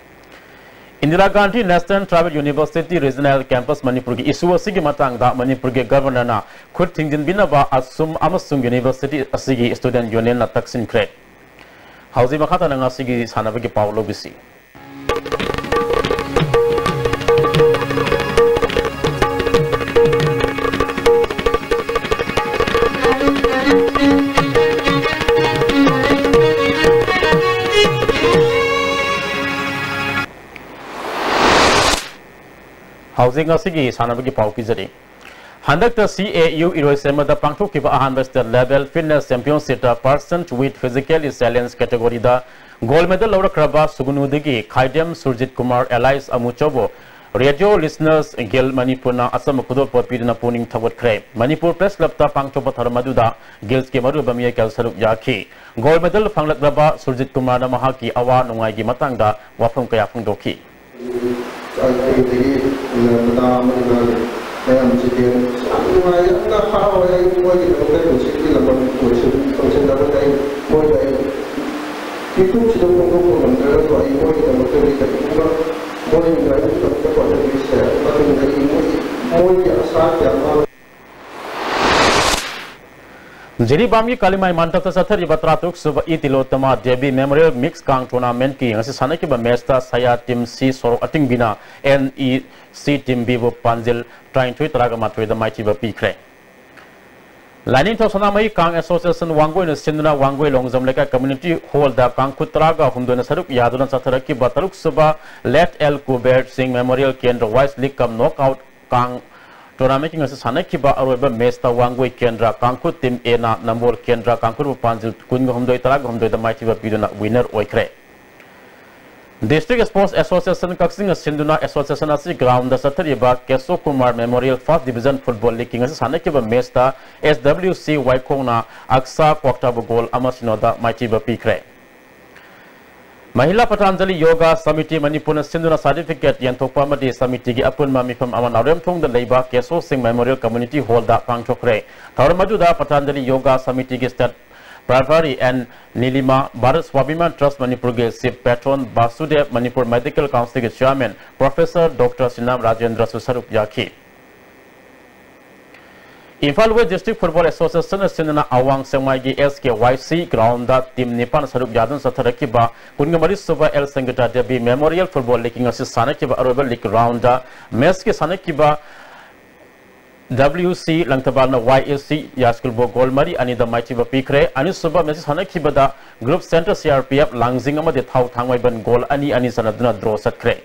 Indira Gandhi national tribal university regional campus ꯃꯅꯤꯄꯨꯔꯒꯤ ꯏꯁꯨ ꯑꯁꯤꯒꯤ ꯃꯇꯥꯡꯗ ꯃꯅꯤꯄꯨꯔꯒꯤ ꯒꯚꯔꯅꯔꯅ ꯈꯨꯠ ꯊꯤꯡꯖꯤꯟꯕꯤꯅꯕ ꯑꯁꯨꯝ ꯑꯃꯁꯨꯡ ꯌꯨꯅꯤꯚꯔꯁꯤꯇꯤ ꯑꯁꯤꯒꯤ ꯁ꯭ꯇꯨꯗꯦꯟꯠ ꯌꯨꯅꯤꯌꯟꯅ ꯇꯛꯁꯤꯟꯈ꯭ꯔꯦ꯫ ꯍꯧꯖꯤꯛ ꯃꯈꯥ ꯇꯥꯅ ꯉꯁꯤꯒꯤ ꯁꯥꯟꯅꯕꯒꯤ ꯄꯥꯎ ꯂꯧꯕꯤꯁꯤ꯫ ꯍꯧꯖꯤꯛ ꯉꯁꯤꯒꯤ ꯁꯥꯟꯅꯕꯒꯤ ꯄꯥꯎ ꯄꯤꯖꯔꯤ꯫ ꯍꯟꯗꯛꯇ ꯁꯤ ꯑꯦ ꯌꯨ ꯏꯔꯣꯏꯁꯦꯝꯕꯗ ꯄꯥꯡꯊꯣꯛꯈꯤꯕ ꯑꯍꯥꯟꯕ state level fitness championship ꯇ person with physically challenge category the gold medal ꯂꯧꯔꯛꯈ꯭ꯔꯕ ꯁꯨꯒꯨꯅꯨꯗꯒꯤ Khaidem Surjit Kumar alias ꯑꯃꯨꯆꯧꯕꯨ Radio Listeners Guild ꯃꯅꯤꯄꯨꯔꯅ ꯑꯆꯝꯕ ꯈꯨꯗꯣꯜꯄꯣꯠ ꯄꯤꯗꯨꯅ ꯄꯨꯛꯅꯤꯡ ꯊꯧꯒꯠꯈ꯭ꯔꯦ꯫ ꯃꯅꯤꯄꯨꯔ Press Club ꯇ ꯄꯥꯡꯊꯣꯛꯄ ꯊꯧꯔꯝ ꯑꯗꯨꯗ Guilds ꯀꯤ ꯃꯔꯨꯑꯣꯏꯕ ꯃꯤꯑꯣꯏ ꯀꯌꯥ ꯁꯔꯨꯛ ꯌꯥꯈꯤ꯫ Gold medal ꯐꯪꯂꯛꯂꯕ ꯁꯨꯔꯖꯤꯠ ꯀꯨꯃꯥꯔꯅ ꯃꯍꯥꯛꯀꯤ ꯑꯋꯥ ꯅꯨꯡꯉꯥꯏꯒꯤ ꯃꯇꯥꯡꯗ ꯋꯥꯐꯝ ꯀꯌꯥ ꯐꯣꯡꯗꯣꯛꯈꯤ꯫ ꯑꯩꯈꯣꯏꯗꯒꯤ ꯃꯗꯥ ꯑꯃꯗꯤ ꯃꯥꯒꯤ ꯃꯌꯥꯝꯁꯤꯗꯤ ꯌꯥꯝ ꯅꯨꯡꯉꯥꯏ, ꯌꯥꯝꯅ ꯍꯔꯥꯎꯋꯦ꯫ ꯑꯩ ꯃꯣꯏꯒꯤꯗꯃꯛꯇ ꯄꯨꯟꯁꯤꯒꯤ ꯂꯝꯕꯝ ꯂꯣꯏꯁꯤꯟ-, ꯂꯣꯏꯁꯤꯟꯅꯕꯗ ꯑꯩ ꯃꯣꯏꯗ ꯑꯩ ꯏꯀꯨꯞꯁꯤꯗ ꯐꯣꯡꯗꯣꯛꯄ ꯉꯝꯗ꯭ꯔꯒꯁꯨ ꯑꯩ ꯃꯣꯏꯒꯤꯗꯃꯛꯇꯗꯤ ꯀꯔꯤꯒꯨꯝꯕ ꯃꯣꯏꯅ ꯑꯩꯒꯤꯗꯃꯛꯇ ꯍꯣꯠꯅꯕꯤꯔꯤꯁꯦ ꯃꯇꯨꯡꯗ ꯑꯩ ꯃꯣꯏ, ꯃꯣꯏꯒꯤ ꯑꯁꯥ ꯀꯌꯥ ꯑꯃ ꯖꯤꯔꯤꯕꯥꯝꯒꯤ ꯀꯥꯂꯤꯃꯥꯏ ꯃꯟꯗꯞꯇ ꯆꯠꯊꯔꯤꯕ ꯇꯔꯥꯇꯔꯨꯛ ꯁꯨꯕ ꯏ ꯇꯤꯂꯣꯇꯃꯥ ꯗꯦꯕꯤ ꯃꯦꯃꯣꯔꯤꯌꯦꯜ ꯃꯤꯛꯁ ꯀꯥꯡ ꯇꯣꯔꯅꯥꯃꯦꯟꯠꯀꯤ ꯉꯁꯤ ꯁꯥꯟꯅꯈꯤꯕ ꯃꯦꯆꯇ ꯁꯌꯥ ꯇꯤꯝ ꯁꯤ ꯁꯣꯔꯣꯛ ꯑꯇꯤꯡꯕꯤꯅ ꯑꯦꯟ ꯏ ꯁꯤ ꯇꯤꯝ ꯕꯤꯕꯨ ꯄꯥꯟꯖꯤꯜ ꯇꯔꯥꯅꯤꯊꯣꯏ ꯇꯔꯥꯒ ꯃꯥꯊꯣꯏꯗ ꯃꯥꯏꯊꯤꯕ ꯄꯤꯈ꯭ꯔꯦ꯫ ꯂꯥꯏꯅꯤꯡꯊꯧ ꯁꯅꯥꯃꯍꯤ ꯀꯥꯡ ꯑꯦꯁꯣꯁꯤꯌꯦꯁꯟ ꯋꯥꯡꯒꯣꯏꯅ ꯁꯤꯟꯗꯨꯅ ꯋꯥꯡꯒꯣꯏ ꯂꯣꯡꯖꯝ ꯂꯩꯀꯥꯏ ꯀꯝꯃ꯭ꯌꯨꯅꯤꯇꯤ ꯍꯣꯜꯗ ꯀꯥꯡꯈꯨꯠ ꯇꯔꯥꯒ ꯍꯨꯝꯗꯣꯏꯅ ꯁꯔꯨꯛ ꯌꯥꯗꯨꯅ ꯆꯠꯊꯔꯛꯈꯤꯕ ꯇꯔꯨꯛ ꯁꯨꯕ ꯂꯦꯠ ꯑꯦꯜ ꯀꯨꯕꯦꯔ ꯁꯤꯡ ꯃꯦꯃꯣꯔꯤꯌꯦꯜ ꯀꯦꯟꯗ꯭ꯔ ꯋꯥꯏꯁ ꯂꯤꯛ ꯀꯝ ꯅꯣꯛ ꯑꯥꯎꯠ ꯀꯥꯡ ꯇꯣꯔꯅꯥꯃꯦꯟꯠꯀꯤ ꯉꯁꯤ ꯁꯥꯟꯅꯈꯤꯕ ꯑꯔꯣꯏꯕ ꯃꯦꯆꯇ ꯋꯥꯡꯒꯣꯏ ꯀꯦꯟꯗ꯭ꯔ ꯀꯥꯡꯈꯨꯠ ꯇꯤꯝ ꯑꯦꯅ ꯅꯝꯕꯣꯜ ꯀꯦꯟꯗ꯭ꯔ ꯀꯥꯡꯈꯨꯠꯄꯨ ꯄꯥꯟꯖꯤꯜ ꯀꯨꯟꯒ ꯍꯨꯝꯗꯣꯏ ꯇꯔꯥꯒ ꯍꯨꯝꯗꯣꯏꯗ ꯃꯥꯏꯊꯤꯕ ꯄꯤꯗꯨꯅ ꯋꯤꯟꯅꯔ ꯑꯣꯏꯈ꯭ꯔꯦ꯫ ꯗꯤꯁꯇ꯭ꯔꯤꯛ ꯁ꯭ꯄꯣꯔꯠꯁ ꯑꯦꯁꯣꯁꯤꯌꯦꯁꯟ ꯀꯛꯆꯤꯡꯅ ꯁꯤꯟꯗꯨꯅ ꯑꯦꯁꯣꯁꯤꯌꯦꯁꯟ ꯑꯁꯤ ꯒ꯭ꯔꯥꯎꯟꯗ ꯆꯠꯊꯔꯤꯕ Kesho Kumar memorial first division football ꯂꯤꯒꯀꯤ ꯉꯁꯤ ꯁꯥꯟꯅꯈꯤꯕ ꯃꯦꯆꯇ ꯑꯦꯁ ꯗꯕ꯭ꯂꯤꯎ ꯁꯤ ꯋꯥꯏꯈꯣꯡꯅ ꯑꯛꯁꯥ ꯀ꯭ꯋꯥꯛꯇꯥꯕꯨ ꯒꯣꯜ ꯑꯃ ꯁꯤꯅꯣꯗ ꯃꯥꯏꯊꯤꯕ ꯄꯤꯈ꯭ꯔꯦ꯫ ꯃꯍꯤꯂꯥ ꯄꯇꯥꯟꯖꯂꯤ ꯌꯣꯒꯥ ꯁꯃꯤꯇꯤ ꯃꯅꯤꯄꯨꯔꯅ ꯁꯤꯟꯗꯨꯅ ꯁꯥꯔꯇꯤꯐꯤꯀꯦꯠ ꯌꯦꯟꯊꯣꯛꯄ ꯑꯃꯗꯤ ꯁꯃꯤꯇꯤꯒꯤ ꯑꯄꯨꯟꯕ ꯃꯤꯐꯝ ꯑꯃ ꯅꯥꯎꯔꯦꯝꯊꯣꯡꯗ ꯂꯩꯕ ꯀꯦꯁꯣ ꯁꯤꯡ ꯃꯦꯃꯣꯔꯤꯌꯦꯜ ꯀꯝꯃ꯭ꯌꯨꯅꯤꯇꯤ ꯍꯣꯜꯗ ꯄꯥꯡꯊꯣꯛꯈ꯭ꯔꯦ꯫ ꯊꯧꯔꯝ ꯑꯗꯨꯗ ꯄꯇꯥꯟꯖꯂꯤ ꯌꯣꯒꯥ ꯁꯃꯤꯇꯤꯒꯤ state prabhari N Nilima, Bharat Swabhiman trust ꯃꯅꯤꯄꯨꯔꯒꯤ chief patron Basudev, Manipur medical ꯀꯥꯎꯟꯁꯤꯜꯒꯤ ꯆꯤꯌꯥꯔꯃꯦꯟ ꯄ꯭ꯔꯣꯐꯦꯁꯔ ꯗꯣꯛꯇꯔ ꯁꯤꯅꯥꯝ ꯔꯥꯖꯦꯟꯗ꯭ꯔꯁꯨ ꯁꯔꯨꯛ ꯌꯥꯈꯤ꯫ ꯏꯝꯐꯥꯜ ꯋꯦꯁ ꯗꯤꯁꯇ꯭ꯔꯤꯛ ꯐꯨꯠꯕꯣꯜ ꯑꯦꯁꯣꯁꯤꯌꯦꯁꯟꯅ ꯁꯤꯟꯗꯨꯅ ꯑꯋꯥꯡ ꯁꯦꯛꯃꯥꯏꯒꯤ ꯑꯦꯁ ꯀꯦ ꯋꯥꯏ ꯁꯤ ꯒ꯭ꯔꯥꯎꯟꯗ ꯇꯤꯝ ꯅꯤꯄꯥꯟ ꯁꯔꯨꯛ ꯌꯥꯗꯨꯅ ꯆꯠꯊꯔꯛꯈꯤꯕ ꯀꯨꯟꯒ ꯃꯔꯤ ꯁꯨꯕ ꯑꯦꯜ ꯁꯪꯒꯤꯇꯥ ꯗꯦꯕꯤ ꯃꯦꯃꯣꯔꯤꯌꯦꯜ ꯐꯨꯠꯕꯣꯜ ꯂꯤꯒꯀꯤ ꯉꯁꯤ ꯁꯥꯟꯅꯈꯤꯕ ꯑꯔꯣꯏꯕ ꯂꯤꯒ ꯔꯥꯎꯟꯗ ꯃꯦꯆꯀꯤ ꯁꯥꯟꯅꯈꯤꯕ ꯗꯕ꯭ꯂꯤꯎ ꯁꯤ ꯂꯪꯊꯕꯥꯜꯅ ꯋꯥꯏ ꯑꯦꯁ ꯁꯤ ꯌꯥꯏꯁ꯭ꯀꯨꯜꯕꯨ ꯒꯣꯜ ꯃꯔꯤ ꯑꯅꯤꯗ ꯃꯥꯏꯊꯤꯕ ꯄꯤꯈ꯭ꯔꯦ꯫ ꯑꯅꯤꯁꯨꯕ ꯃꯦꯆ ꯁꯥꯟꯅꯈꯤꯕꯗ group centre C R P F ꯂꯥꯡꯖꯤꯡ ꯑꯃꯗꯤ ꯊꯥꯎ ꯊꯥꯡꯃꯩꯕꯟ ꯒꯣꯜ ꯑꯅꯤ ꯑꯅꯤ ꯆꯟꯅꯗꯨꯅ ꯗ꯭ꯔꯣ ꯆꯠꯈ꯭ꯔꯦ꯫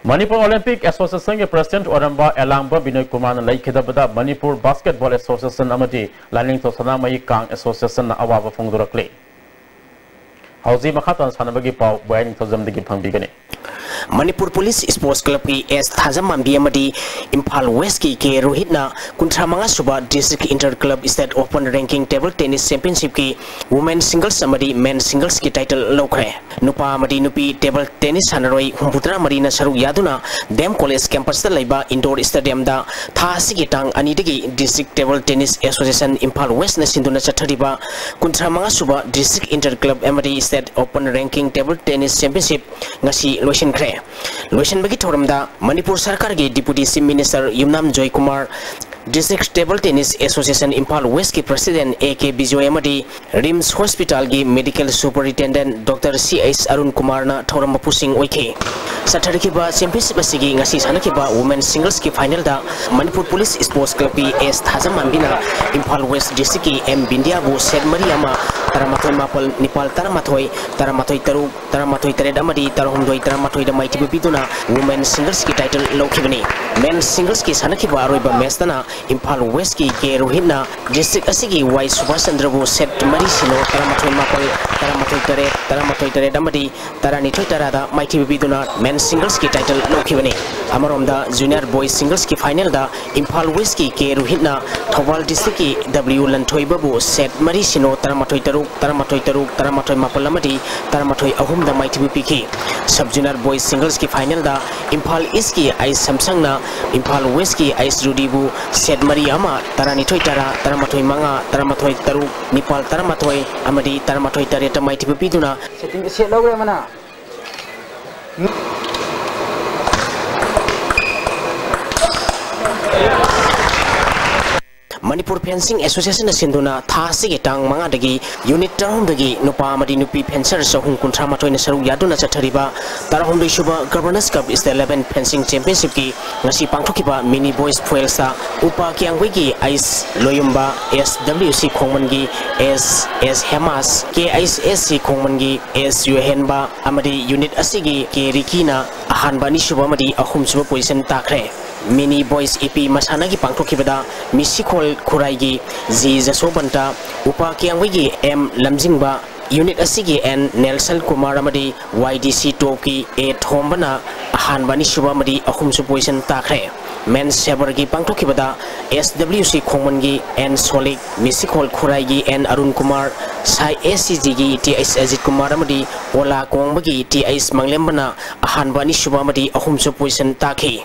ꯃꯅꯤꯄꯨꯔ ꯑꯣꯂꯦꯝꯄꯤꯛ ꯑꯦꯁꯣꯁꯤꯌꯦꯁꯟꯒꯤ ꯄ꯭ꯔꯁꯤꯗꯦꯟꯠ ꯑꯣꯏꯔꯝꯕ ꯑꯦꯂꯥꯡꯕꯝ ꯕꯤꯅꯣꯏ ꯀꯨꯃꯥꯔꯅ ꯂꯩꯈꯤꯗꯕꯗ ꯃꯅꯤꯄꯨꯔ ꯕꯥꯁꯀꯦꯠꯕꯣꯜ ꯑꯦꯁꯣꯁꯤꯌꯦꯁꯟ ꯑꯃꯗꯤ ꯂꯥꯏꯅꯤꯡꯊꯧ ꯁꯅꯥꯃꯍꯤ ꯀꯥꯡ ꯑꯦꯁꯣꯁꯤꯌꯦꯁꯟꯅ ꯑꯋꯥꯕ ꯐꯣꯡꯗꯣꯔꯛꯂꯤ꯫ ꯍꯧꯖꯤꯛ ꯃꯈꯥ ꯇꯥꯅ ꯁꯥꯟꯅꯕꯒꯤ ꯄꯥꯎ ꯕꯣꯌꯥꯏ ꯅꯤꯡꯊꯧꯖꯝꯗꯒꯤ ꯐꯪꯕꯤꯒꯅꯤ꯫ ꯃꯅꯤꯄꯨꯔ ꯄꯨꯂꯤꯁ ꯁ꯭ꯄꯣꯔꯠꯁ ꯀ꯭ꯂꯕꯀꯤ ꯑꯦꯁ ꯊꯥꯖꯃꯥꯟꯕꯤ ꯑꯃꯗꯤ ꯏꯝꯐꯥꯜ ꯋꯦꯁꯀꯤ ꯀꯦ ꯔꯣꯍꯤꯠꯅ ꯀꯨꯟꯊ꯭ꯔꯥ ꯃꯉꯥ ꯁꯨꯕ district inter club state open ranking table tennis ꯆꯦꯝꯄꯤꯌꯟꯁꯤꯞꯀꯤ ꯋꯨꯃꯦꯟ ꯁꯤꯡꯒꯜꯁ ꯑꯃꯗꯤ ꯃꯦꯟ ꯁꯤꯡꯒꯜꯁꯀꯤ ꯇꯥꯏꯇꯜ ꯂꯧꯈ꯭ꯔꯦ꯫ ꯅꯨꯄꯥ ꯑꯃꯗꯤ ꯅꯨꯄꯤ ꯇꯦꯕꯜ ꯇꯦꯅꯤꯁ ꯁꯥꯟꯅꯔꯣꯏ ꯍꯨꯝꯐꯨꯇꯔꯥ ꯃꯔꯤꯅ ꯁꯔꯨꯛ ꯌꯥꯗꯨꯅ ꯗꯤ ꯑꯦꯝ ꯀꯣꯂꯦꯖ ꯀꯦꯝꯄꯁꯇ ꯂꯩꯕ ꯏꯟꯗꯣꯔ ꯁ꯭ꯇꯦꯗꯤꯌꯝꯗ ꯊꯥ ꯑꯁꯤꯒꯤ ꯇꯥꯡ ꯑꯅꯤꯗꯒꯤ district table tennis association Imphal ꯋꯦꯁꯅ ꯁꯤꯟꯗꯨꯅ ꯆꯠꯊꯔꯤꯕ ꯀꯨꯟꯊ꯭ꯔꯥ ꯃꯉꯥ ꯁꯨꯕ ꯗꯤꯁꯇ꯭ꯔꯤꯛ ꯏꯟꯇꯔ ꯀ꯭ꯂꯕ ꯑꯃꯗꯤ state open ranking table tennis championship ꯉꯁꯤ ꯂꯣꯏꯁꯤꯟꯈ꯭ꯔꯦ꯫ ꯂꯣꯏꯁꯤꯟꯕꯒꯤ ꯊꯧꯔꯝꯗ ꯃꯅꯤꯄꯨꯔ ꯁꯔꯀꯥꯔꯒꯤ deputy chief minister Yumnam Joykumar, District Table Tennis Association Imphal West ꯀꯤ President A K ꯕꯤꯖꯣꯏ ꯑꯃꯗꯤ RIMS Hospital ꯒꯤ Medical Superintendent Doctor C H Arun ꯀꯨꯃꯥꯔꯅ ꯊꯧꯔꯝ ꯃꯄꯨꯁꯤꯡ ꯑꯣꯏꯈꯤ꯫ ꯆꯠꯊꯔꯛꯈꯤꯕ championship ꯑꯁꯤꯒꯤ ꯉꯁꯤ ꯁꯥꯟꯅꯈꯤꯕ Women Singles ꯀꯤ final ꯗ ꯃꯅꯤꯄꯨꯔ Police Sports Club ꯀꯤ S ꯊꯥꯖꯃꯥꯟꯕꯤꯅ ꯏꯝꯐꯥꯜ West District ꯀꯤ M ꯕꯤꯟꯗꯤꯌꯥꯕꯨ set ꯃꯔꯤ ꯑꯃ, ꯇꯔꯥꯃꯥꯊꯣꯏ ꯃꯥꯄꯜ, ꯅꯤꯄꯥꯜ ꯇꯔꯥꯃꯥꯊꯣꯏ, ꯇꯔꯥꯃꯥꯊꯣꯏ ꯇꯔꯨꯛ, ꯇꯔꯥꯃꯥꯊꯣꯏ ꯇꯔꯦꯠ ꯑꯃꯗꯤ ꯇꯔꯥꯍꯨꯝꯗꯣꯏ ꯇꯔꯥꯃꯥꯊꯣꯏꯗ ꯃꯥꯏꯊꯤꯕ ꯄꯤꯗꯨꯅ Women Singles ꯀꯤ title ꯂꯧꯈꯤꯕꯅꯤ꯫ Men Singles ꯀꯤ ꯁꯥꯟꯅꯈꯤꯕ ꯑꯔꯣꯏꯕ match ꯇꯅ ꯏꯝꯐꯥꯜ West ꯀꯤ K ꯔꯣꯍꯤꯠꯅ district ꯑꯁꯤꯒꯤ Y ꯁꯨꯕꯥꯁ ꯆꯟꯗ꯭ꯔꯕꯨ set ꯃꯔꯤ ꯁꯤꯅꯣ, ꯇꯔꯥꯃꯥꯊꯣꯏ ꯃꯥꯄꯜ, ꯇꯔꯥꯃꯥꯊꯣꯏ ꯇꯔꯦꯠ, ꯇꯔꯥꯃꯥꯊꯣꯏ ꯇꯔꯦꯠ ꯑꯃꯗꯤ ꯇꯔꯥꯅꯤꯊꯣꯏ ꯇꯔꯥꯗ ꯃꯥꯏꯊꯤꯕ ꯄꯤꯗꯨꯅ Men Singles ꯀꯤ title ꯂꯧꯈꯤꯕꯅꯤ꯫ ꯑꯃꯔꯣꯝꯗ Junior Boys Singles ꯀꯤ final ꯗ ꯏꯝꯐꯥꯜ West ꯀꯤ K ꯔꯣꯍꯤꯠꯅ ꯊꯧꯕꯥꯜ District ꯀꯤ W ꯂꯟꯊꯣꯏꯕꯕꯨ set ꯃꯔꯤ ꯁꯤꯅꯣ, ꯇꯔꯥꯃꯥꯊꯣꯏ ꯇꯔꯨꯛ, ꯇꯔꯥꯃꯥꯊꯣꯏ ꯇꯔꯨꯛ, ꯇꯔꯥꯃꯥꯊꯣꯏ ꯃꯥꯄꯜ ꯑꯃꯗꯤ ꯇꯔꯥꯃꯥꯊꯣꯏ ꯑꯍꯨꯝꯗ ꯃꯥꯏꯊꯤꯕ ꯄꯤꯈꯤ꯫ Sub Junior Boys Singles ꯀꯤ final ꯗ ꯏꯝꯐꯥꯜ East ꯀꯤ ꯑꯥꯏꯁ ꯁꯝꯁꯪꯅ ꯏꯝꯐꯥꯜ West ꯀꯤ ꯑꯥꯏꯁ ꯔꯨꯗꯤꯕꯨ set ꯃꯔꯤ ꯑꯃ, ꯇꯔꯥꯅꯤꯊꯣꯏ ꯇꯔꯥ, ꯇꯔꯥꯃꯥꯊꯣꯏ ꯃꯉꯥ, ꯇꯔꯥꯃꯥꯊꯣꯏ ꯇꯔꯨꯛ, ꯅꯤꯄꯥꯜ ꯇꯔꯥꯃꯥꯊꯣꯏ ꯑꯃꯗꯤ ꯇꯔꯥꯃꯥꯊꯣꯏ ꯇꯔꯦꯠꯇ ꯃꯥꯏꯊꯤꯕ ꯄꯤꯗꯨꯅ setting set ꯂꯧꯈ꯭ꯔꯦ ꯑꯃꯅ꯫ ꯃꯅꯤꯄꯨꯔ Fencing Association ꯅ ꯁꯤꯟꯗꯨꯅ ꯊꯥ ꯑꯁꯤꯒꯤ ꯇꯥꯡ ꯃꯉꯥꯗꯒꯤ unit ꯇꯔꯥꯍꯨꯝꯗꯣꯏꯒꯤ ꯅꯨꯄꯥ ꯑꯃꯗꯤ ꯅꯨꯄꯤ fencer ꯆꯍꯨꯝ ꯀꯨꯟꯊ꯭ꯔꯥ ꯃꯥꯊꯣꯏꯅ ꯁꯔꯨꯛ ꯌꯥꯗꯨꯅ ꯆꯠꯊꯔꯤꯕ ꯇꯔꯥꯍꯨꯝꯗꯣꯏ ꯁꯨꯕ Governors Cup State Eleven Fencing Championship ꯀꯤ ꯉꯁꯤ ꯄꯥꯡꯊꯣꯛꯈꯤꯕ Mini Boys Foils ꯇ ꯎꯄꯥ ꯀꯤꯌꯥꯡꯒꯣꯏꯒꯤ ꯑꯥꯏꯁ ꯂꯣꯌꯨꯝꯕ, S W C ꯈꯣꯡꯃꯟꯒꯤ S S ꯍꯦꯃꯥꯁ, K I S S C ꯈꯣꯡꯃꯟꯒꯤ S ꯌꯨꯍꯦꯟꯕ ꯑꯃꯗꯤ unit ꯑꯁꯤꯒꯤ K ꯔꯤꯀꯤꯅ ꯑꯍꯥꯟꯕ, ꯑꯅꯤꯁꯨꯕ ꯑꯃꯗꯤ ꯑꯍꯨꯝꯁꯨꯕ position ꯇꯥꯈ꯭ꯔꯦ꯫ Mini Boys ꯏꯄꯤ ꯃꯁꯥꯟꯅꯒꯤ ꯄꯥꯡꯊꯣꯛꯈꯤꯕꯗ ꯃꯤꯁꯤꯈꯣꯜ ꯈꯨꯔꯥꯏꯒꯤ G ꯖꯁꯣꯕꯟꯇ, ꯎꯄꯥ ꯀꯤꯌꯥꯡꯒꯣꯏꯒꯤ M ꯂꯝꯖꯤꯡꯕ, unit ꯑꯁꯤꯒꯤ N ꯅꯦꯜꯁꯟ ꯀꯨꯃꯥꯔ ꯑꯃꯗꯤ Y D C ꯇꯣꯞꯀꯤ A ꯊꯣꯝꯕꯅ ꯑꯍꯥꯟꯕ, ꯑꯅꯤꯁꯨꯕ ꯑꯃꯗꯤ ꯑꯍꯨꯝꯁꯨ position ꯇꯥꯈ꯭ꯔꯦ꯫ Men Saber ꯒꯤ ꯄꯥꯡꯊꯣꯛꯈꯤꯕꯗ S W C ꯈꯣꯡꯃꯟꯒꯤ N ꯁꯣꯂꯤꯛ, ꯃꯤꯁꯤꯈꯣꯜ ꯈꯨꯔꯥꯏꯒꯤ N Arun Kumar, ꯁꯥꯏ S C G ꯒꯤ T H ꯑꯖꯤꯠ ꯀꯨꯃꯥꯔ ꯑꯃꯗꯤ ꯑꯣꯂꯥ ꯀꯣꯡꯕꯒꯤ T H ꯃꯪꯂꯦꯝꯕꯅ ꯑꯍꯥꯟꯕ, ꯑꯅꯤꯁꯨꯕ ꯑꯃꯗꯤ ꯑꯍꯨꯝꯁꯨ position ꯇꯥꯈꯤ꯫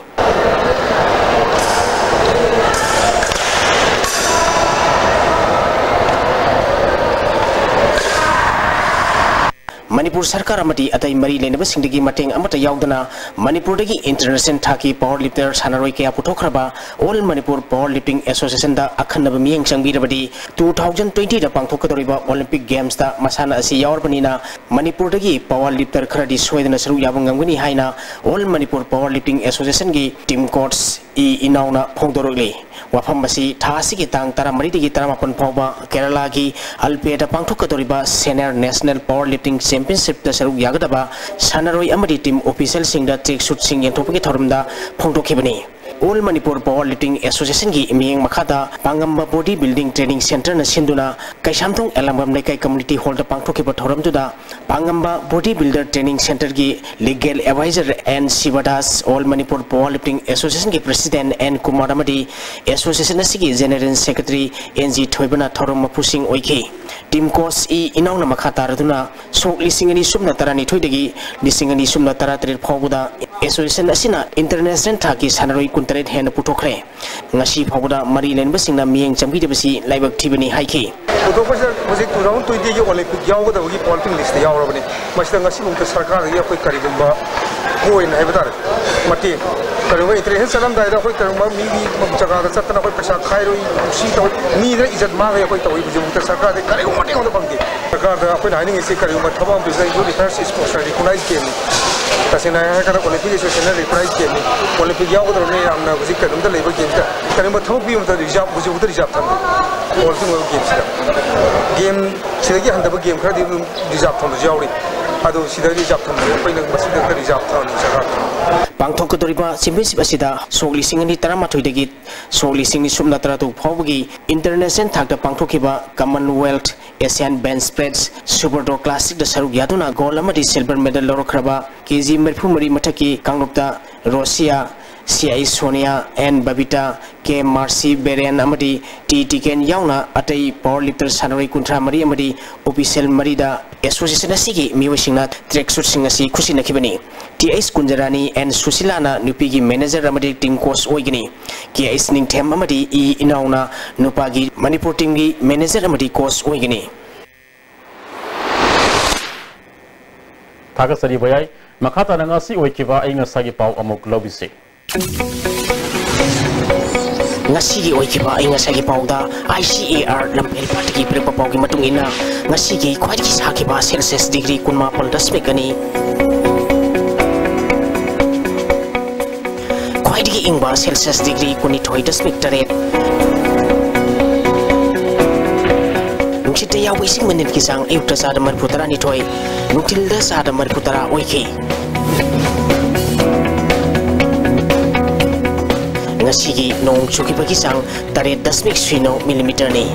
ꯃꯅꯤꯄꯨꯔ ꯁꯔꯀꯥꯔ ꯑꯃꯗꯤ ꯑꯇꯩ ꯃꯔꯤ ꯂꯩꯅꯕꯁꯤꯡꯗꯒꯤ ꯃꯇꯦꯡ ꯑꯃꯠꯇ ꯌꯥꯎꯗꯅ ꯃꯅꯤꯄꯨꯔꯗꯒꯤ international ꯊꯥꯛꯀꯤ power lifter ꯁꯥꯟꯅꯔꯣꯏ ꯀꯌꯥ ꯄꯨꯊꯣꯛꯈ꯭ꯔꯕ All Manipur Power Lifting Associationꯗ ꯑꯈꯟꯅꯕ ꯃꯤꯠꯌꯦꯡ ꯆꯪꯕꯤꯔꯕꯗꯤ two thousand twentyꯗ ꯄꯥꯡꯊꯣꯛꯀꯗꯧꯔꯤꯕ Olympic Gamesꯇ ꯃꯁꯥꯟꯅ ꯑꯁꯤ ꯌꯥꯎꯔꯕꯅꯤꯅ ꯃꯅꯤꯄꯨꯔꯗꯒꯤ power lifter ꯈꯔꯗꯤ ꯁꯣꯏꯗꯅ ꯁꯔꯨꯛ ꯌꯥꯕ ꯉꯝꯒꯅꯤ ꯍꯥꯏꯅ All Manipur Power Lifting Associationꯒꯤ team coach E ꯏꯅꯥꯎꯅ ꯐꯣꯡꯗꯣꯔꯛꯂꯤ꯫ ꯋꯥꯐꯝ ꯑꯁꯤ ꯊꯥ ꯑꯁꯤꯒꯤ ꯇꯥꯡ ꯇꯔꯥꯃꯔꯤꯗꯒꯤ ꯇꯔꯥꯃꯥꯄꯟ ꯐꯥꯎꯕ ꯀꯦꯔꯂꯥꯒꯤ ꯑꯜꯄꯦꯗ ꯄꯥꯡꯊꯣꯛꯀꯗꯧꯔꯤꯕ Senior National Power Lifting Championshipꯇ ꯁꯔꯨꯛ ꯌꯥꯒꯗꯕ ꯁꯥꯟꯅꯔꯣꯏ ꯑꯃꯗꯤ team officialꯁꯤꯡꯗ track suitꯁꯤꯡ ꯌꯦꯟꯊꯣꯛꯄꯒꯤ ꯊꯧꯔꯝꯗ ꯐꯣꯡꯗꯣꯛꯈꯤꯕꯅꯤ꯫ All Manipur Power Lifting Associationꯒꯤ ꯃꯤꯠꯌꯦꯡ ꯃꯈꯥꯗ ꯄꯥꯡꯉꯝꯕ Body Building Training Centreꯅ ꯁꯤꯟꯗꯨꯅ ꯀꯩꯁꯥꯝꯊꯣꯡ ꯑꯦꯂꯥꯡꯕꯝ ꯂꯩꯀꯥꯏ community hallꯗ ꯄꯥꯡꯊꯣꯛꯈꯤꯕ ꯊꯧꯔꯝꯗꯨꯗ ꯄꯥꯡꯉꯝꯕ Body Builder Training Centreꯒꯤ legal advisor N ꯁꯤꯕꯗꯥꯁ, All Manipur Power Lifting Associationꯒꯤ president N Kumar ꯑꯃꯗꯤ association ꯑꯁꯤꯒꯤ general secretary N ꯖꯤ ꯊꯣꯏꯕꯅ ꯊꯧꯔꯝ ꯃꯄꯨꯁꯤꯡ ꯑꯣꯏꯈꯤ꯫ Team coach ꯏ ꯏꯅꯥꯎꯅ ꯃꯈꯥ ꯇꯥꯔꯗꯨꯅ ꯁꯣꯛ ꯂꯤꯁꯤꯡ ꯑꯅꯤ ꯁꯨꯞꯅ ꯇꯔꯥꯅꯤꯊꯣꯏꯗꯒꯤ ꯂꯤꯁꯤꯡ ꯑꯅꯤ ꯁꯨꯞꯅ ꯇꯔꯥꯇꯔꯦꯠ ꯐꯥꯎꯕꯗ association ꯑꯁꯤꯅ international ꯊꯥꯛꯀꯤ ꯁꯥꯟꯅꯔꯣꯏ ꯀꯨꯟꯇꯔꯦꯠ ꯍꯦꯟꯅ ꯄꯨꯊꯣꯛꯈ꯭ꯔꯦ꯫ ꯉꯁꯤ ꯐꯥꯎꯕꯗ ꯃꯔꯤ ꯂꯩꯅꯕꯁꯤꯡꯅ ꯃꯤꯠꯌꯦꯡ ꯆꯪꯕꯤꯗꯕꯁꯤ ꯂꯥꯏꯕꯛ ꯊꯤꯕꯅꯤ ꯍꯥꯏꯈꯤ꯫ ꯄꯨꯊꯣꯛꯄꯁꯤꯗ ꯍꯧꯖꯤꯛ two thousand twentyꯒꯤ Olympicꯇ ꯌꯥꯎꯒꯗꯕꯒꯤ powerlifting listꯇ ꯌꯥꯎꯔꯕꯅꯤ꯫ ꯃꯁꯤꯗ ꯉꯁꯤꯐꯥꯎꯗ ꯁꯔꯀꯥꯔꯗꯒꯤ ꯑꯩꯈꯣꯏ ꯀꯔꯤꯒꯨꯝꯕ coin ꯍꯥꯏꯕ ꯇꯥꯔꯦ, ꯃꯇꯦꯡ, ꯀꯔꯤꯒꯨꯝꯕ international ꯆꯠꯂꯝꯗꯥꯏꯗ ꯑꯩꯈꯣꯏ ꯀꯔꯤꯒꯨꯝꯕ ꯃꯤꯒꯤ ꯖꯒꯥꯗ ꯆꯠꯇꯅ ꯑꯩꯈꯣꯏ ꯄꯩꯁꯥ ꯈꯥꯏꯔꯨꯏ, ꯁꯤ ꯇꯧꯏ, ꯃꯤꯗ ꯏꯖꯠ ꯃꯥꯡꯉꯦ ꯑꯩꯈꯣꯏ ꯇꯧꯏ꯫ ꯍꯧꯖꯤꯛꯐꯥꯎꯗ ꯁꯔꯀꯥꯔꯗꯒꯤ ꯀꯔꯤꯒꯨꯝꯕ ꯃꯇꯦꯡ ꯑꯃꯠꯇ ꯐꯪꯗꯦ꯫ ꯁꯔꯀꯥꯔꯗ ꯑꯩꯈꯣꯏꯅ ꯍꯥꯏꯅꯤꯡꯉꯤꯁꯤ ꯀꯔꯤꯒꯨꯝꯕ ꯊꯕꯛ ꯑꯃ ꯄꯤꯕꯗ universal sports recognize gameꯅꯤ꯫ ꯇꯁꯦꯡꯅ ꯍꯥꯏꯔꯀꯥꯟꯗ Olympic Associationꯅ recognize gameꯅꯤ꯫ Olympic ꯌꯥꯎꯒꯗꯧꯔꯕꯅꯤ, ꯌꯥꯝꯅ ꯍꯧꯖꯤꯛ ꯀꯩꯅꯣꯝꯇ ꯂꯩꯕ gameꯇ ꯀꯔꯤꯒꯨꯝꯕ ꯊꯕꯛ ꯄꯤꯕ ꯃꯇꯝꯗ reserve, ꯍꯧꯖꯤꯛꯐꯥꯎꯗ reserve ꯊꯝꯃꯤ꯫ Powerlifting ꯑꯣꯏꯕ gameꯁꯤꯗ, game ꯁꯤꯗꯒꯤ ꯍꯟꯊꯕ game ꯈꯔꯗꯤ ꯑꯗꯨꯝ reserve ꯊꯝꯕꯁꯨ ꯌꯥꯎꯔꯤ꯫ ꯑꯗꯨ ꯁꯤꯗ reserve ꯊꯝꯕꯁꯦ ꯑꯩꯈꯣꯏꯅ ꯃꯁꯤꯗ reserve ꯊꯝꯍꯟꯅꯤꯡꯕ ꯁꯔꯀꯥꯔꯗ꯫ ꯄꯥꯡꯊꯣꯛꯀꯗꯧꯔꯤꯕ championship ꯑꯁꯤꯗ ꯁꯣꯛ ꯂꯤꯁꯤꯡ ꯑꯅꯤ ꯇꯔꯥꯃꯥꯊꯣꯏꯗꯒꯤ ꯁꯣꯛ ꯂꯤꯁꯤꯡ ꯑꯅꯤ ꯁꯨꯞꯅ ꯇꯔꯥꯇꯔꯨꯛ ꯐꯥꯎꯕꯒꯤ international ꯊꯥꯛꯇ ꯄꯥꯡꯊꯣꯛꯈꯤꯕ Commonwealth, Asian Bench Press, Super Draw Classicꯇ ꯁꯔꯨꯛ ꯌꯥꯗꯨꯅ gold ꯑꯃꯗꯤ silver medal ꯂꯧꯔꯛꯈ꯭ꯔꯕ ꯀꯦ ꯖꯤ ꯃꯔꯤꯐꯨ ꯃꯔꯤ ꯃꯊꯛꯀꯤ ꯀꯥꯡꯂꯨꯞꯇ Roshiya, C I Sonia, N Babita, K Marsi Beren ꯑꯃꯗꯤ ꯇꯤ ꯇꯤꯀꯦꯟ ꯌꯥꯎꯅ ꯑꯇꯩ power lifter ꯁꯥꯟꯅꯔꯣꯏ ꯀꯨꯟꯊ꯭ꯔꯥ ꯃꯔꯤ ꯑꯃꯗꯤ official ꯃꯔꯤꯗ association ꯑꯁꯤꯒꯤ ꯃꯤꯑꯣꯏꯁꯤꯡꯅ track suitꯁꯤꯡ ꯑꯁꯤ ꯈꯨꯠꯁꯤꯟꯅꯈꯤꯕꯅꯤ꯫ ꯇꯤ ꯑꯩꯆ ꯀꯨꯟꯖꯔꯥꯅꯤ, ꯑꯦꯟ ꯁꯨꯁꯤꯂꯥꯅ ꯅꯨꯄꯤꯒꯤ manager ꯑꯃꯗꯤ team coach ꯑꯣꯏꯒꯅꯤ꯫ ꯀꯦ ꯑꯩꯆ ꯅꯤꯡꯊꯦꯝ ꯑꯃꯗꯤ ꯏ ꯏꯅꯥꯎꯅ ꯅꯨꯄꯥꯒꯤ ꯃꯅꯤꯄꯨꯔ teamꯒꯤ manager ꯑꯃꯗꯤ coach ꯑꯣꯏꯒꯅꯤ꯫ ꯊꯥꯒꯠꯆꯔꯤ ꯚꯌꯥꯏ꯫ ꯃꯈꯥ ꯇꯥꯅ ꯉꯁꯤ ꯑꯣꯏꯈꯤꯕ ꯑꯏꯪ ꯑꯁꯥꯒꯤ ꯄꯥꯎ ꯑꯃꯨꯛ ꯂꯧꯕꯤꯁꯤ꯫ ꯉꯁꯤꯒꯤ ꯑꯣꯏꯈꯤꯕ ꯑꯏꯪ ꯑꯁꯥꯒꯤ ꯄꯥꯎꯗ, I C A R ꯂꯝꯐꯦꯜ ꯄꯥꯠꯇꯒꯤ ꯄꯤꯔꯛꯄ ꯄꯥꯎꯒꯤ ꯃꯇꯨꯡ ꯏꯟꯅ, ꯉꯁꯤꯒꯤ ꯈ꯭ꯋꯥꯏꯗꯒꯤ ꯁꯥꯈꯤꯕ celsius degree ꯀꯨꯟꯃꯥꯄꯟ ꯗꯁꯃꯤꯛ ꯑꯅꯤ, ꯈ꯭ꯋꯥꯏꯗꯒꯤ ꯏꯪꯕ celsius degree ꯀꯨꯟꯅꯤꯊꯣꯏ ꯗꯁꯃꯤꯛ ꯇꯔꯦꯠ꯫ ꯅꯨꯡꯁꯤꯠꯇ ꯌꯥꯎꯕ ꯏꯁꯤꯡ ꯃꯅꯤꯜꯒꯤ ꯆꯥꯡ ꯑꯌꯨꯛꯇ ꯆꯥꯗ ꯃꯔꯤꯐꯨ ꯇꯔꯥꯅꯤꯊꯣꯏ, ꯅꯨꯡꯊꯤꯜꯗ ꯆꯥꯗ ꯃꯔꯤꯐꯨ ꯇꯔꯥ ꯑꯣꯏꯈꯤ꯫ ꯉꯁꯤꯒꯤ ꯅꯣꯡ ꯆꯨꯈꯤꯕꯒꯤ ꯆꯥꯡ ꯇꯔꯦꯠ ꯗꯁꯃꯤꯛ ꯁꯤꯅꯣ ꯃꯤꯂꯤꯃꯤꯇꯔꯅꯤ꯫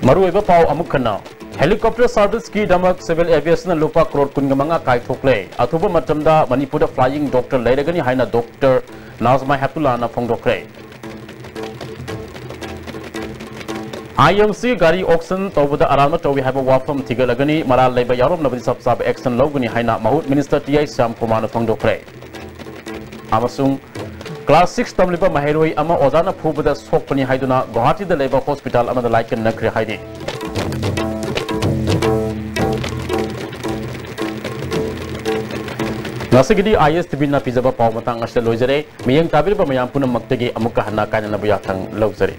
ꯃꯔꯨꯑꯣꯏꯕ ꯄꯥꯎ ꯑꯃꯨꯛ ꯍꯟꯅ꯫ Helicopter serviceꯀꯤꯗꯃꯛ civil aviationꯅ ꯂꯨꯄꯥ ꯀ꯭ꯔꯣꯔ ꯀꯨꯟꯒ ꯃꯉꯥ ꯀꯥꯏꯊꯣꯛꯂꯦ꯫ ꯑꯊꯨꯕ ꯃꯇꯝꯗ ꯃꯅꯤꯄꯨꯔꯗ flying doctor ꯂꯩꯔꯒꯅꯤ ꯍꯥꯏꯅ doctor Najma ꯍꯦꯞꯇꯨꯜꯂꯥꯅ ꯐꯣꯡꯗꯣꯛꯈ꯭ꯔꯦ꯫ I M C ꯒꯥꯔꯤ auction ꯇꯧꯕꯗ ꯑꯔꯥꯟꯕ ꯇꯧꯏ ꯍꯥꯏꯕ ꯋꯥꯐꯝ ꯊꯤꯒꯠꯂꯒꯅꯤ, ꯃꯔꯥꯜ ꯂꯩꯕ ꯌꯥꯎꯔꯝꯂꯕꯗꯤ ꯆꯞ ꯆꯥꯕ action ꯂꯧꯒꯅꯤ ꯍꯥꯏꯅ ꯃꯍꯨꯠ minister T I ꯁ꯭ꯌꯥꯝ ꯀꯨꯃꯥꯔꯅ ꯐꯣꯡꯗꯣꯛꯈ꯭ꯔꯦ꯫ ꯑꯃꯁꯨꯡ class six ꯇꯝꯂꯤꯕ ꯃꯍꯩꯔꯣꯏ ꯑꯃ ꯑꯣꯖꯥꯅ ꯐꯨꯕꯗ ꯁꯣꯛꯄꯅꯤ ꯍꯥꯏꯗꯨꯅ ꯒꯨꯋꯥꯍꯥꯇꯤꯗ ꯂꯩꯕ hospital ꯑꯃꯗ ꯂꯥꯏꯀꯠꯅꯈ꯭ꯔꯦ ꯍꯥꯏꯔꯤ꯫ ꯉꯁꯤꯒꯤꯗꯤ I S T Vꯅ ꯄꯤꯖꯕ ꯄꯥꯎ ꯃꯇꯥꯡ ꯑꯁꯤꯗ ꯂꯣꯏꯖꯔꯦ꯫ ꯃꯤꯠꯌꯦꯡ ꯇꯥꯕꯤꯔꯤꯕ ꯃꯌꯥꯝ ꯄꯨꯝꯅꯃꯛꯇꯒꯤ ꯑꯃꯨꯛꯀ ꯍꯟꯅ ꯀꯥꯏꯅꯅꯕ ꯌꯥꯊꯪ ꯂꯧꯖꯔꯤ꯫